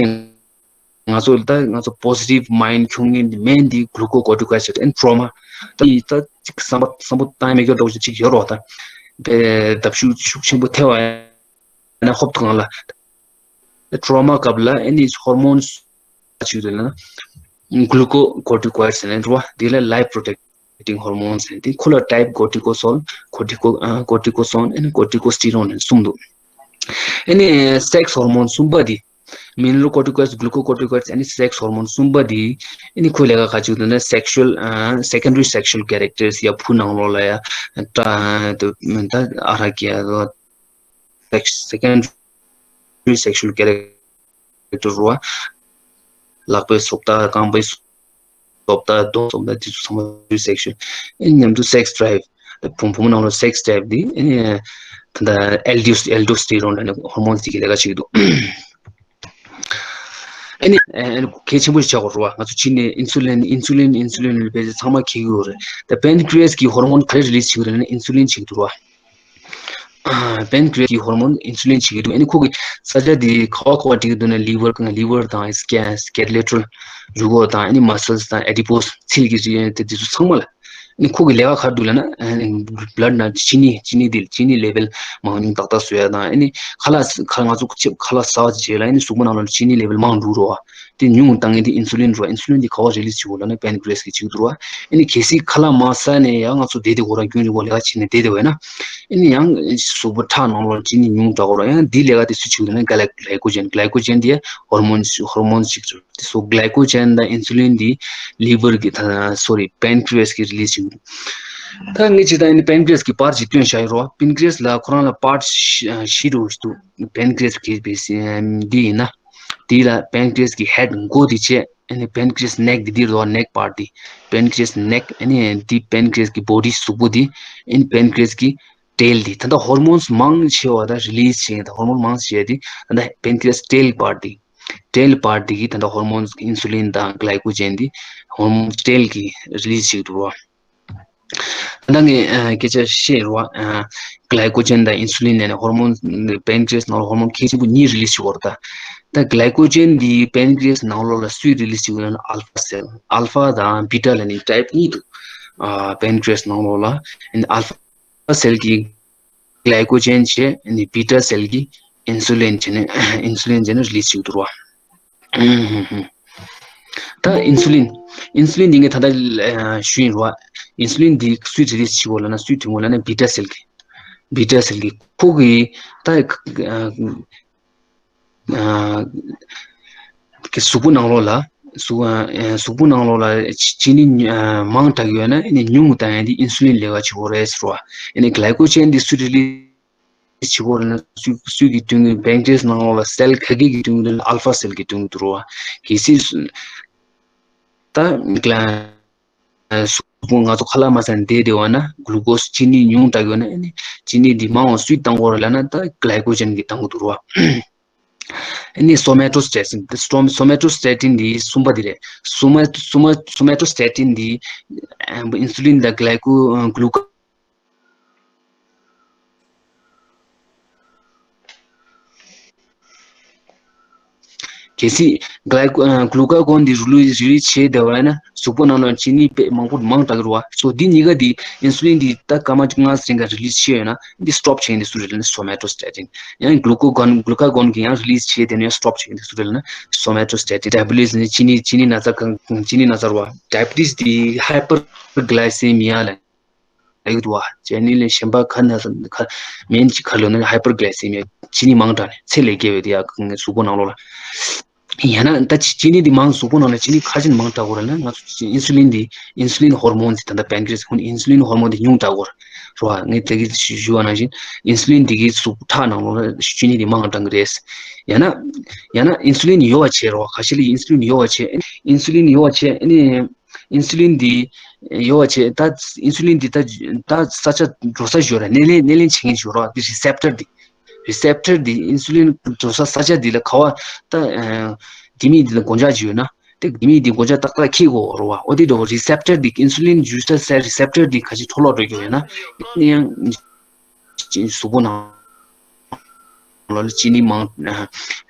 ང་ཚོ་ད་ང་ཚོ་པོ་སི་ཊིབ་མའིན་ཌི་ཁྱོང་ངེས་འདི་མེན་འདི་གླུ་ཀོ་ཀོར་ཊི་ཀོ་སི་ཊེ་སི་ཨེན་ཌི་ཊོ་མ་ད་ཡི་ད་ཅིག་བསམ་པ་བསམ་པ་བཏང་མེད་སྐྱོ་འདྲ་བོ་ཅིག་ཡོད་རོགས་ད་བདེ་བ་ཤུགས་ཤུགས་ཆེན་པོ་ཐེབས་པ་ཡ་ན་ཧོབ་ཐུག་ང་ལ། ཊོ་མ་སྐབས་ལ་ཨེ་ནི་ཧོར་མོན་ཅིག་རེད་ལ་ན་གླུ་ཀོ་ཀོར་ཊི་ཀོ་ཡིཌ་ཟེར་ནས་རེད་བ། དེ་ལ་ལའིཕ་པོ་རོ་ཊེག་ཊིང་ཧོར་མོན་ཟེར་ཏེ་ཁོ་ལ་ཊའིབ་ཀོར་ཊི་ཀོ་སོལ་ཀོར་ཊི་ཀོ་ཨ་ཀོར་ཊི་ཀོ་སོན་ཨེ་ནི་ཀོར་ཊི་ཀོ་སི་ཊི་རོན་ནས་གསུམ་འདུག་ཨེ་ནི་སེག་སི་ཧོར་མོན་གསུམ་པ་དེ་མི་ནེ་རལ་ཀོར་ཊི་ཀོ་ཡིཌ་གླུ་ཀོ་ཀོར་ཊི་ཀོ་ཡིཌ་ཨེ་ནི་སེག་སི་ཧོར་མོན་གསུམ་པ་དེ་ཨེ་ནི་ཁོའི་ལས་ཀ་ག་ཅིག་འདུག་ན་སེག་ཤུ་ཨལ་ཨ་སེ་ཀན་ཌ་རི་སེག་ཤུ་ཨལ་ཀེ་རེག་ཊར་སི་ཡ་བུ་ནང་ལོགས་ལ་ཡ་ད་ཨ་ར་ཀི་ཡ་སེག་སེ་ཀན་ཌ་རི་སེག་ཤུ་ཨལ་ཀེ་རེག་ཊར་རོ། ལག་པའི་སོབ་ད་རྐང་པའི་སོབ་ད་གདོང་སོབ་ད་དེ་ཚོ་ཚང་མ་སེག་ཤུ་ཨལ་ཨེ་མཉམ་དུ་སེག་སི་ཌ་རའིབ་བུ་བུ་མོ་ནང་ལ་སེག་སི་ཌ་རའིབ་དེ་ཨེ་ད་ལྟ་ཨལ་ཌོ་ཨལ་ཌོ་སི་ཊི་རོན་ལ་ཧོར་མོན་ཅིག་གི་ལས་ཀ་བྱེད་ཀྱི་འདུག་ཨ་ནི་ཨ་ནི་གལ་ཆེན་པོ་ཞིག་ཆགས་ཀྱི་རེད་བ། ང་ཚོ་ཕྱི་ནས་ཨིན་སུ་ལིན་ཨིན་སུ་ལིན་ཨིན་སུ་ལིན་ལབ་པས་ཚང་མ་ཁྱེར་གྱི་ཡོད་རེད། ད་པན་ཀི་རི་ཡ་སི་གི་ཧོར་མོན་ག་རེ་རི་ལི་སི་བྱེད་ཀྱི་རེད་ལབ་ན་ཨིན་སུ་ལིན་བྱེད་ཀྱི་འདུག་རེད་བ། པན་ཀི་རི་ཡ་སི་གི་ཧོར་མོན་ཨིན་སུ་ལིན་བྱེད་ཀྱི་འདུག་ཨ་ནི་ཁོ་གི་ས་ཆ་དེ་ག་བ་ག་བ་འགྲིག་གི་འདུག་ན་ལི་ཝར་དང་སི་ཀེ་སི་ཀེ་ལེ་ཊ་རལ་རུས་ཁོག་དང་ཨ་ནི་མ་སལ་སི་དང་ཨེ་ཌི་པོ་སི་ཚིལ་གྱི་རིགས་དེ་དེ་ཚོ་ཚང་མ་ལ། ཨ་ནི་ཁོ་གི་ལས་ཀ་ག་རེ་འདུག་ལབ་ན་ཨ་ནི་བྷ་ལཌ་ནང་ཅི་ནི་ཅི་ནི་དེ་ཅི་ནི་ལེ་ཝལ་མང་ཉུང་ཏག་ཏག་བཟོ་ཡ་དང་ཨ་ནི་ཁ་ལག་ཁ་ང་ཚོ་ཁ་ལག་ཟ་བ་བྱས་ལ་ཨ་ནི་གཟུགས་པོ་ནང་ལ་ཅི་ནི་ལེ་ཝལ་མང་འགྲོ་རོ་བ། དེ་ཉུང་བཏང་ཡས་དེ་ཨིན་སུ་ལིན་རོ། ཨིན་སུ་ལིན་དེ་ག་བ་རི་ལི་སི་བྱེད་དགོས་ལབ་ན་པན་ཀི་རི་ཡ་སི་གིས་བྱེད་ཀྱི་འདུག་རོ། ཨ་ནི་གལ་སྲིད་ཁ་ལག་མ་ཟ་ནས་ཡང་ང་ཚོ་བསྡད་དེ་ཁོ་རང་རྒྱུན་རིང་པོ་ལས་ཀ་བྱས་ནས་བསྡད་དེ་བས་ན། ཨ་ནི་ཡང་གཟུགས་པོ་ཁྲག་ནང་ལོགས་ཅི་ནི་ཉུང་དྲགས་རོ། ཡང་དེ་ལས་ཀ་དེ་སུས་བྱེད་ཀྱི་འདུག་ན་ག་ལ་གི་ལའི་ཀོ་ཇེན། གླའི་ཀོ་ཇེན་དེ་ཧོར་མོན་ཧོར་མོན་ཞིག་རེད། དེ་སོ་གླའི་ཀོ་ཇེན་དང་ཨིན་སུ་ལིན་དེ་ལི་ཝར་གི་ད་སོ་རི་པན་ཀི་རི་ཡ་སི་གི་རི་ལི་སི་བྱེད་ཀྱི་འདུག་ད་ངས་ཇི་ལྟར་ཨ་ནི་པན་ཀི་རི་ཡ་སི་གི་པར་ཅིག་སྟོན་བཞག་ཡོད་རོ། པན་ཀི་རི་ཡ་སི་ལ་ཁོ་རང་ལ་པར་བཞི་འདྲ་བོ་ཞིག་འདུག་པན་ཀི་རི་ཡ་སི་གི་བེ་སི་འདི་ཡིན་ན། དེ་ལ་པན་ཀི་རི་ཡ་སི་གི་ཧེཌ་མགོ་དེ་བྱས། ཨ་ནི་པན་ཀི་རི་ཡ་སི་ནེག་དེ་འདི་རོ། ནེག་པར་དེ་པན་ཀི་རི་ཡ་སི་ནེག་ཨ་ནི་དེ་པན་ཀི་རི་ཡ་སི་གི་བོ་ཌི་གཟུགས་པོ་དེ་ཨ་ནི་པན་ཀི་རི་ཡ་སི་གི་ཊེལ་དེ་ད་ལྟ་ཧོར་མོན་མང་ཆེ་བ་ད་རི་ལི་སི་བྱེད་ད་ཧོར་མོན་མང་ཆེ་བ་དེ་ད་ལྟ་པན་ཀི་རི་ཡ་སི་ཊེལ་པར་དེ་ཊེལ་པར་དེ་གི་ད་ལྟ་ཧོར་མོན་ཨིན་སུ་ལིན་དང་གླའི་ཀོ་ཇེན་དེ་ཧོར་མོན་ཊེལ་གི་རི་ལི་སི་བྱེད་འདུག་རོ། ད་ངས་ཨ་སྐད་ཆ་བཤད་རོགས། ཨ་གླའི་ཀོ་ཇེན་དང་ཨིན་སུ་ལིན་ནས་ཧོར་མོན་པན་ཀི་རི་ཡ་སི་ནང་ལ་ཧོར་མོན་གལ་ཆེན་པོ་གཉིས་རི་ལི་སི་བྱེད་ཀྱི་ཡོད་རེད་ད། ད་གླའི་ཀོ་ཇེན་འདི་པན་ཀི་རི་ཡ་སི་ནང་ལོགས་ལ་སུས་རི་ལི་སི་བྱེད་ཀྱི་ཡོད་ན་ཨལ་ཕ་སེལ། ཨལ་ཕ་དང་བི་ཊ་ལབ་ནས་ཊའིབ་གཉིས་འདུག་ཨ་པན་ཀི་རི་ཡ་སི་ནང་ལོགས་ལ་ཨལ་ཕ་སེལ་གྱིས་གླའི་ཀོ་ཇེན་བྱས། བི་ཊ་སེལ་གྱིས་ཨིན་སུ་ལིན་བྱས་ནས་ཨིན་སུ་ལིན་བྱས་ནས་རི་ལི་སི་བྱེད་ཀྱི་འདུག་རོ། ད་ཨིན་སུ་ལིན། ཨིན་སུ་ལིན་འདི་ངས་ད་ལྟ་ཨ་ཞུས་ཡིན་རོ། ཨིན་སུ་ལིན་འདི་སུས་རི་ལི་སི་བྱེད་དགོས་ལབ་ན་སུས་ཐོན་དགོས་ལབ་ན་བི་ཊ་སེལ་གྱིས། བི་ཊ་སེལ་གྱིས་ཁོ་གིས་ད་ཨ་གི་གཟུགས་པོ་ནང་ལོགས་ལ་གཟུགས་ཨ་གཟུགས་པོ་ནང་ལོགས་ལ་ཅི་ནི་ཨ་མང་དྲགས་ཡོད་ན་ཨ་ནི་ཉུང་བཏང་ཡ་འདི་ཨིན་སུ་ལིན་ལས་ཀ་བྱེད་དགོས་རེད་ཟེར་རོ། ཨ་ནི་གླའི་ཀོ་ཇེན་འདི་སུས་རི་ལི་བྱེད་དགོས་ལབ་ན་སུས་སུས་ཀྱིས་བསྟུན་གྱི་པན་ཀི་རི་ཡ་སི་ནང་ལོགས་ལ་སེལ་ག་གེ་གིས་བསྟུན་གྱི་འདུག་ལབ་ན་ཨལ་ཕ་སེལ་གྱིས་བསྟུན་གྱི་འདུག་རོ། གལ་སྲིད་ད་གཟུགས་པོ་ང་ཚོ་ཁ་ལག་མ་ཟ་ནས་བསྡད་བསྡད་པ་ན་གླུ་ཀོ་སི་ཅི་ནི་ཉུང་དྲགས་ཡོད་ན་ཨ་ནི་ཅི་ནི་འདི་མང་བ་སུས་བཏང་དགོས་རེད་ལབ་ན་ད་གླའི་ཀོ་ཇེན་གྱིས་བཏང་གི་འདུག་རོ། ཨ་ནི་སོ་མེ་ཊོ་སི་ཊེ་ཊིན། སོ་མེ་ཊོ་སི་ཊེ་ཊིན་འདི་གསུམ་པ་འདི་རེད། སོ་མེ་སོ་མེ་སོ་མེ་ཊོ་སི་ཊེ་ཊིན་འདི་ཨ་ཨིན་སུ་ལིན་དང་གླའི་ཀོ་གླུ་ཀ་གལ་སྲིད་གླའི་ཀོ་ཨ་གླུ་ཀ་གོན་འདི་རི་ལི་རི་ལི་བྱས་བསྡད་པ་ཡིན་ན་གཟུགས་པོ་ནང་ལ་ཅི་ནི་དཔེ་མང་པོ་མང་དྲགས་ཀྱི་རེད་བ། སོ་འདི་གཉིས་ཀ་འདི་ཨིན་སུ་ལིན་འདི་ད་སྐར་མ་ལྔ་ཙམ་ག་རི་ལི་བྱས་ཡོད་ན་འདི་སི་ཊོབ་བྱེད་མཁན་འདི་སུ་རེད་ལབ་ན་སོ་མེ་ཊོ་སི་ཊེ་ཊིན། ཡང་གླུ་ཀ་གོན་གླུ་ཀ་གོན་གྱི་ཡང་རི་ལི་བྱས་བསྡད་ནས་སི་ཊོབ་བྱེད་མཁན་འདི་སུ་རེད་ལབ་ན་སོ་མེ་ཊོ་སི་ཊེ་ཊིན། ཌའི་བེ་ཊི་སི་ནི་ཅི་ནི་ཅི་ནི་ན་ཚ་གང་ཅི་ནི་ན་ཚ་རེད་བ། ཌའི་བེ་ཊི་སི་འདི་ཧའི་པར་གླའི་སེ་མི་ཡ་ལབ་ཡོད་འདུག་བ། ཅི་ནི་ལས་གཞན་པ་ཁ་ན་ཁ་མེན་ཅི་ཁ་ལོ་ན་ཧའི་པར་གླའི་སེ་མི་ཡ་ཅི་ནི་མང་དྲགས་ནས་ཚད་ལས་བརྒལ་བའི་དེ་ཡ་གཟུགས་པོ་ནང་ལོགས་ལ། ཡང་ན་ད་ཅི་ཅི་ནི་འདི་མང་གཟུགས་པོ་ནང་ལ་ཅི་ནི་ཁ་ཅིག་མང་དྲགས་ཀྱི་རེད་ལབ་ན་ང་ཚོ་ཨིན་སུ་ལིན་འདི་ཨིན་སུ་ལིན་ཧོར་མོན་འདི་ད་ལྟ་པན་ཀི་རི་ཡ་སི་ཁོ་ནི་ཨིན་སུ་ལིན་ཧོར་མོན་འདི་ཉུང་དྲགས་ཀྱི་རེད་བ། ངས་དེ་གི་ཞུ་ཞུ་བ་ནང་བཞིན་ཨིན་སུ་ལིན་འདི་གི་གཟུགས་ཁྲག་ནང་ལོགས་ལ་ཅི་ནི་འདི་མང་དྲགས་ཀྱི་རེད། ཡང་ན་ཡང་ན་ཨིན་སུ་ལིན་ཡོ་བ་བྱེད་རོགས། ཁ་ཤས་ལ་ཨིན་སུ་ལིན་ཡོ་བ་བྱེད། ཨིན་སུ་ལིན་ཡོ་བ་བྱེད་ཨ་ནི། ཨིན་སུ་ལིན་འདི་ཡོ་བ་བྱེད་ད། ཨིན་སུ་ལིན་འདི་ད་ད་ས་ཆ་འགྲོ་ས་ཞིག་ཡོད་རེད། སྣེ་ལེན་སྣེ་ལེན་བྱེད་མཁན་ཞིག་ཡོད་རེད། འདི་རི་སེབ་ཊར་འདི་རི་སེབ་ཊར་འདི་ཨིན་སུ་ལིན་འགྲོ་ས་ས་ཆ་འདི་ལ་ག་བ་ད་ཨ་འདི་མི་འདི་ལ་གོ་འཇགས་ཅིག་ཡོད་ན་ དེ་མི་དེ་མགོ་ལྕགས་ཏག་ཏག་འཁྱེར་དགོས་རེད་བ། ཨོ་དེ་འདྲ་བོ་རི་སེབ་ཊར་དེ་ཨིན་སུ་ལིན་འཇུ་ས་སའི་རི་སེབ་ཊར་དེ་ཁ་ཅིག་འཕྲོ་བརླག་འགྲོ་གི་ཡོད་ན་ཡང་གཟུགས་པོ་ནང་ལོགས་ལ་ཅི་ནི་མང་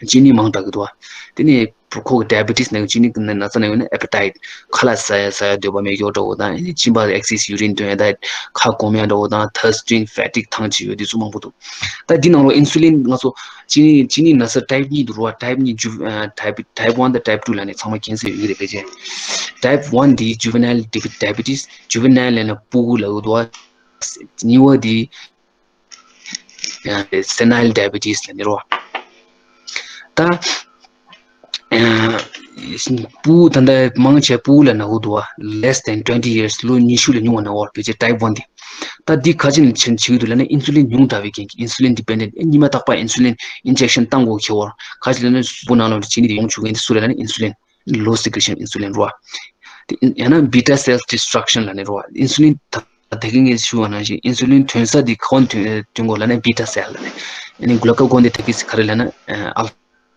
ཅི་ནི་མང་དྲགས་ཀྱི་འདུག་བ། དེ་ནས་ཁོ་གི་ཌའི་བི་ཊི་སི་ནང་ཅི་ནི་ན་ཚ་ནང་ཡོད་ན་ཨེ་པེ་ཊའིཊ་ཁ་ལག་ཟ་ཡ་ཟ་ཡ་འདོད་པ་མེད་ཡོད་འདྲ་བོ་དང་ཨེ་ནི་གཅིན་པ་ཨེག་སེ་སི་ཡུ་རིན་འདོན་ཡ་དང་ཁ་སྐོམ་ཡ་འདྲ་བོ་དང་ཐ་སི་ཊིང་ཕེ་ཊིག་ཐང་ཆད་ཡོད་དེ་ཚོ་མང་པོ་འདུག་ད་འདི་ནང་ལོགས་ཨིན་སུ་ལིན་ང་ཚོ་ཅི་ནི་ཅི་ནི་ན་ཚ་ཊའིབ་གཉིས་འདུག་རེད་བ། ཊའིབ་གཉིས་ཇུ་ཨ་ཊའིབ་ཊའིབ་ཝན་དང་ཊའིབ་ཊུ་ལབ་ནས་ཚང་མ་མཁྱེན་གསལ་ཡོད་ཀྱི་རེད། ཕལ་ཆེར་ཊའིབ་ཝན་འདི་ཇུ་ཝེ་ནལ་ཌའི་བི་ཊི་སི། ཇུ་ཝེ་ནལ་ལབ་ན་སྤུ་གུ་ལབ་ཀྱི་འདུག་བ། གཉིས་པ་འདི་ཡང་སེ་ནའིལ་ཌའི་བི་ཊི་སི་ལབ་ནི་རེད་བ། ད་ཨ་སྤུ་གུ་ད་ལྟ་མང་ཆེ་སྤུ་གུ་ལ་ན་གི་འདུག་བ། less than twenty years ལོ་ཉི་ཤུ་ལས་ཉུང་བ་ན་བ་ཕལ་ཆེར་ཊའིབ་ཝན་འདི། ད་འདི་ག་ཅི་ནས་བྱེད་བྱེད་ཀྱི་འདུག་ལབ་ན་ཨིན་སུ་ལིན་ཉུང་དྲགས་པའི་རྐྱེན་གྱིས་ཨིན་སུ་ལིན་ཌི་པེན་ཌེན་ཊི། ཨེ་ཉི་མ་རྟག་པར་ཨིན་སུ་ལིན་ཨིན་ཇེག་ཤན་བཏང་དགོས་འཁེལ་བ། ག་ཅི་ལབ་ན་སྤུ་གུ་ནང་ལོགས་ལ་བྱེད་ནི་དེ་ཡོང་བཅུག་མཁན་དེ་སུ་རེད་ལབ་ན་ཨིན་སུ་ལིན། ལོ་སི་ཀི་རི་ཤན་ཨིན་སུ་ལིན་རེད་བ། དེ་ཡང་ན་བི་ཊ་སེལ་ཌི་སི་ཊྲག་ཤན་ལབ་ནི་རེད་བ། ཨིན་སུ་ལིན་ད་ད་གིན་ངས་ཞུས་པ་ནང་བཞིན་ཨིན་སུ་ལིན་ཐོན་ས་དེ་ག་པར་ཐོན་ཐོན་དགོས་ལབ་ན་བི་ཊ་སེལ་ལབ་ནས། ཨ་ནི་གུ་ལ་ཀ་གོན་དེ་ད་གིན་ག་རེ་ལབ་ན་ཨ་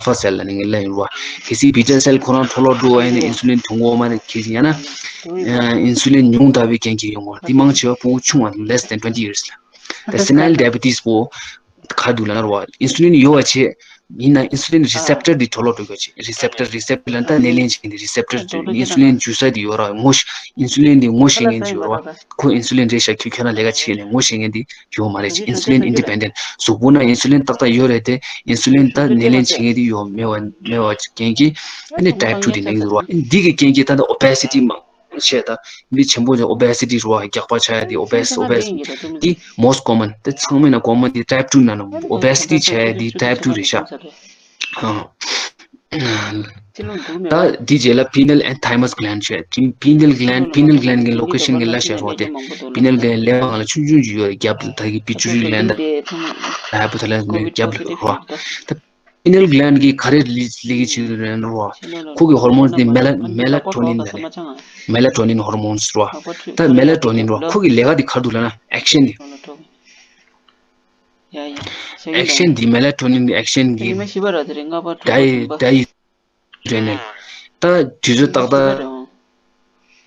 ཕ་སེལ་ལབ་ནས་ངས་ལབ་ཡིན་རེད་བ། གལ་སྲིད་བི་ཊ་སེལ་ཁོ་རང་འཕྲོ་བརླག་འགྲོ་བ་ཡིན་ན་ཨིན་སུ་ལིན་ཐོན་གྱི་ཡོད་མ་རེད། གལ་སྲིད་ཡང་ན་ཨ་ཨིན་སུ་ལིན་ཉུང་དྲགས་པའི་རྐྱེན་གྱིས་ཡོང་གི་རེད་བ། དེ་མང་ཆེ་བ་སྤུ་གུ་ཆུང་བ་less than twenty years ལ། ད་སེ་ནའིལ་ཌའི་བི་ཊི་སི་པོ་ག་རེ་འདུག་ལབ་ན་རེད་བ། ཨིན་སུ་ལིན་ཡོད་པ་བྱས། ཡིན་ན་ཨིན་སུ་ལིན་རི་སེབ་ཊར་འདི་འཕྲོ་བརླག་འགྲོ་གི་ཡོད་བྱས། རི་སེབ་ཊར་རི་སེབ་ཊར་ལབ་ན་ད་སྣེ་ལེན་བྱེད་མཁན་འདི་རི་སེབ་ཊར་ཨིན་སུ་ལིན་འཇུ་ས་འདི་ཡོད་ར། ངོ་ཤེས་ཨིན་སུ་ལིན་འདི་ངོ་ཤེས་མཁན་ཅིག་ཡོད་ར། ཁོ་ཨིན་སུ་ལིན་རེད་ཤག་ཁྱོད་ཁྱོད་རང་ལས་ཀ་བྱེད་ནས་ངོ་ཤེས་མཁན་འདི་ཡོད་མ་རེད། ཨིན་སུ་ལིན་ཨིན་ཌི་པེན་ཌེན་ཊི། གཟུགས་པོ་ན་ཨིན་སུ་ལིན་ཏག་ཏག་ཡོད་རེད་དེ། ཨིན་སུ་ལིན་ད་སྣེ་ལེན་བྱེད་མཁན་འདི་ཡོད་མེད་པ་མེད་པ་རྐྱེན་གྱིས་ཨ་ནི་ཊའིབ་ཊུ་འདི་ན་གི་འདུག་ར། འདི་གི་རྐྱེན་གྱིས་ད་ལྟ་ཨོ་བེ་སི་ཊི་མང་ཆེ་ད་མི་ཆེན་པོ་ཅིག་ཨོ་བེ་སི་ཊི་རེད་བ། རྒྱགས་པ་ཆགས་ཡ་དེ་ཨོ་བེ་སི་ཨོ་བེ་སི་འདི་མོ་སི་ཊི་ཀོ་མན། ད་ཚང་མའི་ནང་ཀོ་མན་དེ་ཊའིབ་ཊུ་ན་ནོ་ཨོ་བེ་སི་ཊི་ཆགས་ཡ་དེ་ཊའིབ་ཊུ་རེད་ཤག་ཨ་ད་དེ་རྗེས་ལ་པི་ནལ་ཨེན་ཐའི་མས་གི་ལན་ཌ་བྱས། པི་ནལ་གི་ལན་ཌ། པི་ནལ་གི་ལན་ཌ་གི་ལོ་ཀེ་ཤན་གི་ལ་ཤར་རོ་དེ། པི་ནལ་གི་ལན་ཌ་ལེ་བ་གང་ལ་ཆུང་ཆུང་ཅིག་ཡོད་རེད། རྒྱབ་ལ་ད་གི་པི་ཅུ་རི་ལན་ཌ་ཧ་པོ་ཐ་ལ་ནི་རྒྱབ་ལ་རོ། ད་པི་ནལ་གི་ལན་ཌ་གི་ག་རེ་ལི་ལི་གི་ཆེད་དུ་རན་རོ། ཁོ་གི་ཧོར་མོན་སི་དེ་མེ་ལ་མེ་ལ་ཊོ་ནིན་ད་ནི་མེ་ལ་ཊོ་ནིན་ཧོར་མོན་སི་རོ། ད་མེ་ལ་ཊོ་ནིན་རོ། ཁོ་གི་ལས་ཀ་དེ་ག་རེ་འདུག་ལབ་ན་ཨེག་ཤན་དེ། ཡ་ཡ། ཟེར་གྱི་ཨེག་ཤན་འདི་མེ་ལ་ཊོ་ནིན་གི་ཨེག་ཤན་གྱི་ཉི་མ་བཞི་པ་ར་དེ་རིང་ལྔ་པ་དྲུག་པ་བདུན་པ། ཌའི་ཌའི་ཌའི་ཌི་ཡུ་རེ་ནལ། ད་དུས་ཚོད་ཏག་ཏག་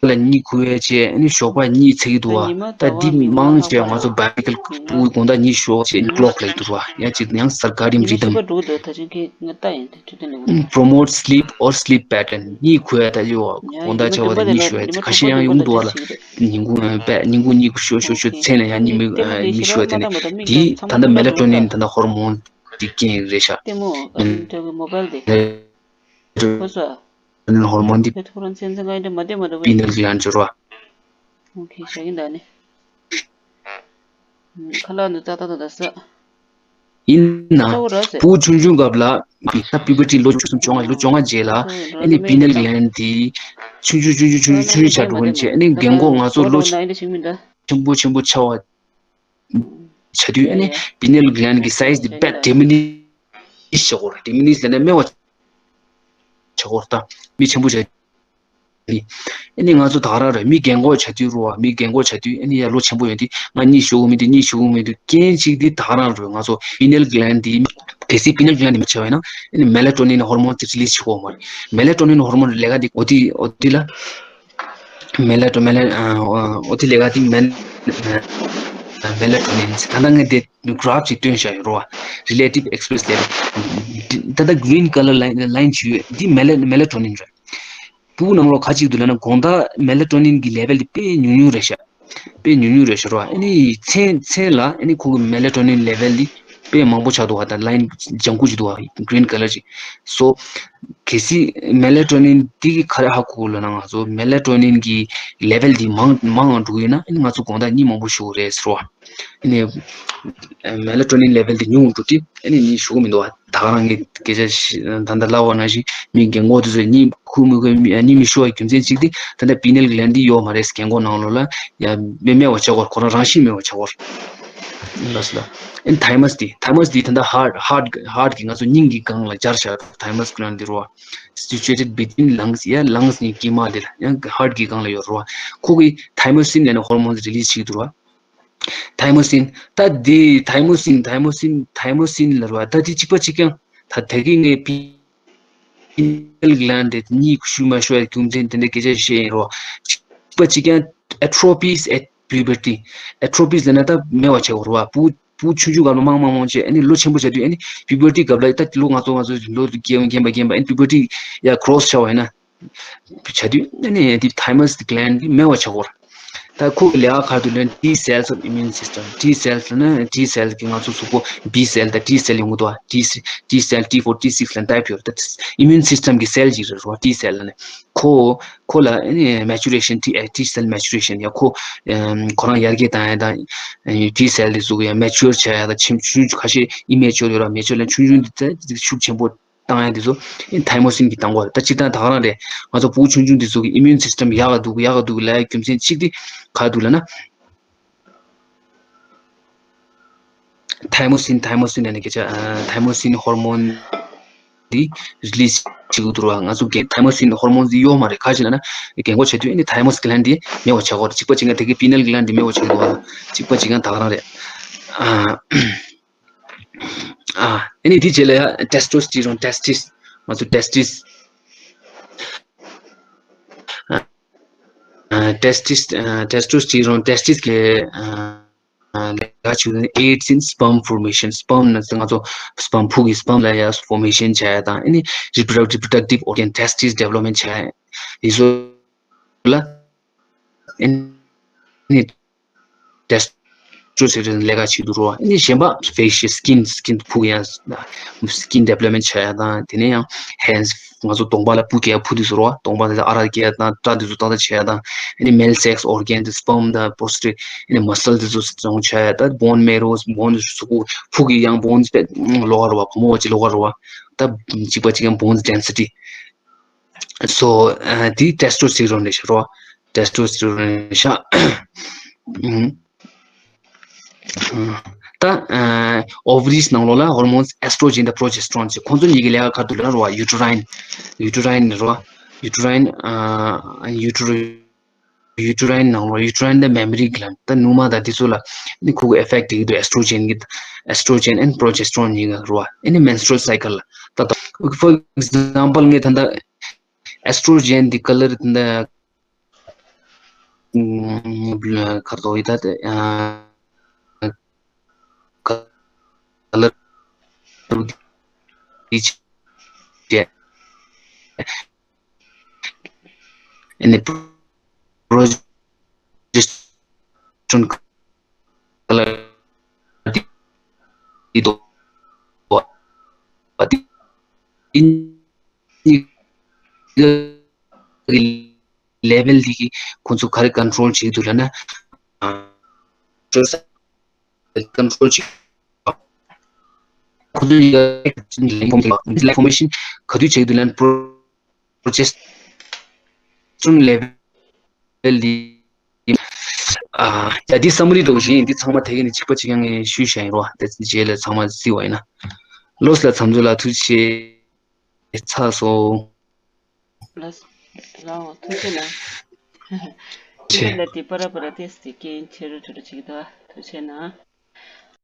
ལ་གཉིད་ཁུག་ཡས་བྱས་ཨ་ནི་ཞོགས་པ་གཉིད་ཚིག་གི་འདུག་བ། ད་འདི་མང་ཆེ་ང་ཚོ་བྷའི་ཡོ་ལོ་ཇི་ཀལ་དགོང་དག་གཉིད་ཞོགས་བྱས་ཀློག་ལབ་འདུག་བ། ཡང་ཅིག་ཡང་སར་ཀ་ཌི་ཡམ་རི་དམ། ཉི་མ་བཞི་པ་འགྲོ་གི་འདུག་ད་ཅིག་གི་ང་ལྟ་ཡིན་དེ་འཕྲོད་བསྟེན་ལས་ཁུངས་ནས། Promote sleep or sleep pattern གཉིད་ཁུག་ཡ་ད་ཡོ་དགོང་དག་ཆ་བ་ད་གཉིད་ཞོགས་ཡ་ཁ་ཤས་ཡང་ཡོང་གི་འདུག་བ་ལ། ཉིན་གུང་བས་ཉིན་གུང་གཉིད་ཤོར་ཤོར་ཤོར་མཚན་ལ་ཡང་གཉིད་མི་གཉིད་ཤོར་བ་དེ་ནི་དེ་ད་ལྟ་མེ་ལ་ཊོ་ནིན་ད་ལྟ་ཧོར་མོན་དེ་རྐྱེན་རེད་ཤག་ལྟད་མོ་ཨ་ནི་ཧོར་མོན་དེ་ལྟད་མོ་བལ་དེ་ཁོ་ཚོ་ཨ་ནི་ཧོར་མོན་དེ་ཁོ་རང་མཚན་མཚན་གང་ཡིན་འདྲ་མ་བདེ་མ་འདྲ་བ་པི་ནལ་གི་ལན་ཅོར་བ། ཨོ་ཁེ་བཞག་གིན་ད་ནི་ཁ་ལག་འདུག་ཏག་ཏག་ཏག་ཏག་ཟ། ཡིན་ན་ལྟ་བུ་ར་ཟེར། བུ་ཆུང་ཆུང་སྐབས་ལ་ད་པི་བར་ཊི་ལོ་བཅུ་གསུམ་བཅོ་ལྔ་ལོ་བཅོ་ལྔ་རྗེས་ལ་ཨ་ནི་པི་ནལ་གི་ལན་དེ་ཆུང་ཆུང་ཆུང་ཆུང་ཆུང་ཆུང་ཆུང་ཆགས་འགྲོ་གིན་བྱས། ཨ་ནི་རྒན་གོག་ང་ཚོ་ལོ་ཆེན་པོ་ཆེན་པོ་ཆགས་པ། བྱ་དུས་ཨ་ནི་པི་ནལ་གི་ལན་གི་སའི་ཛི་དེ་དཔེ་ཌི་མི་ནི་ཤི་བྱ་གོ་ར། ཌི་མི་ནི་ཤི་ལབ་ན་སྨེ་བ་བྱ་གོ་ར། ད་མི་ཆེན་པོ་བྱ་ནི། ཨ་ནི་ང་ཚོ་ད་ག་རང་རེད། མི་རྒན་གོག་བྱ་དུས་རུ་བ། མི་རྒན་གོག་བྱ་དུས་ཨ་ནི་ཡ་ལོ་ཆེན་པོ་ཡོང་དུས་ང་གཉིད་ཤོར་གི་མི་འདུག་གཉིད་ཤོར་གི་མི་འདུག་རྐྱེན་གཅིག་དེ་ད་ག་རང་རེད། ང་ཚོ་པི་ནལ་གི་ལན་དེ་གལ་སྲིད་པི་ནལ་གི་ལན་དེ་མི་བྱ་བ་ཡིན་ན་ཨ་ནི་མེ་ལ་ཊོ་ནིན་ཧོར་མོན་དེ་རི་ལིས་བྱེད་གོ་མ་རེད། མེ་ལ་ཊོ་ནིན་ཧོར་མོན་ལས་ཀ་དེ་འོ་དེ་འོ་དེ་ལ། མེ་ལ་ཊོ་མེ་ལ་ཨ་འོ་དེ་ལས་ཀ་དེ་མེ་མེ་ལ་ཊོ་ནིན་ད་ལྟ་ངས་དེ་གྷ་རབ་ཅིག་སྟོན་བཞག་ཡོད་རེད་བ། Relative express level ད་ལྟ་green color line line ཅིག་ཡོད། འདི་མེ་ལ་མེ་ལ་ཊོ་ནིན་རེད། སྤུ་གུ་ནང་ལོགས་ག་ཅིག་འདུག་ལབ་ན་དགོང་དག་མེ་ལ་ཊོ་ནིན་གི་ལེ་ཝལ་དེ་དཔེ་ཉུང་ཉུང་རེད་ཤག་དཔེ་ཉུང་ཉུང་རེད་ཤག་རེད་བ། ཨ་ནི་མཚན་མཚན་ལ་ཨ་ནི་ཁོ་གི་མེ་ལ་ཊོ་ནིན་ལེ་ཝལ་དེ་དཔེ་མང་པོ་ཆགས་འདུག་བ། ད་ལ་ཡིན་ལྗང་ཁུ་ཅིག་འདུག་བ། green color ཅིག་སོ། གལ་སྲིད་མེ་ལ་ཊོ་ནིན་འདི་གི་ག་རེ་ཧ་གོ་ལབ་ན་ང་ཚོ་མེ་ལ་ཊོ་ནིན་གི་ལེ་ཝལ་འདི་མང་མང་ང་འགྲོ་གི་ཡོད་ན་ཨ་ནི་ང་ཚོ་དགོང་དག་གཉིད་མང་པོ་ཤོར་གི་རེད་ཟེར་བ། ཨ་ནི་མེ་ལ་ཊོ་ནིན་ལེ་ཝལ་འདི་ཉུང་འགྲོ་དུས་ཨ་ནི་གཉིད་ཤོར་གི་མི་འདུག་བ། ད་ག་རང་གི་སྐད་ཆ་ཞིག་ད་ལྟ་ལབ་པ་ནང་བཞིན་མི་རྒན་གོག་དེ་ཚོས་གཉིད་ཁུག་མི་ཁུག་གཉིད་མི་ཤོར་བའི་རྒྱུ་མཚན་གཅིག་དེ་ད་ལྟ་པི་ནལ་གི་ལན་འདི་ཡོད་མ་རེད། རྒན་གོག་ནང་ལོགས་ལ་ཡ་མེ་མེད་པ་ཆགས་གོ། ཁོ་རང་རང་བཞིན་མེད་པ་ཆགས་གོ། ལགས་སོ་ལགས། ཨ་ནི་ཐའི་མས་དེ་ཐའི་མས་དེ་ད་ལྟ་ཧར་ཧར་ཧར་གི་ང་ཚོ་སྙིང་གི་སྒང་ལ་སྦྱར་བཞག་ཐའི་མས་གི་ལན་འདི་རེད་བ། Situated between lungs ཡ་ལངས་ནས་དཀྱིལ་མ་དེ་ལ་ཡང་ཧར་གི་སྒང་ལ་ཡོད་རེད་བ། ཁོ་གི་ཐའི་མོ་སིན་ལབ་ནས་ཧོར་མོན་རི་ལིས་བྱེད་ཀྱི་འདུག་རེད་བ། ཐའི་མོ་སིན་ད་དེ་ཐའི་མོ་སིན་ཐའི་མོ་སིན་ཐའི་མོ་སིན་ལབ་རེད་བ། ད་དེ་གཅིག་པ་གཅིག་རྐྱང་ད་དེ་གི་ངའི་པི་ pineal gland དེ་གཉིད་ཤུགས་མ་ཤོར་ཡ་རྒྱུ་མཚན་དེ་འདྲ་སྐད་ཆ་བཤད་ཡིན་རོ། གཅིག་པ་གཅིག་རྐྱང་atropies at puberty. Atropies ལབ་ན་ད་མེད་པ་བྱེད་དགོས་རེད་བ། བུ་བུ་ཆུང་ཆུང་སྐབས་ལ་མང་མང་མང་བྱས། ཨ་ནི་ལོ་ཆེན་པོ་བྱ་དུས་ཨ་ནི་puberty སྐབས་ལ་ད་ལོ་ང་ཚོ་ང་ཚོ་ལོ་རྒན་རྒན་པ་རྒན་པ་ཨ་ནི་puberty ཡ་cross བྱ་བ་ཡིན་ན། བྱ་དུས་ཨ་ནི་དེ་thymus gland གི་མེད་པ་བྱ་དགོས་རེད། ད་ཁོ་གི་ལས་ཀ་ག་རེ་འདུག་ལབ་ན་T cells of immune system. T cells ལབ་ན་T cell གི་ང་ཚོ་གཟུགས་པོ་B cell དང་T cell ཡོང་གི་འདུག་བ། T T cell T four T six ལབ་ན་type ཡོད་རེད། ད་immune system གི་cell ཅིག་རེད་རོ། T cell ལབ་ན་ཁོ་ཁོ་ལ་ཨ་ནི་maturation T T cell maturation ཡ་ཁོ་ཁོ་རང་ཡར་རྒྱས་བཏང་ཡ་དང་T cell དེ་ཚོ་གི་ཡ་mature བྱ་ཡ་དང་ཆེམ་ཆུང་ཆུང་ཁ་ཤས་immature ཡོད་ར། mature ལ་ཆུང་ཆུང་དེ་ཚོ་ཤུགས་ཆེན་པོ་བཏང་ཡ་དེ་ཚོ་ཨིན་thymosin གྱིས་བཏང་གོ། ད་སྤྱིར་བཏང་ད་ག་རང་རེད། ང་ཚོ་བུ་ཆུང་ཆུང་དེ་ཚོ་གི་immune system ཡག་ག་འདུག་ཡག་ག་འདུག་ལབ་ཡ་རྒྱུ་མཚན་གཅིག་དེ་ག་འདུག་ལབ་ན། thymosin thymosin ལབ་ནས་སྐད་ཆ་thymosin hormone འདི་release བྱེད་ཀྱི་འདུག་ར། ང་ཚོ་གི་thymosin hormone འདི་ཡོད་མ་རེད། ག་ཅི་ལབ་ན་རྒན་གོག་བྱེད་དུས་ཨ་ནི་thymus gland འདི་མེད་པ་བྱེད་དགོས་རེད། གཅིག་པ་གཅིག་རྐྱང་དེ་གི་pineal gland འདི་མེད་པ་བྱེད་དགོས་ར། གཅིག་པ་གཅིག་རྐྱང་ད་ག་རང་རེད། ཨ་ཨ་ནི་དེ་རྗེས་ལ་ཡ་testosterone testis ང་ཚོ་testis ཨ་testis ཨ་testosterone testis གི་ཨ་ལས་ཀ་བྱེད་ཀྱི་ཡོད། Aids in sperm formation. Sperm ནི་ང་ཚོ་sperm ཕུག་གི་sperm ལ་ཡ་formation བྱ་ཡ་དང་ཨ་ནི་reproduct- reproductive organ testis development བྱ་ཡ་ཡི་བཟོ་ལ་ཨ་ནི་testosterone ལས་ཀ་བྱེད་འདུག་རོ། ཨ་ནི་གཞན་པ་facial skin skin ཕུག་ཡང་skin development བྱ་ཡ་དང་དེ་ནས་ཡང་hands ང་ཚོ་གདོང་པ་ལ་སྤུ་རྒྱག་ཕུ་དུས་སུ་རོ། གདོང་པ་དེ་ཚོ་ཨ་རག་རྒྱག་དང་སྐྲ་དེ་ཚོ་ཏག་ཏག་བྱེད་ཡ་དང་ཨ་ནི་male sex organ དེ་sperm དང་prostate ཨ་ནི་muscle དེ་ཚོ་བཟང་བྱ་ཡ་དང་bone marrow bones གཟུགས་པོ་ཕུག་གི་ཡང་bones དཔེ་ལོགས་ཀ་རོ་བ་བུ་མོ་བ་ཅིག་ལོགས་ཀ་རོ་བ། ད་གཅིག་པ་གཅིག་ཡང་bones density so དེ་testosterone རེད་ཤག་རོ། testosterone རེད་ཤག་ད་ovaries ནང་ལོགས་ལ་hormones estrogen དང་progesterone ཅེས་ཁོང་ཚོ་གཉིས་ཀྱི་ལས་ཀ་ག་རེ་འདུག་ལབ་ན་རོ་uterine uterine རོ། uterine uterine uterine ནང་ལོགས་uterine དང་mammary gland ད་ནུ་མ་དང་དེ་ཚོ་ལ་ནི་ཁོ་གི་effect དེ་གི་འདུག estrogen གི estrogen and progesterone གཉིས་ཀ་རོ། ཨ་ནི་menstrual cycle ལ་ད་for example ངས་ད་ལྟ་estrogen དེ་color དེ་འདྲ་ཁར་དོ་ཡི་ད་དེ་color དེ་ཅེ་ཨ་ནི་progesterone color དེ་དོ་བ་དེ་level དེ་གི་ཁོང་ཚོ་ག་རེ་control བྱེད་ཀྱི་འདུག་ལབ་ན་control བྱེད། ཁོང་ཚོ་ཡི་formation ག་དུས་བྱེད་ཀྱི་འདུག་ལབ་ན་progesterone level དེ། ཨ་ཡ་འདི་summary འདྲ་བོ་ཞིག་ཡིན། འདི་ཚང་མ་དེ་གི་ནི་གཅིག་པ་གཅིག་རྐྱང་ངས་ཞུས་བཞག་ཡིན་རོ། དེ་རྗེས་ལ་ཚང་མ་གཟིགས་པ་ཡིན་ན། ལོས་ལ་ཚང་ཚོ་ལ་ཐུགས་རྗེ་ཆེ། ཚར་སོང་། ལགས་སོ། ཐུགས་རྗེ་གནང་། ཆེ། ཁྱེད་ལ་དེ་པ་ར་པ་ར་ཏེས་ཏེ་རྐྱེན་ཆེ་རུ་ཆེ་རུ་ཅིག་ཏུ་ཐུགས་རྗེ་གནང་།